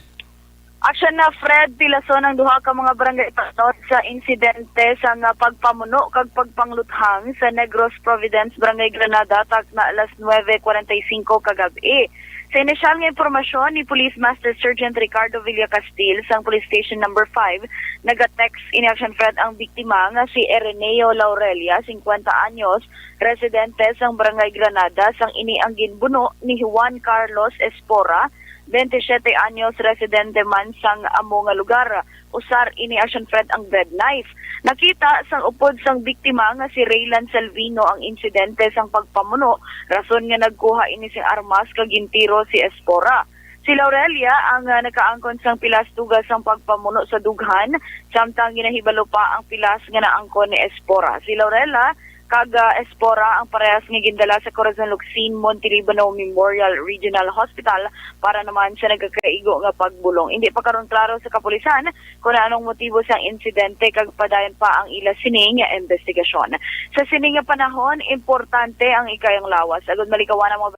Aksyon na, Fred, pilason ang duha ka mga barangay patrol sa insidente sang pagpamuno kag pagpangluthang sa Negros Providence, Barangay Granada, takna alas nuebe cuarenta y cinco kagab-i. Sa inisyal nga impormasyon ni Police Master Sergeant Ricardo Villacastil sang Police Station Number Five, nagatext ini, Aksyon Fred, ang biktima nga si Ereneo Laurelia, singkwenta anyos, residente sang Barangay Granada, sang ini ang ginbuno ni Juan Carlos Espora, bente siyete anyos, residente man sang amo nga lugar. Usar ini, Aksyon Fred, ang bread knife. Nakita sang upod sang biktima nga si Raylan Salvino ang insidente sang pagpamuno, rason nga nagkuha ini sing armas kag gintiro si Espora. Si Laurelia ang, ah, nakaangkon sang pilas tuga sang pagpamuno sa dughan, samtang ginahibalo pa ang pilas nga naangkon ni Espora. Si Laurelia kag, ah, Espora ang parehas nga gindala sa Corazon Locsin Montelibano Memorial Regional Hospital para naman sa nagakaigo nga pagbulong. Indi pa karon klaro sa kapulisan kon anong motibo sang insidente kag padayon pa ang ila sini nga investigasyon. Sa sini nga panahon, importante ang ikayang lawas agud malikawan ang mga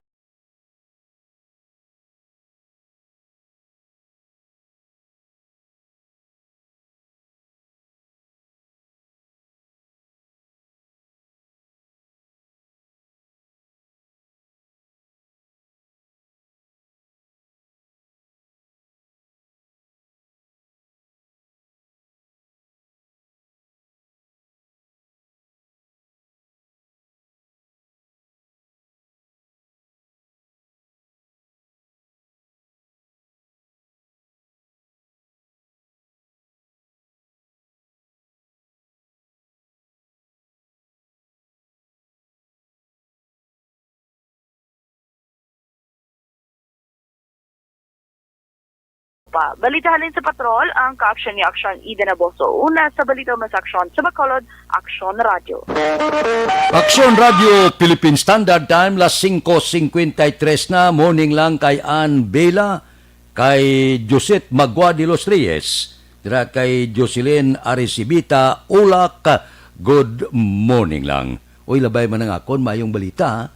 pa. Balita halin sa patrol, ang kaaksyon ni Aksyon Eden Aboso. Una sa balita, mas aksyon sa Bacolod, Aksyon Radyo. Aksyon Radyo, Philippine Standard Time, las singko singkwenta y tres na, morning lang kay Ann Vela, kay Josette Magua de los Reyes, dira kay Jocelyn Aricibita Ulak, good morning lang. Uy, labay man ang akon, mayong balita, ha?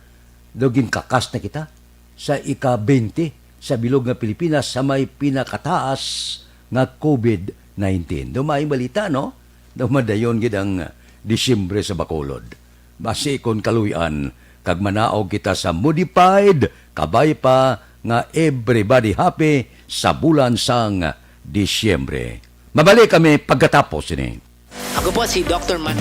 Daw ginkakas na kita sa ika-bente sa bilog nga Pilipinas sa may pinakataas nga covid nineteen. Daw maayong balita, no? Daw madayon gid ang Disyembre sa Bacolod. Basi kon kaluy-an kag manaog kita sa modified, kabay pa nga everybody happy sa bulan sang Disyembre. Mabalik kami pagkatapos sini. Ako po si Doktor Man.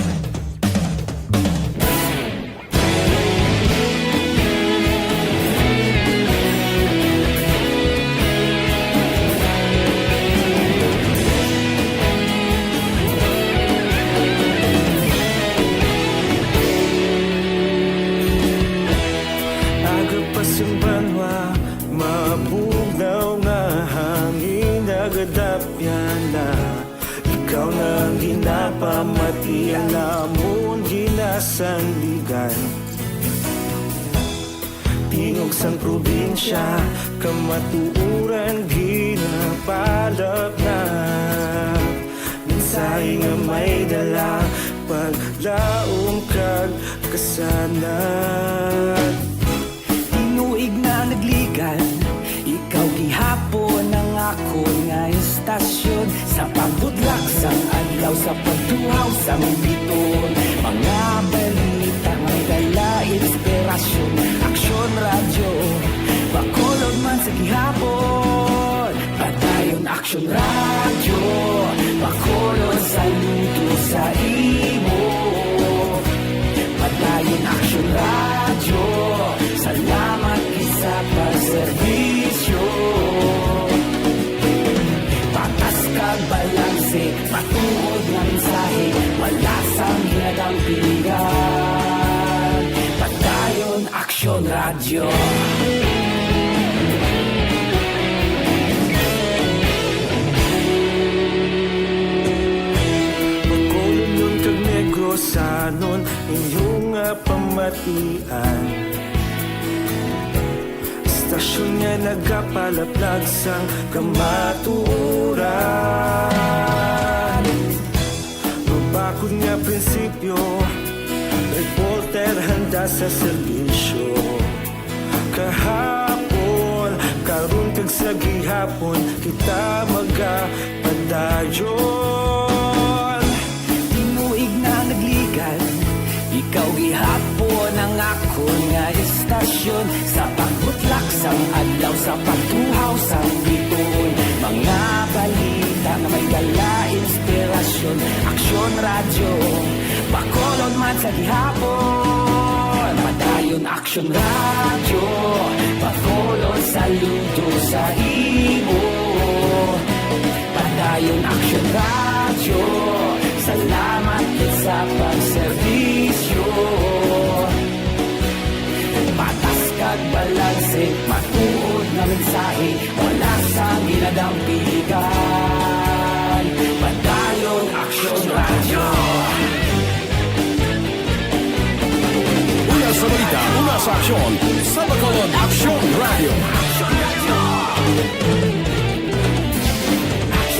Yan na, ikaw na ang ginapamati, ang amon ginasandigan. Tingog sang probinsya, kamatuoran ginapalapnap. Mensahe nga may dala, paglaom kag kasanag. Tinuig na nagligan, ikaw gihapon ang akon nga istasyon. Sa pagbudlak sang adlaw, sa pagtuhaw sang biton, mga balita may dala inspirasyon. Aksyon Radyo, Bacolod man sa gihapon. Padayon Aksyon Radyo, Bacolod, saludo sa imo. Padayon Aksyon Radyo, salamat gid sa pagserbisyo. Patas kag balanse, matuod nga mensahe, wala sang ginadampigan. Padayon Aksyon Radyo. Bacolodnon kag Negrosanon, inyo nga pamatian. Istasyon nga nagapalaplag sang kamatuoran. Mabakod nga prinsipyo, reporter handa sa serbisyo. Kahapon, karon kag sa gihapon, kita magapadayon. Tinuig na nagligan, ikaw gihapon ang akon nga istasyon. Sa pagbutlak sang adlaw, sa pagtuhaw sang biton, mga balita nga may dala inspirasyon. Aksyon Radyo, Bacolod man sa gihapon. Padayon Aksyon Radyo, Bacolod, saludo sa imo. Padayon Aksyon Radyo, salamat gid sa pagserbisyo. Patas kag balanse, matuod nga mensahe, wala sang ginadampigan. Padayon Aksyon Radyo. Una sa balita, una sa aksyon, sa Bacolod Aksyon Radyo.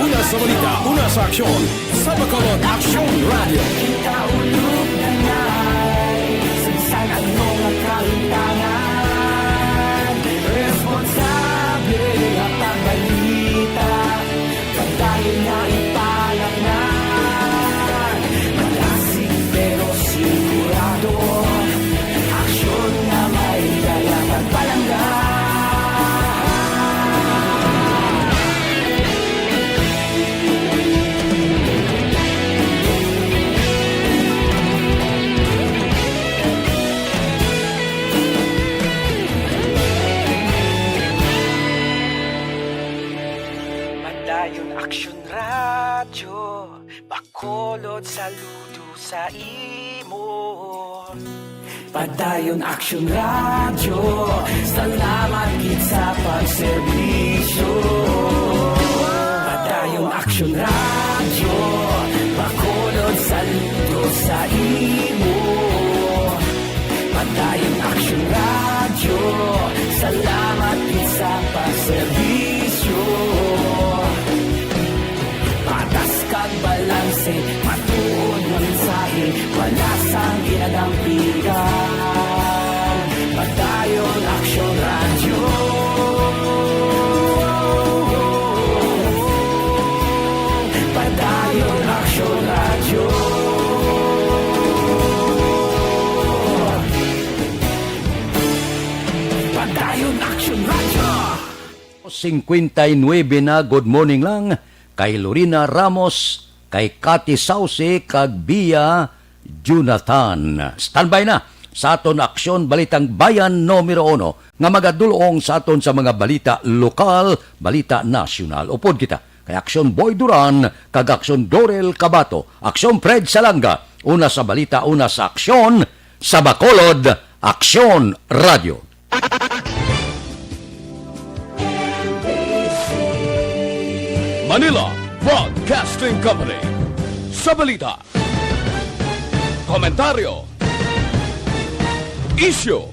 Una sa balita, una sa aksyon, sa Bacolod Aksyon Radyo. Kita ulog na ngay, sa bisan ano nga kahintangan, responsable nga pagbalita. Padayon nga ipalaknag, malasig pero sigurado. Aksyon nga may dala kag palangga. Padayon Aksyon Radyo, Bacolod, saludo sa imo. Padayon Aksyon Radyo, salamat gid sa pagserbisyo. Padayon Aksyon Radyo, Bacolod, saludo sa imo. Padayon Aksyon Radyo, salamat gid sa pagserbisyo. Patas kag balanse, matuod nga mensahe, wala sang ginadampigan. Padayon Aksyon Radyo. Padayon Aksyon Radyo. Padayon Aksyon Radyo. Singkwenta y nuebe na, good morning lang kay Lorena Ramos, kay Cathy Sauce, kag Bia Jonathan. Standby na sa aton aksyon, Balitang Bayan numero uno, nga magadulong sa aton sa mga balita lokal, balita nasyonal. Upod kita kay Aksyon Boy Duran kag Aksyon Dorel Cabato, Aksyon Fred Salanga, una sa balita, una sa aksyon, sa Bacolod Aksyon Radyo. Manila Broadcasting Company. Sa balita, komentaryo, isyu,